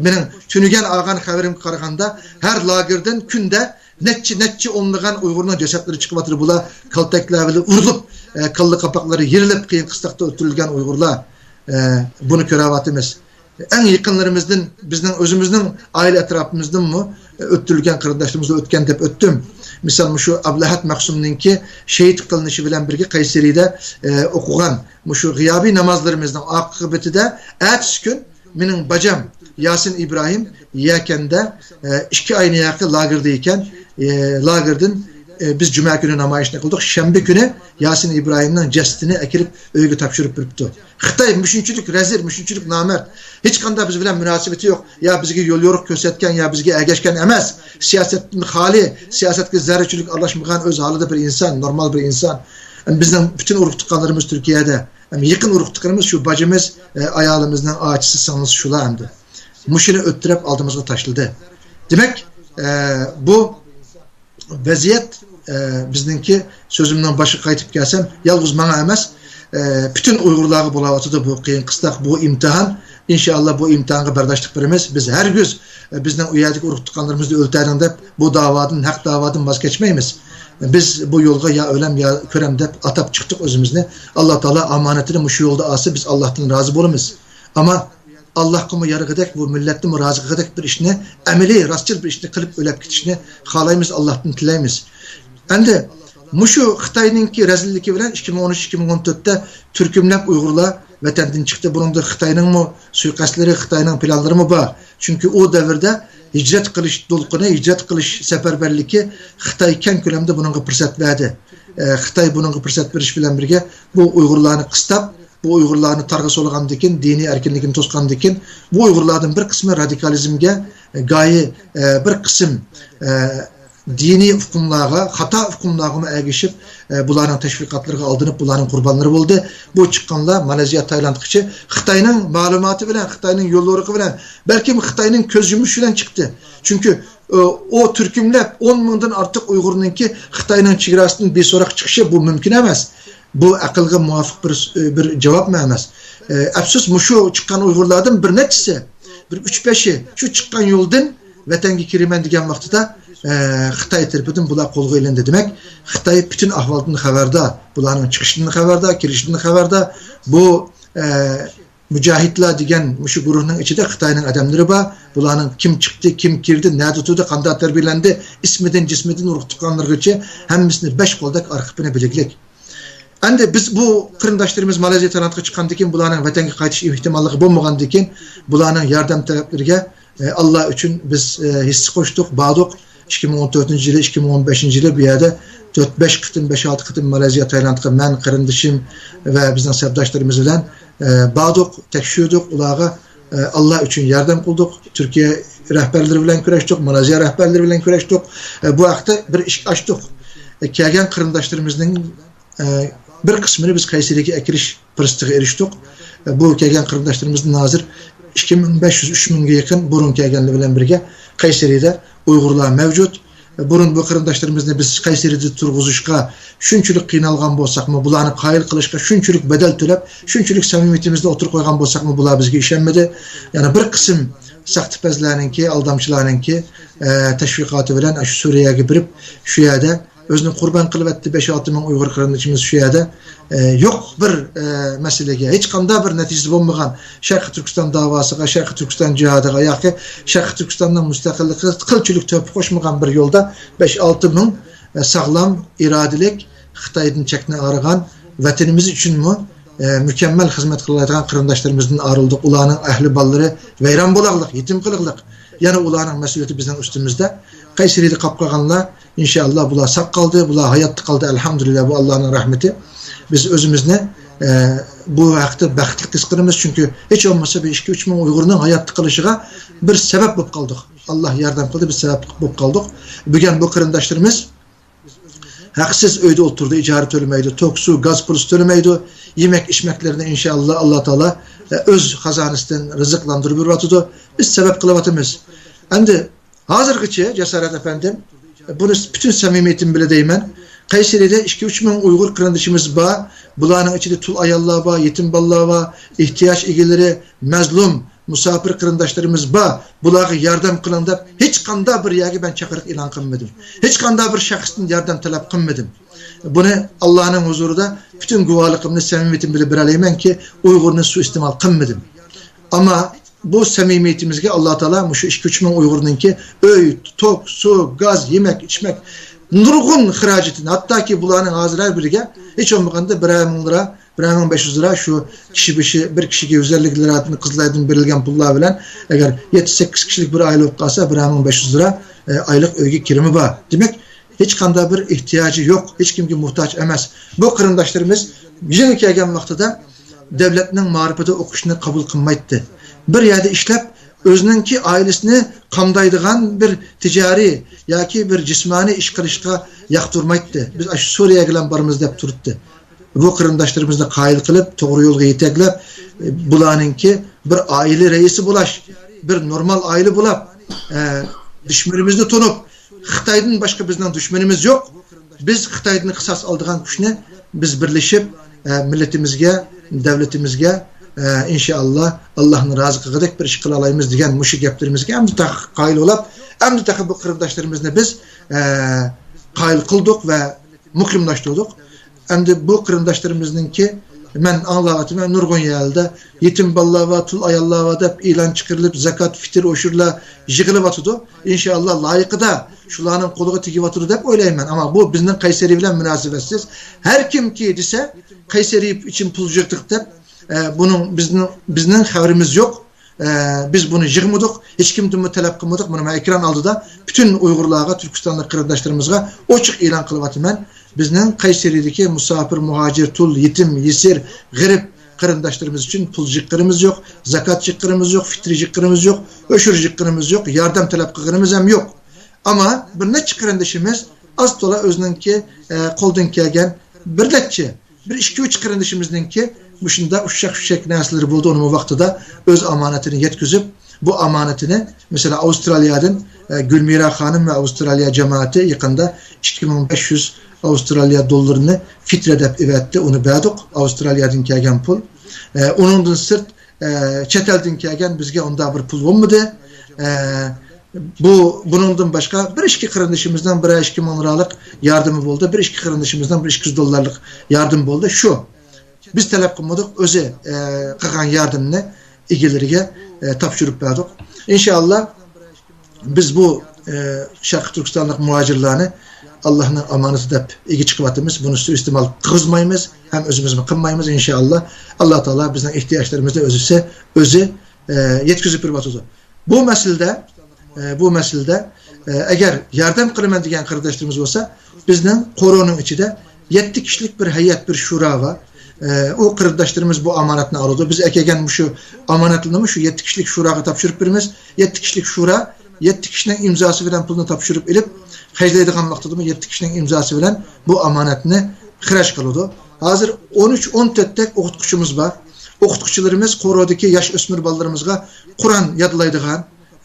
مېنىڭ تۈنۈگۈن ئالغان خەۋىرىمگە قارىغاندا، ھەر لاگېردىن كۈندە نەچچە، نەچچە ئونلىغان ئۇيغۇرنىڭ جەسەتلىرى چىقىۋاتىدۇ. بۇلار كالتەكلەر بىلەن ئۇرۇلۇپ، ئە، كاللا قاپاقلىرى يېرىلىپ، قىيىن قىستاقتا ئۆلتۈرۈلگەن ئۇيغۇرلار. ئە، بۇنى كۆرۈۋاتىمىز. ئەڭ يېقىنلىرىمىزدىن، بىزنىڭ ئۆزىمىزنىڭ ئائىلە ئەتراپىمىزدىنمۇ، ئە، ئۆلتۈرۈلگەن قېرىنداشلىرىمىزدىن ئۆتكەن دەپ ئۆتتۈم. مىسال، مۇشۇ ئابلەھەت مەخسۇمنىڭكى شېھىت قىلىنىشى بىلەن بىرگە قەيسىرىدە، ئە، ئوقۇغان مۇشۇ غىيابىي نامازلىرىمىزنىڭ ئاقىۋىتىدە ئەتىسى كۈن مېنىڭ باجام ياسىن ئىبراھىم يەكەندە، ئە، ئىككى ئاينى ياقى لاگېردا ئىكەن، ئە، لاگېردىن، ئە، بىز جۈمە كۈنى نامايىشنى قىلدۇق. شەنبە كۈنى ياسىن ئىبراھىمنىڭ جەسىتىنى ئەكىرىپ ئۆيگە تاپشۇرۇپ بېرىپتۇ. خىتاي مۇشۇنچىلىك رەزىل، مۇشۇنچىلىك نامەرد. ھېچقانداق بىز بىلەن مۇناسىۋىتى يوق. يا بىزگە يول يورۇق كۆرسەتكەن، يا بىزگە ئەگەشكەن ئەمەس. سىياسەتتىن خالىي، سىياسەتكە زەررىچىلىك ئارىلاشمىغان ئۆز ھالىدا بىر ئىنسان، نورمال بىر ئىنسان. بىزنىڭ پۈتۈن ئۇرۇق تۇغقانلىرىمىز تۈركىيەدە. ھەم يېقىن ئۇرۇق تۇغقىنىمىز شۇ باجىمىز، ئە، ئايالىمىزنىڭ ئاچىسى، سىڭلىسى شۇلار ئەمدى. مۇشۇنى ئۆلتۈرۈپ ئالدىمىزغا تاشلىدى. دېمەك، ئە، بۇ ۋەزىيەت، ئە، بىزنىڭكى، سۆزۈمنىڭ باشىغا قايتىپ كەلسەم، يالغۇز ماڭا ئەمەس، ئە، پۈتۈن ئۇيغۇرلارغا بولاۋاتىدۇ بۇ قىيىن قىستاق، بۇ ئىمتىھان. ئىنشائاللا، بۇ ئىمتىھانغا بەرداشلىق بېرىمىز. بىز ھەرگىز، ئە، بىزنىڭ ئۇ يەردىكى ئۇرۇق تۇغقانلىرىمىزنى ئۆلتۈرۈڭ دەپ، بۇ داۋادىن، ھەق داۋادىن ۋاز كەچمەيمىز. بىز بۇ يولغا يا ئۆلەم، يا كۆرەم دەپ ئاتاپ چىقتۇق ئۆزىمىزنى. ئاللا تائالا ئامانىتىنى مۇشۇ يولدا ئالسا، بىز ئاللاھتىن رازى بولىمىز. ئەمما ئاللاھقىمۇ يارىغۇدەك، بۇ مىللەتنىمۇ رازى قىلغۇدەك بىر ئىشنى، ئەمەلىي، راستچىل بىر ئىشنى قىلىپ ئۆلۈپ كېتىشنى خالايمىز، ئاللاھتىن تىلەيمىز. ئەمدى مۇشۇ خىتاينىڭكى رەزىللىكى بىلەن ئىككى مىڭ ئون ئۈچ، ئىككى مىڭ ئون تۆتتە تۈركۈملەپ ئۇيغۇرلار ۋەتەندىن چىقتى. بۇنىڭدا خىتاينىڭمۇ سۇيىقەستلىرى، خىتاينىڭ پىلانلىرىمۇ بار. چۈنكى ئۇ دەۋردە ھىجرەت قىلىش دولقۇنى، ھىجرەت قىلىش سەپەرۋەرلىكى خىتاي كەڭ كۆلەمدە بۇنىڭغا پۇرسەت بەردى. ئە، خىتاي بۇنىڭغا پۇرسەت بېرىش بىلەن بىرگە، بۇ ئۇيغۇرلارنى قىستاپ، بۇ ئۇيغۇرلارنى تارغا سولىغاندىكىن، دىنىي ئەركىنلىكىنى توسقاندىكىن، بۇ ئۇيغۇرلاردىن بىر قىسمى رادىكالىزمگە، ئە، گايى، ئە، بىر قىسىم، ئە، دىنىي ئۇقۇملارغا، خاتا ئۇقۇملارغىمۇ ئەگىشىپ، ئە، بۇلارنىڭ تەشۋىقاتلىرىغا ئالدىنىپ، بۇلارنىڭ قۇربانلىرى بولدى. بۇ چىققانلار مالايزىيە، تايلاندقىچە خىتاينىڭ مەلۇماتى بىلەن، خىتاينىڭ يوليورۇقى بىلەن، بەلكىم خىتاينىڭ كۆز يۇمۇشى بىلەن چىقتى. چۈنكى، ئۇ، ئۇ تۈركۈملەپ ئون مىڭدىن ئارتۇق ئۇيغۇرنىڭكى خىتاينىڭ چېگراسىدىن بىسوراق چىقىشى بۇ مۇمكىن ئەمەس. بۇ ئەقىلگە مۇۋاپىق بىر، بىر جاۋابمۇ ئەمەس. ئەپسۇس، مۇشۇ چىققان ئۇيغۇرلاردىن بىر نەچچىسى، بىر ئۈچ بەشى شۇ چىققان يولدىن ۋەتەنگە كىرىمەن دېگەن ۋاقتىدا، ئە، خىتاي تەرىپىدىن بۇلار قولغا ئېلىندى. دېمەك، خىتاي پۈتۈن ئەھۋالدىن خەۋەردار، بۇلارنىڭ چىقىشىدىن خەۋەردار، كىرىشىدىن خەۋەردار. بۇ، ئە، مۇجاھىدلار دېگەن مۇشۇ گۇرۇھنىڭ ئىچىدە خىتاينىڭ ئادەملىرى بار. بۇلارنىڭ كىم چىقتى، كىم كىردى، نەدە تۇردى، قانداق تەربىيەلەندى، ئىسمىدىن، جىسمىدىن، ئۇرۇق تۇغقانلىرىغىچە ھەممىسىنى بەش قولدەك ئارخىپىنى بىلگلىك. ئەمدى بىز بۇ قېرىنداشلىرىمىز مالايزىيە، تايلاندقا چىققاندىن كېيىن، بۇلارنىڭ ۋەتەنگە قايتىش ئېھتىماللىقى بولمىغاندىن كېيىن، بۇلارنىڭ ياردەم تەلەپلىرىگە، ئە، ئاللا ئۈچۈن بىز، ئە، ھىسسە قوشتۇق، باردۇق. ئىككى مىڭ ئون تۆتىنچى يىلى، ئىككى مىڭ ئون بەشىنچى يىلى بۇ يەردە تۆت، بەش قېتىم، بەش، ئالتە قېتىم مالايزىيە، تايلاندقا مەن، قېرىندىشىم ۋە بىزنىڭ سەپداشلىرىمىز بىلەن، ئە، باردۇق، تەكشۈردۇق، ئۇلارغا، ئە، ئاللا ئۈچۈن ياردەم قىلدۇق. تۈركىيە رەھبەرلىرى بىلەن كۆرۈشتۇق، مالايزىيە رەھبەرلىرى بىلەن كۆرۈشتۇق. ئە، بۇ ھەقتە بىر ئىشىك ئاچتۇق. ئە، كەلگەن قېرىنداشلىرىمىزنىڭ ئە، بىر قىسمىنى بىز قەيسىرىگە ئەكىرىش پۇرسىتىگە ئېرىشتۇق. ئە، بۇ كەلگەن قېرىنداشلىرىمىزدىن ھازىر ئىككى مىڭ بەش يۈز، ئۈچ مىڭغا يېقىن بۇرۇن كەلگەنلەر بىلەن بىرگە قەيسىرىدە ئۇيغۇرلار مەۋجۇت. ئە، بۇرۇن بۇ قېرىنداشلىرىمىزنى بىز قەيسىرىدە تۇرغۇزۇشقا شۇنچىلىك قىينالغان بولساقمۇ، بۇلارنى قايىل قىلىشقا شۇنچىلىك بەدەل تۆلەپ، شۇنچىلىك سەمىمىيىتىمىزنى ئوتتۇرىغا قويغان بولساقمۇ، بۇلار بىزگە ئىشەنمىدى. يەنە بىر قىسىم ساختىپەزلەرنىڭكى، ئالدامچىلارنىڭكى، ئە، تەشۋىقاتى بىلەن شۇ سۈرىيەگە بېرىپ، شۇ يەردە ئۆزىنى قۇربان قىلىۋەتتى. بەش-ئالتە مىڭ ئۇيغۇر قېرىندىشىمىز شۇ يەردە، ئە، يوق بىر، ئە، مەسىلىگە، ھېچقانداق بىر نەتىجىسى بولمىغان شەرقىي تۈركىستان داۋاسىغا، شەرقىي تۈركىستان جىھادىغا ياكى شەرقىي تۈركىستاننىڭ مۇستەقىللىقىغا قىلچىلىك تۆھپە قوشمىغان بىر يولدا بەش-ئالتە مىڭ، ئە، ساغلام، ئىرادىلىك، خىتايدىن چەكنى ئايرىغان، ۋەتىنىمىز ئۈچۈنمۇ، ئە، مۇكەممەل خىزمەت قىلالايدىغان قېرىنداشلىرىمىزدىن ئايرىلدۇق. ئۇلارنىڭ ئەھلى بالىلىرى ۋەيران بولاغلىق، يېتىم قىلىغلىق. يەنە ئۇلارنىڭ مەسئۇلىيىتى بىزنىڭ ئۈستىمىزدە. قەيسەرىدە قاپ قالغانلار، ئىنشائاللا، بۇلار ساق قالدى، بۇلار ھاياتتا قالدى. ئەلھەمدۇلىللا، بۇ ئاللانىڭ رەھمىتى. بىز ئۆزىمىزنى، ئە، بۇ ھەقتە بەختلىك ھېس قىلىمىز. چۈنكى ھېچ بولمىسا بىر ئىككى، ئۈچ مىڭ ئۇيغۇرنىڭ ھاياتتا قېلىشىغا بىر سەۋەب بولۇپ قالدۇق. ئاللا ياردەم قىلدى، بىز سەۋەب بولۇپ قالدۇق. بۈگۈن بۇ قېرىنداشلىرىمىز ھەقسىز ئۆيدە ئولتۇردى، ئىجارە تۆلىمەيدۇ، توك، سۇ، گاز پۇلى تۆلىمەيدۇ، يېمەك ئىچمەكلىرىنى ئىنشائاللا ئاللا تائالا، ئە، ئۆز خازانىسىدىن رىزىقلاندۇرۇپ بېرىۋاتىدۇ. بىز سەۋەب قىلىۋاتىمىز. ئەمدى ھازىرغىچە، جاسارەت ئەپەندىم، بۇنى پۈتۈن سەمىمىيىتىم بىلەن دەيمەن، قەيسەرىدە ئىككى، ئۈچ مىڭ ئۇيغۇر قېرىندىشىمىز بار. بۇلارنىڭ ئىچىدە تۇل ئاياللار بار، يېتىم بالىلار بار، ئېھتىياج ئىگىلىرى، مەزلۇم، مۇساپىر قېرىنداشلىرىمىز بار، بۇلارغا ياردەم قىلىڭ دەپ ھېچقانداق بىر يەرگە مەن چاقىرىق ئېلان قىلمىدىم. ھېچقانداق بىر شەخستىن ياردەم تەلەپ قىلمىدىم. بۇنى ئاللانىڭ ھۇزۇرىدا پۈتۈن گۇۋاھلىقىمنى سەمىمىيىتىم بىلەن بېرەلەيمەنكى، ئۇيغۇرنى سۇيىستېمال قىلمىدىم. ئەمما بۇ سەمىمىيىتىمىزگە ئاللا تائالا مۇشۇ ئىككى، ئۈچ مىڭ ئۇيغۇرنىڭكى ئۆي، توك، سۇ، گاز، يېمەك، ئىچمەك، نۇرغۇن خىراجىتىنى، ھەتتاكى بۇلارنىڭ ھازىر ھەر بىرىگە ھېچ بولمىغاندا بىرەر مىڭ لىرا، بىرەر مىڭ بەش يۈز لىرا شۇ كىشى بېشى، بىر كىشىگە يۈز ئەللىك لىرادىن قىزىلايدىن بېرىلگەن پۇللار بىلەن، ئەگەر يەتتە، سەككىز كىشىلىك بىر ئائىلە بولۇپ قالسا، بىرەر مىڭ بەش يۈز لىرا، ئە، ئايلىق ئۆيگە كىرىمى بار. دېمەك، ھېچقانداق بىر ئېھتىياجى يوق، ھېچكىمگە موھتاج ئەمەس. بۇ قېرىنداشلىرىمىز يېڭى كەلگەن ۋاقتىدا دۆلەتنىڭ مائارىپىدا ئوقۇشنى قوبۇل قىلمايتتى. بىر يەردە ئىشلەپ، ئۆزىنىڭكى ئائىلىسىنى قامدايدىغان بىر تىجارىي ياكى بىر جىسمانىي ئىش قىلىشقا ياقتۇرمايتتى. بىز ئاشۇ سۈرىيەگىلا بارىمىز دەپ تۇرۇتتى. بۇ قېرىنداشلىرىمىزنى قايىل قىلىپ، توغرا يولغا يېتەكلەپ، بۇلارنىڭكى بىر ئائىلە رەئىسى بولاش، بىر نورمال ئائىلە بولاپ، ئە، دۈشمىنىمىزنى تونۇپ، خىتايدىن باشقا بىزنىڭ دۈشمىنىمىز يوق. بىز خىتايدىن قىساس ئالىدىغان كۈچنى بىز بىرلىشىپ، ئە، مىللىتىمىزگە، دۆلىتىمىزگە، ئە، ئىنشائاللا، ئاللانى رازى قىلغۇدەك بىر ئىش قىلالايمىز دېگەن مۇشۇ گەپلىرىمىزگە ئەمدى تېخى قايىل بولاپ، ئەمدى تېخى بۇ قېرىنداشلىرىمىزنى بىز، ئە، قايىل قىلدۇق ۋە مۇقىملاشتۇردۇق. ئەمدى بۇ قېرىنداشلىرىمىزنىڭكى، مەن ئاڭلاۋاتىمەن، نۇرغۇن يەرلەردە يېتىم بالىلار بار، تۇل ئاياللار بار دەپ ئېلان چىقىرىلىپ، زاكات، فىتىر ئوشۇرلار يىغىلىۋاتىدۇ. ئىنشائاللا، لايىقىدا شۇلارنىڭ قولىغا تېگىۋاتىدۇ دەپ ئويلايمەن. ئەمما بۇ بىزنىڭ قەيسەرى بىلەن مۇناسىۋەتسىز. ھەر كىمكى دېسە، قەيسەرى ئۈچۈن پۇل يىغدۇق دەپ، ئە، بۇنىڭ بىزنىڭ، بىزنىڭ خەۋىرىمىز يوق. ئە، بىز بۇنى يىغمىدۇق، ھېچكىمدىنمۇ تەلەپ قىلمىدۇق. مانا مەن ئېكران ئالدىدا پۈتۈن ئۇيغۇرلارغا، تۈركىستانلىق قېرىنداشلىرىمىزغا ئوچۇق ئېلان قىلىۋاتىمەن. بىزنىڭ قەيسەرىدىكى مۇساپىر، مۇھاجىر، تۇل، يېتىم، يېسىر، غېرىب قېرىنداشلىرىمىز ئۈچۈن پۇل يىغقىنىمىز يوق، زاكات يىغقىنىمىز يوق، فىتىر يىغقىنىمىز يوق، ئۆشۈر يىغقىنىمىز يوق، ياردەم تەلەپ قىلغىنىمىز ھەم يوق. ئەمما بىر نەچچە قېرىندىشىمىز ئاز تولا ئۆزىنىڭكى، ئە، قولىدىن كەلگەن بىر نەچچە، بىر ئىككى، ئۈچ قېرىندىشىمىزنىڭكى مۇشۇنداق ئۇششاق-چۈششەك نەرسىلىرى بولدى، ئۇنىمۇ ۋاقتىدا ئۆز ئامانىتىنى يەتكۈزۈپ، بۇ ئامانىتىنى، مەسىلەن، ئاۋسترالىيەدىن، ئە، گۈلمىرا خانىم ۋە ئاۋسترالىيە جامائىتى يېقىندا ئىككى مىڭ بەش يۈز ئاۋسترالىيە دوللىرىنى فىترە دەپ ئېۋەتتى، ئۇنى بەردۇق، ئاۋسترالىيەدىن كەلگەن پۇل. ئە، ئۇنىڭدىن سىرت، ئە، چەت ئەلدىن كەلگەن بىزگە ئۇنداق بىر پۇل بولمىدى. ئە، بۇ، بۇنىڭدىن باشقا بىر ئىككى قېرىندىشىمىزنىڭ بىر ئىككى مىڭ لىرالىق ياردىمى بولدى، بىر ئىككى قېرىندىشىمىزنىڭ بىر ئىككى يۈز دوللارلىق ياردىمى بولدى. شۇ. بىز تەلەپ قىلمىدۇق، ئۆزى، ئە، قىلغان ياردىمىنى ئىگىلىرىگە، ئە، تاپشۇرۇپ بەردۇق. ئىنشائاللا، بىز بۇ، ئە، شەرقىي تۈركىستانلىق مۇھاجىرلارنى ئاللانىڭ ئامانىتى دەپ ئىگە چىقىۋاتىمىز. بۇنى سۇيىئىستېمال قىلغۇزمايمىز، ھەم ئۆزىمىزمۇ قىلمايمىز. ئىنشائاللا، ئاللا تائالا بىزنىڭ ئېھتىياجلىرىمىزنى ئۆزى، ئۆزى، ئە، يەتكۈزۈپ بېرىۋاتىدۇ. بۇ مەسىلىدە، ئە، بۇ مەسىلىدە، ئە، ئەگەر ياردەم قىلىمەن دېگەن قېرىنداشلىرىمىز بولسا، بىزنىڭ قورۇنىڭ ئىچىدە يەتتە كىشىلىك بىر ھەيئەت، بىر شورا بار. ئە، ئۇ قېرىنداشلىرىمىز بۇ ئامانەتنى ئالىدۇ. بىز ئەكەلگەن مۇشۇ ئامانەتلەرنى مۇشۇ يەتتە كىشىلىك شوراغا تاپشۇرۇپ بېرىمىز. يەتتە كىشىلىك شورا يەتتە كىشىنىڭ ئىمزاسى بىلەن پۇلنى تاپشۇرۇپ ئېلىپ، خەجلەيدىغان ۋاقتىدىمۇ يەتتە كىشىنىڭ ئىمزاسى بىلەن بۇ ئامانەتنى خىراج قىلىدۇ. ھازىر ئون ئۈچ، ئون تۆتتەك ئوقۇتقۇچىمىز بار. ئوقۇتقۇچىلىرىمىز قورۇدىكى ياش ئۆسمۈر بالىلىرىمىزغا قۇرئان يادلايدىغان،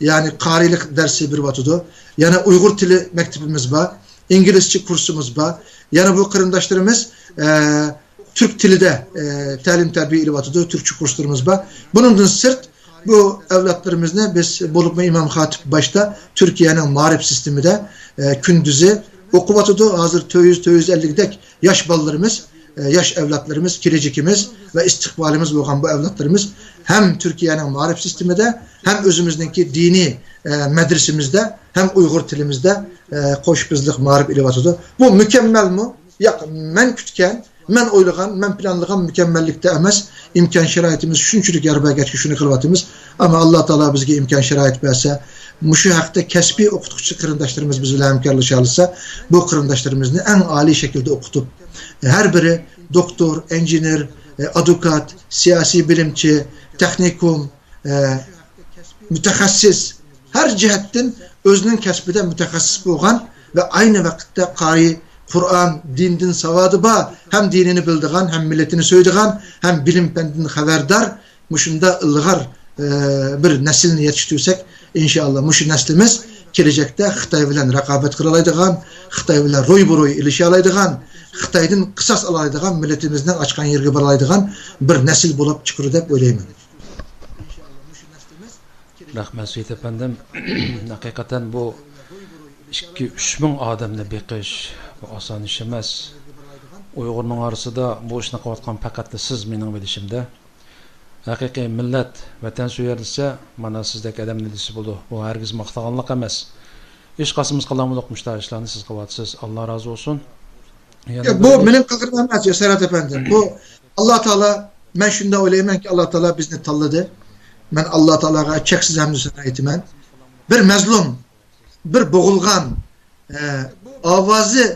يەنى قارىيلىق دەرسى بېرىۋاتىدۇ. يەنە ئۇيغۇر تىلى مەكتىپىمىز بار، ئىنگلىزچە كۇرسىمىز بار. يەنە بۇ قېرىنداشلىرىمىز، ئە، تۈرك تىلىدە، ئە، تەلىم تەربىيە ئېلىۋاتىدۇ، تۈركچە كۇرسلىرىمىز بار. بۇنىڭدىن سىرت، بۇ ئەۋلادلىرىمىزنى بىز، بولۇپمۇ ئىمام خاتىپ باشتا تۈركىيەنىڭ مائارىپ سىستېمىدا، ئە، كۈندۈزى ئوقۇۋاتىدۇ. ھازىر تۆت يۈز، تۆت يۈز ئەللىكدەك ياش بالىلىرىمىز، ئە، ياش ئەۋلادلىرىمىز، كېلەچىكىمىز ۋە ئىستىقبالىمىز بولغان بۇ ئەۋلادلىرىمىز ھەم تۈركىيەنىڭ مائارىپ سىستېمىدا، ھەم ئۆزىمىزنىڭكى دىنىي، ئە، مەدرىسىمىزدە، ھەم ئۇيغۇر تىلىمىزدە، ئە، قوشۇپ بىزلىق مائارىپ ئېلىۋاتىدۇ. بۇ مۇكەممەلمۇ؟ ياق، مەن كۈتكەن مەن ئويلىغان، مەن پىلانلىغان مۇكەممەللىكتە ئەمەس. ئىمكان شارائىتىمىز شۇنچىلىك يار بەرگەچكە شۇنى قىلىۋاتىمىز. ئەمما ئاللا تائالا بىزگە ئىمكان شارائىت بەرسە، مۇشۇ ھەقتە كەسپىي ئوقۇتقۇچى قېرىنداشلىرىمىز بىز بىلەن ھەمكارلىشالىسا، بۇ قېرىنداشلىرىمىزنى ئەڭ ئالىي شەكىلدە ئوقۇتۇپ، ھەر بىرى دوكتور، ئىنژېنېر، ئادۋوكات، سىياسىي بىلىمچى، تېخنىكوم، مۇتەخەسسىس، ھەر جەھەتتىن ئۆزىنىڭ كەسپىدە مۇتەخەسسىس بولغان ۋە ئەينى ۋاقىتتا قارىي، قۇرئان، دىندىن ساۋادى بار، ھەم دىنىنى بىلىدىغان، ھەم مىللىتىنى سۆيىدىغان، ھەم بىلىم پەندىن خەۋەردار، مۇشۇنداق ئىلغار، ئە، بىر نەسىلنى يېتىشتۈرسەك، ئىنشائاللا، مۇشۇ نەسلىمىز كېلىچەكتە خىتاي بىلەن رىقابەت قىلالايدىغان، خىتاي بىلەن رويبىروي ئېلىشالايدىغان، خىتايدىن قىساس ئالالايدىغان، مىللىتىمىزنىڭ ئاچقان يېرىگە بارالايدىغان بىر نەسىل بولۇپ چىقىدۇ دەپ ئويلايمەن. رەھمەت، سېيىت ئەپەندىم. ھەقىقەتەن بۇ ئىككى، ئۈچ مىڭ ئادەمنى بېقىش، بۇ ئاسان ئىش ئەمەس. ئۇيغۇرنىڭ ئارىسىدا بۇ ئىشنى قىلىۋاتقان پەقەتلا سىز، مېنىڭ بىلىشىمدە. ھەقىقىي مىللەت، ۋەتەنسۆيەر دېسە، مانا سىزدەك ئادەمنى دېسە بولىدۇ. بۇ ھەرگىز ماختىغانلىق ئەمەس. ھېچقايسىمىز قىلالمىدۇق مۇشۇنداق ئىشلارنى، سىز قىلىۋاتىسىز. ئاللا رازى بولسۇن. يەنە ياق، بۇ بىر مېنىڭ قىلغىنىم ئەمەس، جاسارەت ئەپەندىم. بۇ ئاللا تائالا، مەن شۇنداق ئويلايمەنكى، ئاللا تائالا بىزنى تاللىدى. مەن ئاللا تائالاغا چەكسىز ھەمدۇ سانا ئېيتىمەن. بىر مەزلۇم، بىر بوغۇلغان، ئە، ئاۋازى،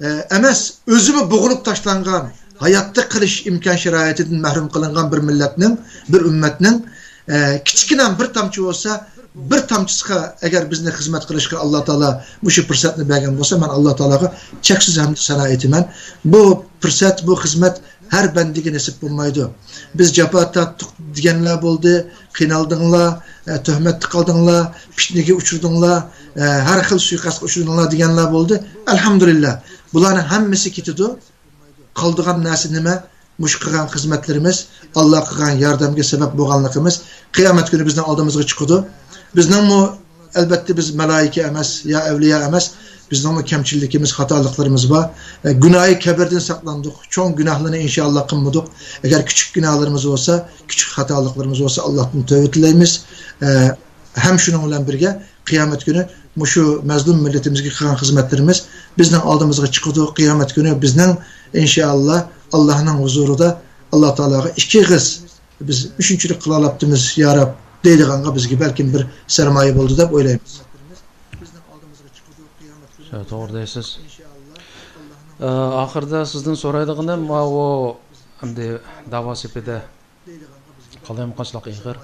ئە، ئەمەس، ئۆزىمۇ بوغۇلۇپ تاشلانغان، ھاياتتا قېلىش ئىمكان شارائىتىدىن مەھرۇم قىلىنغان بىر مىللەتنىڭ، بىر ئۈممەتنىڭ، ئە، كىچىككىنە بىر تامچە بولسا، بىر تامچىسىغا ئەگەر بىزنى خىزمەت قىلىشقا ئاللا تائالا مۇشۇ پۇرسەتنى بەرگەن بولسا، مەن ئاللا تائالاغا چەكسىز ھەمدۇ سانا ئېيتىمەن. بۇ پۇرسەت، بۇ خىزمەت ھەر بەندىگە نېسىپ بولمايدۇ. بىز جاپا تارتتۇق دېگەنلەر بولدى، قىينالدىڭلار، ئە، تۆھمەتتە قالدىڭلار، پىتنىگە ئۇچرىدىڭلار، ئە، ھەر خىل سۇيىقەستكە ئۇچرىدىڭلار دېگەنلەر بولدى. ئەلھەمدۇلىللا، بۇلارنىڭ ھەممىسى كېتىدۇ. قالىدىغان نەرسە نېمە؟ مۇشۇ قىلغان خىزمەتلىرىمىز، ئاللا قىلغان ياردەمگە سەۋەب بولغانلىقىمىز قىيامەت كۈنى بىزنىڭ ئالدىمىزغا چىقىدۇ. بىزنىڭمۇ، ئەلبەتتە، بىز مالايىكە ئەمەس، يا ئەۋلىيا ئەمەس، بىزنىڭمۇ كەمچىللىكىمىز، خاتالىقلىرىمىز بار. ئە، گۇناھى كەبىردىن ساقلاندۇق، چوڭ گۇناھلارنى ئىنشائاللا قىلمىدۇق. ئەگەر كىچىك گۇناھلىرىمىز بولسا، كىچىك خاتالىقلىرىمىز بولسا، ئاللاھتىن تەۋبە تىلەيمىز. ئە، ھەم شۇنىڭ بىلەن بىرگە، قىيامەت كۈنى مۇشۇ مەزلۇم مىللىتىمىزگە قىلغان خىزمەتلىرىمىز بىزنىڭ ئالدىمىزغا چىقىدۇ. قىيامەت كۈنى بىزنىڭ، ئىنشائاللا، ئاللاھنىڭ ھۇزۇرىدا ئاللا تائالاغا ئىككى ئېغىز «بىز مۇشۇنچىلىك قىلالاپتىمىز، يا رەب» دەيدىغانغا بىزگە بەلكىم بىر سەرمايە بولدى دەپ ئويلايمىز. شۇ، توغرا دەيسىز. ئە، ئاخىرىدا سىزدىن سورايدىغىنىم، ماۋۇ ئەمدى داۋا سېپىدە قالايمىقانچىلىق ئېغىر.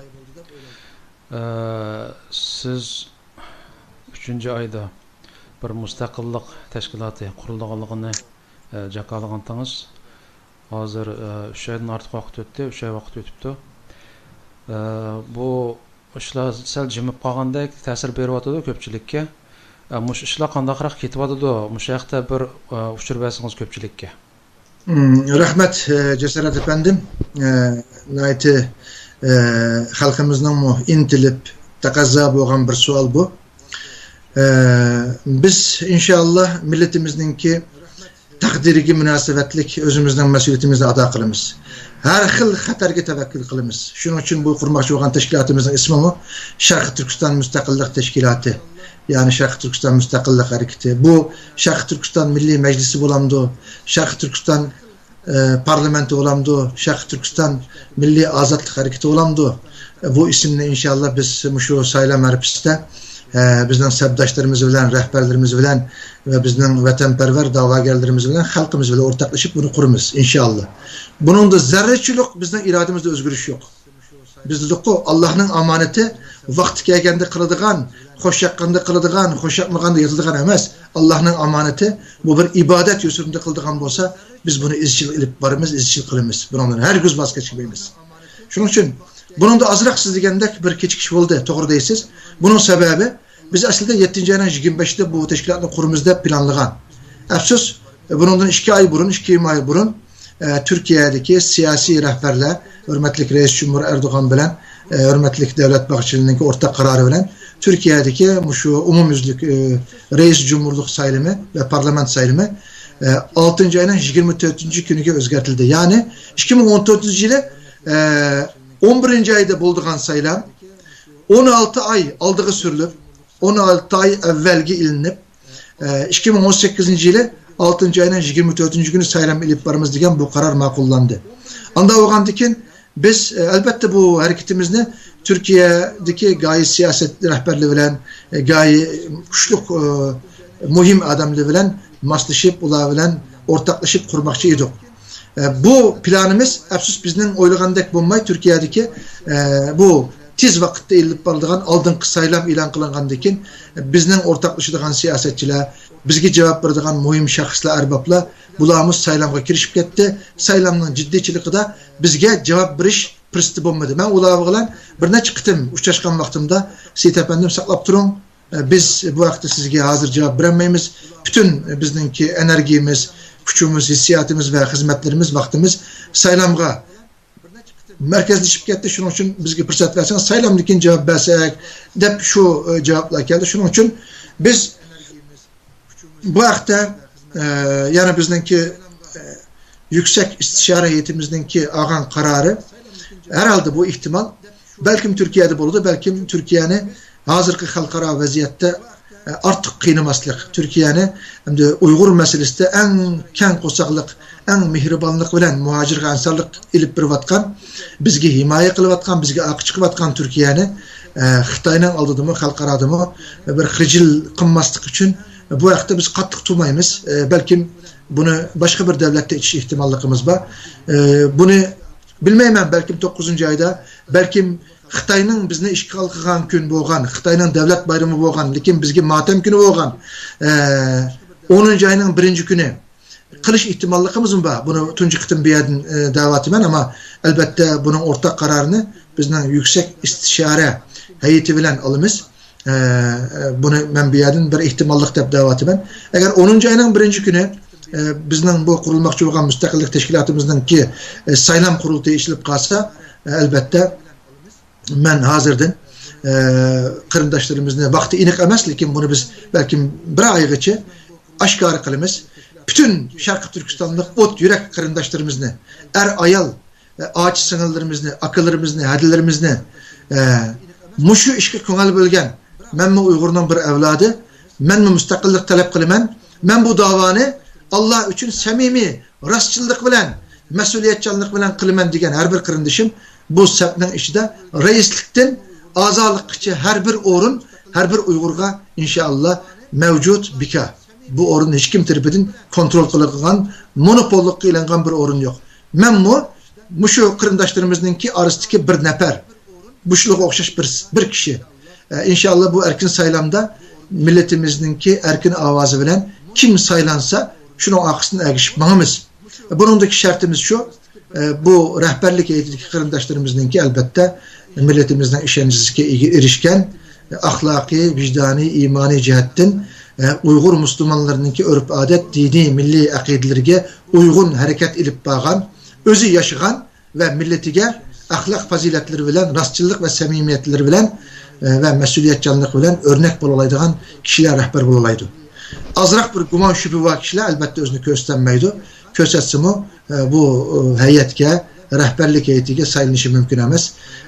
ئە، سىز ئۈچىنچى ئايدا بىر مۇستەقىللىق تەشكىلاتى قۇرۇلىدىغانلىقىنى، ئە، جاكارلىغانتىڭىز. ھازىر، ئە، ئۈچ ئايدىن ئارتۇق ۋاقىت ئۆتتى، ئۈچ ئاي ۋاقىت ئۆتۈپتۇ. ئە، بۇ ئىشلار سەل جىمىپ قالغاندەك تەسىر بېرىۋاتىدۇ كۆپچىلىككە. ئە، مۇشۇ ئىشلار قانداقراق كېتىۋاتىدۇ؟ مۇشۇ ھەقتە بىر، ئە، ئۇچۇر بەرسىڭىز كۆپچىلىككە. مم، رەھمەت، ئە، جاسارەت ئەپەندىم. ئە، ناھايىتى، ئە، خەلقىمىزنىڭمۇ ئىنتىلىپ تەقەززا بولغان بىر سوئال بۇ. ئە، بىز ئىنشائاللا مىللىتىمىزنىڭكى تەقدىرىگە مۇناسىۋەتلىك ئۆزىمىزنىڭ مەسئۇلىيىتىمىزنى ئادا قىلىمىز. ھەر خىل خەتەرگە تەۋەككۈل قىلىمىز. شۇنىڭ ئۈچۈن بۇ قۇرماقچى بولغان تەشكىلاتىمىزنىڭ ئىسمىمۇ شەرقىي تۈركىستان مۇستەقىللىق تەشكىلاتى. يەنى شەرقىي تۈركىستان مۇستەقىللىق ھەرىكىتى. بۇ شەرقىي تۈركىستان مىللىي مەجلىسى بولامدۇ؟ شەرقىي تۈركىستان، ئە، پارلامېنتى بولامدۇ؟ شەرقىي تۈركىستان مىللىي ئازادلىق ھەرىكىتى بولامدۇ؟ بۇ ئىسىمنى ئىنشاللا بىز مۇشۇ سايلام ئەرىپىسىدە، ئە، بىزنىڭ سەپداشلىرىمىز بىلەن، رەھبەرلىرىمىز بىلەن ۋە بىزنىڭ ۋەتەنپەرۋەر داۋاگەرلىرىمىز بىلەن، خەلقىمىز بىلەن ئورتاقلىشىپ بۇنى قۇرىمىز، ئىنشاللا. بۇنىڭدا زەررىچىلىك بىزنىڭ ئىرادىمىزدە ئۆزگىرىش يوق. بىز دېدۇققۇ، ئاللاھنىڭ ئامانىتى، ۋاقتى كەلگەندە قىلىدىغان، خوش ياققاندا قىلىدىغان، خوش ياقمىغاندا ياتىدىغان ئەمەس. ئاللاھنىڭ ئامانىتى، بۇ بىر ئىبادەت يوسۇنىدا قىلىدىغان بولسا، بىز بۇنى ئىزچىل ئېلىپ بارىمىز، ئىزچىل قىلىمىز. بۇنىڭدىن ھەرگىز ۋاز كەچمەيمىز. شۇنىڭ ئۈچۈن بۇنىڭدا ئازراق سىز دېگەندەك بىر كېچىكىش بولدى، توغرا دەيسىز. بۇنىڭ سەۋەبى، بىز ئەسلىدە يەتتىنچى ئاينىڭ يىگىرمە بەشىدە بۇ تەشكىلاتنى قۇرىمىز دەپ پىلانلىغان. ئەپسۇس، بۇنىڭدىن ئىككى ئاي بۇرۇن، ئىككى يېرىم ئاي بۇرۇن، ئە، تۈركىيەدىكى سىياسىي رەھبەرلەر ھۆرمەتلىك رەئىس جۇمھۇر ئەردوغان بىلەن، ئە، ھۆرمەتلىك دەۋلەت باغچىلىنىڭكى ئورتاق قارارى بىلەن تۈركىيەدىكى مۇشۇ ئومۇميۈزلۈك، ئە، رەئىس جۇمھۇرلۇق سايلىمى ۋە پارلامېنت سايلىمى، ئە، ئالتىنچى ئاينىڭ يىگىرمە تۆتىنچى كۈنىگە ئۆزگەرتىلدى. يەنى ئىككى مىڭ ئون تۆتىنچى يىلى، ئە، ئون بىرىنچى ئايدا بولىدىغان سايلام ئون ئالتە ئاي ئالدىغا سۈرۈلۈپ، ئون ئالتە ئاي ئەۋۋەلگە ئېلىنىپ، ئىككى مىڭ ئون سەككىزىنچى يىلى ئالتىنچى ئاينىڭ يىگىرمە تۆتىنچى كۈنى سايلام ئېلىپ بارىمىز دېگەن بۇ قارار ماقۇللاندى. ئانداق بولغاندىكىن بىز، ئەلبەتتە، بۇ ھەرىكىتىمىزنى تۈركىيەدىكى گايى سىياسەت رەھبەرلىرى بىلەن، گايى كۈچلۈك، مۇھىم ئادەملەر بىلەن ماسلىشىپ، ئۇلار بىلەن ئورتاقلىشىپ قۇرماقچى ئىدۇق. بۇ پىلانىمىز، ئەپسۇس، بىزنىڭ ئويلىغاندەك بولماي، تۈركىيەدىكى بۇ تېز ۋاقىتتا ئېلىپ بارىدىغان ئالدىنقى سايلام ئېلان قىلىنغاندىن كېيىن، بىزنىڭ ئورتاقلىشىدىغان سىياسەتچىلەر، بىزگە جاۋاب بېرىدىغان مۇھىم شەخسلەر، ئەربابلار، بۇلارمۇ سايلامغا كىرىشىپ كەتتى. سايلامنىڭ جىددىيچىلىكىدە بىزگە جاۋاب بېرىش پۇرسىتى بولمىدى. مەن ئۇلار بىلەن بىر نەچچە قېتىم ئۇچراشقان ۋاقتىمدا، سېيىت ئەپەندىم، ساقلاپ تۇرۇڭ، بىز بۇ ھەقتە سىزگە ھازىر جاۋاب بېرەلمەيمىز. پۈتۈن بىزنىڭكى ئېنېرگىيىمىز، كۈچىمىز، ھېسسىياتىمىز ۋە خىزمەتلىرىمىز، ۋاقتىمىز سايلامغا مەركەزلىشىپ كەتتى. شۇنىڭ ئۈچۈن بىزگە پۇرسەت بەرسىڭىز، سايلامدىن كېيىن جاۋاب بەرسەك، دەپ شۇ، ئە، جاۋابلار كەلدى. شۇنىڭ ئۈچۈن بىز بۇ ھەقتە، ئە، يەنە بىزنىڭكى، ئە، يۈكسەك ئىستىشارە ھەيئىتىمىزنىڭكى ئالغان قارارى، ھەر ھالدا بۇ ئېھتىمال، بەلكىم تۈركىيەدە بولىدۇ، بەلكىم تۈركىيەنى ھازىرقى خەلقئارا ۋەزىيەتتە ئارتۇق قىينىماسلىق، تۈركىيەنى ئەمدى ئۇيغۇر مەسىلىسىدە ئەڭ كەڭ قورساقلىق، ئەڭ مېھرىبانلىق بىلەن مۇھاجىرغا ئەنسانلىق ئېلىپ بېرىۋاتقان، بىزگە ھىمايە قىلىۋاتقان، بىزگە ئارقا چىقىۋاتقان تۈركىيەنى، ئە، خىتاينىڭ ئالدىدىمۇ، خەلقئارادىمۇ بىر خىجىل قىلماسلىق ئۈچۈن بۇ ھەقتە بىز قاتتىق تۇرمايمىز. ئە، بەلكىم بۇنى باشقا بىر دۆلەتتە ئېچىش ئېھتىماللىقىمىز بار. ئە، بۇنى بىلمەيمەن، بەلكىم توققۇزىنچى ئايدا، بەلكىم خىتاينىڭ بىزنى ئىشغال قىلغان كۈن بولغان، خىتاينىڭ دۆلەت بايرىمى بولغان، لېكىن بىزگە ماتەم كۈنى بولغان، ئە، ئونىنچى ئاينىڭ بىرىنچى كۈنى قىلىش ئېھتىماللىقىمىزمۇ بار. بۇنى تۇنجى قېتىم بۇ يەردىن، ئە، دەۋاتىمەن، ئەمما ئەلبەتتە بۇنىڭ ئورتاق قارارىنى بىزنىڭ يۈكسەك ئىستىشارە ھەيئىتى بىلەن ئالىمىز. ئە، ئە، بۇنى مەن بۇ يەردىن بىر ئېھتىماللىق دەپ دەۋاتىمەن. ئەگەر ئونىنچى ئاينىڭ بىرىنچى كۈنى، ئە، بىزنىڭ بۇ قۇرۇلماقچى بولغان مۇستەقىللىق تەشكىلاتىمىزنىڭكى، ئە، سايلام قۇرۇلتىيى ئېچىلىپ قالسا، ئە، ئەلبەتتە، مەن ھازىردىن، ئە، قېرىنداشلىرىمىزنى، ۋاقتى ئېنىق ئەمەس، لېكىن بۇنى بىز بەلكىم بىر ئايغىچە ئاشكارا قىلىمىز. پۈتۈن شەرقىي تۈركىستانلىق ئوت يۈرەك قېرىنداشلىرىمىزنى، ئەر ئايال، ئە، ئاچا سىڭىللىرىمىزنى، ئاكىلىرىمىزنى، ھەدىلىرىمىزنى، ئە، مۇشۇ ئىشقا كۆڭۈل بۆلگەن، مەنمۇ ئۇيغۇرنىڭ بىر ئەۋلادى، مەنمۇ مۇستەقىللىق تەلەپ قىلىمەن، مەن بۇ داۋانى ئاللا ئۈچۈن سەمىمىي، راستچىللىق بىلەن، مەسئۇلىيەتچانلىق بىلەن قىلىمەن دېگەن ھەر بىر قېرىندىشىم بۇ سەپنىڭ ئىچىدە رەئىسلىكتىن ئازالىققىچە ھەر بىر ئورۇن، ھەر بىر ئۇيغۇرغا ئىنشائاللا مەۋجۇت بىكار. بۇ ئورۇن ھېچكىم تەرىپىدىن كونترول قىلىنغان، مونوپوللۇققا ئېلىنغان بىر ئورۇن يوق. مەنمۇ مۇشۇ قېرىنداشلىرىمىزنىڭكى ئارىسىدىكى بىر نەپەر، مۇشۇلارغا ئوخشاش بىر، بىر كىشى. ئە، ئىنشائاللا بۇ ئەركىن سايلامدا مىللىتىمىزنىڭكى ئەركىن ئاۋازى بىلەن كىم سايلانسا، شۇنىڭ ئارقىسىدىن ئەگىشىپ ماڭىمىز. بۇنىڭدىكى شەرتىمىز شۇ، ئە، بۇ رەھبەرلىك ھەيئىتىدىكى قېرىنداشلىرىمىزنىڭكى، ئەلبەتتە، مىللىتىمىزنىڭ ئىشەنچىسىگە ئىگە، ئېرىشكەن، ئەخلاقىي، ۋىجدانىي، ئىمانىي جەھەتتىن، ئە، ئۇيغۇر مۇسۇلمانلىرىنىڭكى ئۆرپ-ئادەت، دىنىي، مىللىي ئەقىدىلىرىگە ئۇيغۇن ھەرىكەت ئېلىپ بارغان، ئۆزى ياشىغان ۋە مىللىتىگە ئەخلاق پەزىلەتلىرى بىلەن، راستچىللىق ۋە سەمىمىيەتلىرى بىلەن، ئە، ۋە مەسئۇلىيەتچانلىقى بىلەن ئۆرنەك بولالايدىغان كىشىلەر رەھبەر بولالايدۇ. ئازراق بىر گۇمان شۈبھە بار كىشىلەر ئەلبەتتە ئۆزىنى كۆرسىتەلمەيدۇ. كۆرسەتسىمۇ، ئە، بۇ، ئە، ھەيئەتكە، رەھبەرلىك ھەيئىتىگە سايلىنىشى مۇمكىن ئەمەس.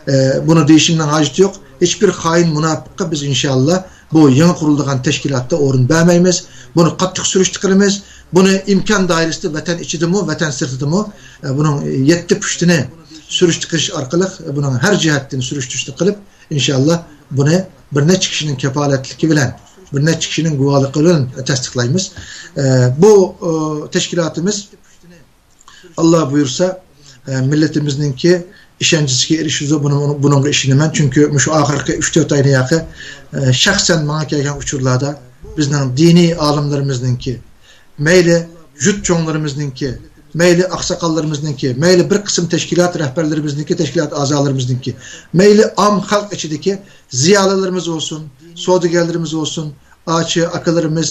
ئە، بۇنى دېيىشىمنىڭ ھاجىتى يوق. ھېچبىر خائىن مۇناپىققا بىز ئىنشائاللا بۇ يېڭى قۇرۇلىدىغان تەشكىلاتتا ئورۇن بەرمەيمىز. بۇنى قاتتىق سۈرۈشتە قىلىمىز. بۇنى ئىمكان دائىرىسىدە ۋەتەن ئىچىدىمۇ، ۋەتەن سىرتىدىمۇ، ئە، بۇنىڭ يەتتە پۇشتىنى سۈرۈشتە قىلىش ئارقىلىق، ئە، بۇنىڭ ھەر جەھەتتىن سۈرۈشتە قىلىپ، ئىنشائاللا بۇنى بىر نەچچە كىشىنىڭ كاپالەتلىكى بىلەن، بىر نەچچە كىشىنىڭ گۇۋاھلىقى بىلەن تەستىقلايمىز. ئە، بۇ، ئە، تەشكىلاتىمىز ئاللا بۇيرۇسا، ئە، مىللىتىمىزنىڭكى ئىشەنچىسىگە ئېرىشىدۇ، بۇنى-، بۇنىڭغا ئىشىنىمەن. چۈنكى مۇشۇ ئاخىرقى ئۈچ تۆت ئاينى ياقى، ئە، شەخسەن ماڭا كەلگەن ئۇچۇرلاردا بىزنىڭ دىنىي ئالىملىرىمىزنىڭكى، مەيلى يۇرت چوڭلىرىمىزنىڭكى، مەيلى ئاقساقاللىرىمىزنىڭكى، مەيلى بىر قىسىم تەشكىلات رەھبەرلىرىمىزنىڭكى، تەشكىلات ئەزالىرىمىزنىڭكى، مەيلى ئام خەلق ئىچىدىكى زىيالىيلىرىمىز بولسۇن، سودىگەرلىرىمىز بولسۇن، ئاچا ئاكىلىرىمىز،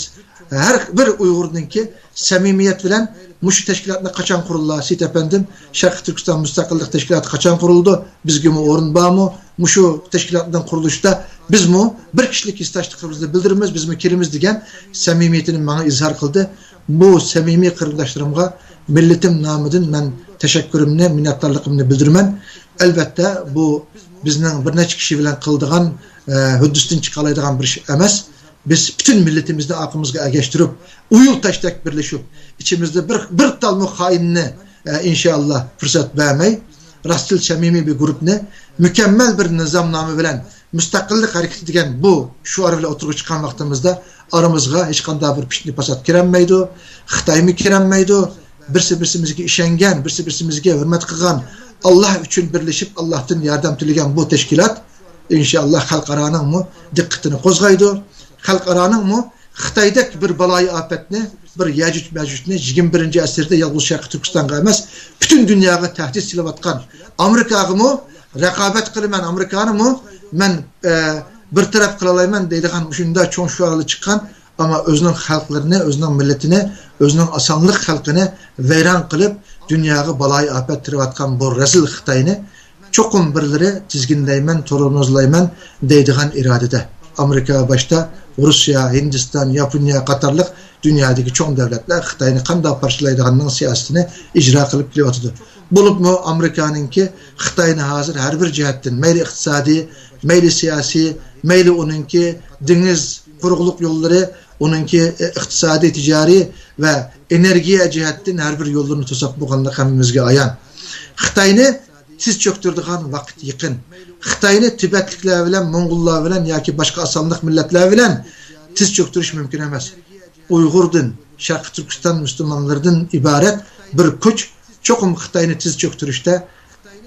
ھەر بىر ئۇيغۇرنىڭكى سەمىمىيەت بىلەن مۇشۇ تەشكىلاتنى قاچان قۇرۇللا، سېيىت ئەپەندىم، شەرقىي تۈركىستان مۇستەقىللىق تەشكىلاتى قاچان قۇرۇلىدۇ، بىزگىمۇ ئورۇن بارمۇ، مۇشۇ تەشكىلاتنىڭ قۇرۇلۇشىدا بىزمۇ بىر كىشىلىك ھېسداشلىقىمىزنى بىلدۈرىمىز، بىزمۇ كېلىمىز دېگەن سەمىمىيىتىنى ماڭا ئىزھار قىلدى. بۇ سەمىمىي قېرىنداشلىرىمغا مىللىتىم نامىدىن مەن تەشەككۈرۈمنى، مىننەتدارلىقىمنى بىلدۈرىمەن. ئەلۋەتتە، بۇ بىزنىڭ بىر نەچچە كىشى بىلەن قىلىدىغان، ئە، ھۆددىسىدىن چىقالايدىغان بىر ئىش ئەمەس. بىز پۈتۈن مىللىتىمىزنى ئارقىمىزغا ئەگەشتۈرۈپ، ئۇيۇل تاشتەك بىرلىشىپ، ئىچىمىزدە بىر، بىر تالمۇ خائىننى، ئە، ئىنشائاللا، پۇرسەت بەرمەي، راستچىل، سەمىمىي بىر گۇرۇپنى مۇكەممەل بىر نىزامنامە بىلەن مۇستەقىللىق ھەرىكىتى دېگەن بۇ شوئار بىلەن ئوتتۇرىغا چىققان ۋاقتىمىزدا، ئارىمىزغا ھېچقانداق بىر پىتنە-پاسات كىرەلمەيدۇ، خىتايمۇ كىرەلمەيدۇ. بىرسى-بىرسىمىزگە ئىشەنگەن، بىرسى-بىرسىمىزگە ھۆرمەت قىلغان، ئاللا ئۈچۈن بىرلىشىپ، ئاللاھتىن ياردەم تىلىگەن بۇ تەشكىلات، ئىنشائاللا، خەلقئارانىڭمۇ دىققىتىنى قوزغايدۇ. خەلقئارانىڭمۇ خىتايدەك بىر بالايىئاپەتنى، بىر يەجۈج-مەجۈجنى يىگىرمە بىرىنچى ئەسىردە يالغۇز شەرقىي تۈركىستانغا ئەمەس، پۈتۈن دۇنياغا تەھدىت سېلىۋاتقان ئامېرىكاغىمۇ رىقابەت قىلىمەن، ئامېرىكانىمۇ مەن، ئە، بىر تەرەپ قىلالايمەن دەيدىغان مۇشۇنداق چوڭ شوئارلار چىققان، ئەمما ئۆزىنىڭ خەلقلىرىنى، ئۆزىنىڭ مىللىتىنى، ئۆزىنىڭ ئاسانلىق خەلقىنى ۋەيران قىلىپ، دۇنياغا بالايىئاپەت تېرىۋاتقان بۇ رەزىل خىتاينى چوقۇم بىرلىرى تىزگىنلەيمەن، تورمۇزلايمەن دەيدىغان ئىرادىدە. ئامېرىكا باشتا، روسىيە، ھىندىستان، ياپونىيە قاتارلىق دۇنيادىكى چوڭ دۆلەتلەر خىتاينى قانداق پارچىلايدىغاننىڭ سىياسىتىنى ئىجرا قىلىپ كېلىۋاتىدۇ. بولۇپمۇ ئامېرىكانىڭكى خىتاينى ھازىر ھەر بىر جەھەتتىن، مەيلى ئىقتىسادىي، مەيلى سىياسىي، مەيلى ئۇنىڭكى دېڭىز، قۇرۇقلۇق يوللىرى، ئۇنىڭكى ئىقتىسادىي، تىجارىي ۋە ئېنېرگىيە جەھەتتىن ھەر بىر يوللىرىنى توساپ بولغانلىقى ھەممىمىزگە ئايان. خىتاينى تېز چۆكتۈرىدىغان ۋاقىت يېقىن. خىتاينى تىبەتلىكلەر بىلەن، موڭغۇللار بىلەن ياكى باشقا ئاسانلىق مىللەتلەر بىلەن تېز چۆكتۈرۈش مۇمكىن ئەمەس. ئۇيغۇردىن، شەرقىي تۈركىستان مۇسۇلمانلىرىدىن ئىبارەت بىر كۈچ چوقۇم خىتاينى تېز چۆكتۈرۈشتە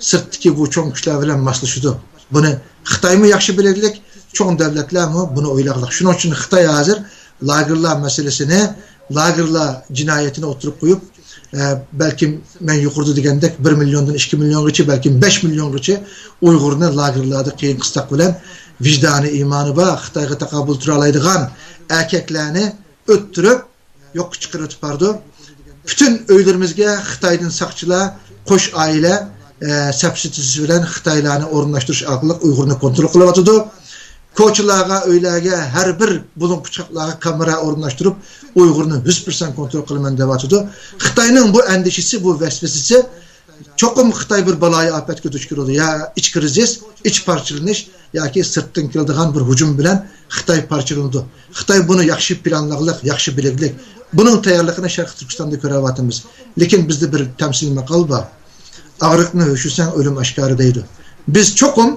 سىرتتىكى بۇ چوڭ كۈچلەر بىلەن ماسلىشىدۇ. بۇنى خىتايمۇ ياخشى بىلىدىلىك، چوڭ دۆلەتلەرمۇ بۇنى ئويلاغلىق. شۇنىڭ ئۈچۈن خىتاي ھازىر لاگېرلار مەسىلىسىنى، لاگېرلار جىنايىتىنى ئوتتۇرىغا قويۇپ، ئە، بەلكىم مەن يۇقىرىدا دېگەندەك بىر مىليوندىن ئىككى مىليونغىچە، بەلكىم بەش مىليونغىچە ئۇيغۇرنى لاگېرلاردا قىيىن قىستاق بىلەن ۋىجدانىي ئىمانى بار، خىتايغا تاقابىل تۇرالايدىغان ئەركەكلەرنى ئۆتتۈرۈپ، يوققا چىقىرىۋېتىپ بارىدۇ. پۈتۈن ئۆيلىرىمىزگە خىتايدىن ساقچىلار، قوش ئائىلە، ئە، سەپسېتىسى بىلەن خىتايلارنى ئورۇنلاشتۇرۇش ئارقىلىق ئۇيغۇرنى كونترول قىلىۋاتىدۇ. كوچىلارغا، ئۆيلەرگە، ھەر بىر بۇلۇڭ-پۇچاقلارغا كامېرا ئورۇنلاشتۇرۇپ، ئۇيغۇرنى يۈز پىرسەنت كونترول قىلىمەن دەۋاتىدۇ. خىتاينىڭ بۇ ئەندىشىسى، بۇ ۋەسۋەسىسى چوقۇم خىتاي بىر بالايىئاپەتكە دۇچ كېلىدۇ. يا ئىچ كىرىزىس، ئىچ پارچىلىنىش ياكى سىرتتىن كېلىدىغان بىر ھۇجۇم بىلەن خىتاي پارچىلىنىدۇ. خىتاي بۇنى ياخشى پىلانلىغلىق، ياخشى بىلىگلىك. بۇنىڭ تەييارلىقىنى شەرقىي تۈركىستاندا كۆرۈۋاتىمىز. لېكىن بىزدە بىر تەمسىل ماقال بار. «ئاغرىقنى يوشۇرساڭ، ئۆلۈم ئاشكارا» دەيدۇ. بىز چوقۇم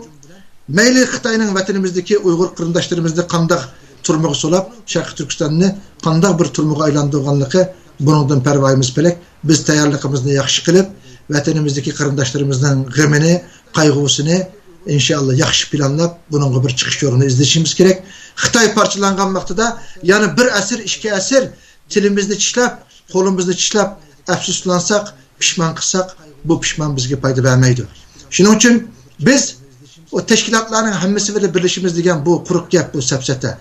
مەيلى خىتاينىڭ ۋەتىنىمىزدىكى ئۇيغۇر قېرىنداشلىرىمىزنى قانداق تۈرمىگە سولاپ، شەرقىي تۈركىستاننى قانداق بىر تۈرمىگە ئايلاندۇرغانلىقى، بۇنىڭدىن پەرۋايىمىز پەلەك. بىز تەييارلىقىمىزنى ياخشى قىلىپ، ۋەتىنىمىزدىكى قېرىنداشلىرىمىزنىڭ غېمىنى، قايغۇسىنى، ئىنشائاللا، ياخشى پىلانلاپ، بۇنىڭغا بىر چىقىش يولىنى ئىزدىشىمىز كېرەك. خىتاي پارچىلانغان ۋاقتىدا يەنە بىر ئەسىر، ئىككى ئەسىر تىلىمىزنى چىشلەپ، قولىمىزنى چىشلەپ، ئەپسۇسلانساق، پىشمان قىلساق، بۇ پىشمان بىزگە پايدا بەرمەيدۇ. شۇنىڭ ئۈچۈن بىز ئۇ تەشكىلاتلارنىڭ ھەممىسى بىلەن بىرلىشىمىز دېگەن بۇ قۇرۇق گەپ، بۇ سەپسەتە.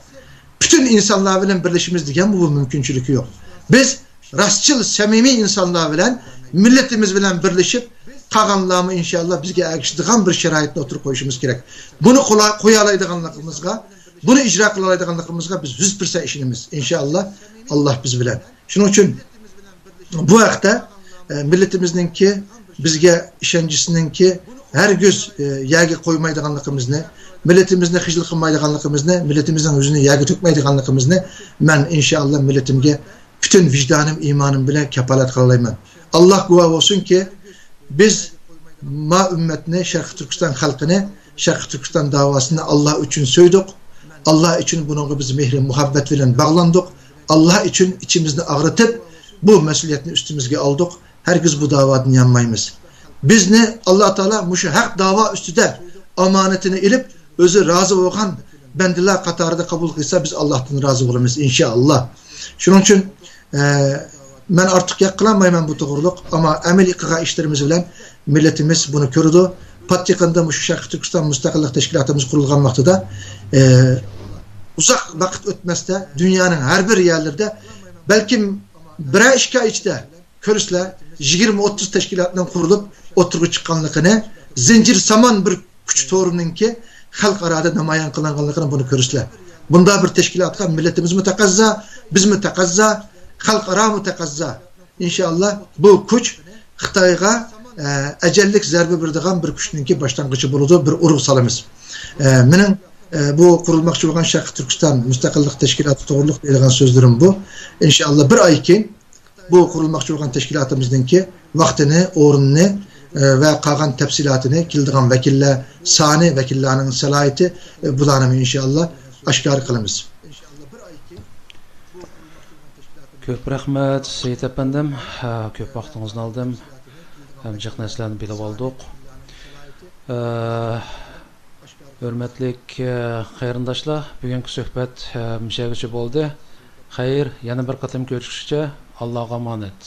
پۈتۈن ئىنسانلار بىلەن بىرلىشىمىز دېگەن بۇ مۇمكىنچىلىكى يوق. بىز راستچىل، سەمىمىي ئىنسانلار بىلەن، مىللىتىمىز بىلەن بىرلىشىپ، قالغانلارمۇ ئىنشائاللا بىزگە ئەگىشىدىغان بىر شارائىتنى ئوتتۇرىغا قويۇشىمىز كېرەك. بۇنى قولا-، قويالايدىغانلىقىمىزغا، بۇنى ئىجرا قىلالايدىغانلىقىمىزغا بىز يۈز پىرسەنت ئىشىنىمىز. ئىنشائاللا، ئاللا بىز بىلەن. شۇنىڭ ئۈچۈن بۇ ھەقتە، ئە، مىللىتىمىزنىڭكى بىزگە ئىشەنچىسىنىڭكى ھەرگىز، ئە، يەرگە قويمايدىغانلىقىمىزنى، مىللىتىمىزنى خىجىل قىلمايدىغانلىقىمىزنى، مىللىتىمىزنىڭ يۈزىنى يەرگە تۆكمەيدىغانلىقىمىزنى مەن ئىنشائاللا مىللىتىمگە پۈتۈن ۋىجدانىم، ئىمانىم بىلەن كاپالەت قىلالايمەن. ئاللا گۇۋاھ بولسۇنكى، بىز ما ئۈممەتنى، شەرقىي تۈركىستان خەلقىنى، شەرقىي تۈركىستان داۋاسىنى ئاللا ئۈچۈن سۆيدۇق. ئاللا ئۈچۈن بۇنىڭغا بىز مېھرى مۇھەببەت بىلەن باغلاندۇق. ئاللا ئۈچۈن ئىچىمىزنى ئاغرىتىپ، بۇ مەسئۇلىيەتنى ئۈستىمىزگە ئالدۇق. ھەرگىز بۇ داۋادىن يانمايمىز. بىزنى ئاللا تائالا مۇشۇ ھەق داۋا ئۈستىدە ئامانىتىنى ئېلىپ، ئۆزى رازى بولغان بەندىلەر قاتارىدا قوبۇل قىلسا، بىز ئاللاھتىن رازى بولىمىز، ئىنشائاللا. شۇنىڭ ئۈچۈن، ئە، مەن ئارتۇق گەپ قىلالمايمەن بۇ توغرۇلۇق، ئەمما ئەمەلىي قىلغان ئىشلىرىمىز بىلەن مىللىتىمىز بۇنى كۆرىدۇ. پات يېقىندا مۇشۇ شەرقىي تۈركىستان مۇستەقىللىق تەشكىلاتىمىز قۇرۇلغان ۋاقتىدا، ئە، ئۇزاق ۋاقىت ئۆتمەستە دۇنيانىڭ ھەر بىر يەرلىرىدە، بەلكىم بىرەر ئىككى ئاي ئىچىدە كۆرىسىلەر، يىگىرمە ئوتتۇز تەشكىلاتنىڭ قۇرۇلۇپ ئوتتۇرىغا چىققانلىقىنى، زىنجىر سامان بىر كۈچ تورىنىڭكى خەلقئارادا نامايان قىلىنغانلىقىنى بۇنى كۆرىسىلەر. بۇنداق بىر تەشكىلاتقا مىللىتىمىزمۇ تەقەززا، بىزمۇ تەقەززا، خەلقئارامۇ تەقەززا. ئىنشائاللا، بۇ كۈچ خىتايغا، ئە، ئەجەللىك زەربە بېرىدىغان بىر كۈچنىڭكى باشلانغۇچى بولىدۇ، بىر ئۇرۇق سالىمىز. ئە، مېنىڭ ئە، بۇ قۇرۇلماقچى بولغان شەرقىي تۈركىستان مۇستەقىللىق تەشكىلاتى توغرۇلۇق دەيدىغان سۆزلىرىم بۇ. ئىنشائاللا، بىر ئاي كېيىن بۇ قۇرۇلماقچى بولغان تەشكىلاتىمىزنىڭكى ۋاقتىنى، ئورنىنى، ئە، ۋە قالغان تەپسىلاتىنى، كېلىدىغان ۋەكىللەر سانى، ۋەكىللەرنىڭ سالاھىيىتى، ئە، بۇلارنى ئىنشائاللا ئاشكارا قىلىمىز. كۆپ رەھمەت، سېيىت ئەپەندىم. ھە، كۆپ ۋاقتىڭىزنى ئالدىم. ھەم جىق نەرسىلەرنى بىلىپ ئالدۇق. ئە، ھۆرمەتلىك، ئە، قېرىنداشلار، بۈگۈنكى سۆھبەت، ئە، مۇشەگىچە بولدى. خەير، يەنە بىر قېتىم كۆرۈشكۈچە، ئاللاغا ئامانەت.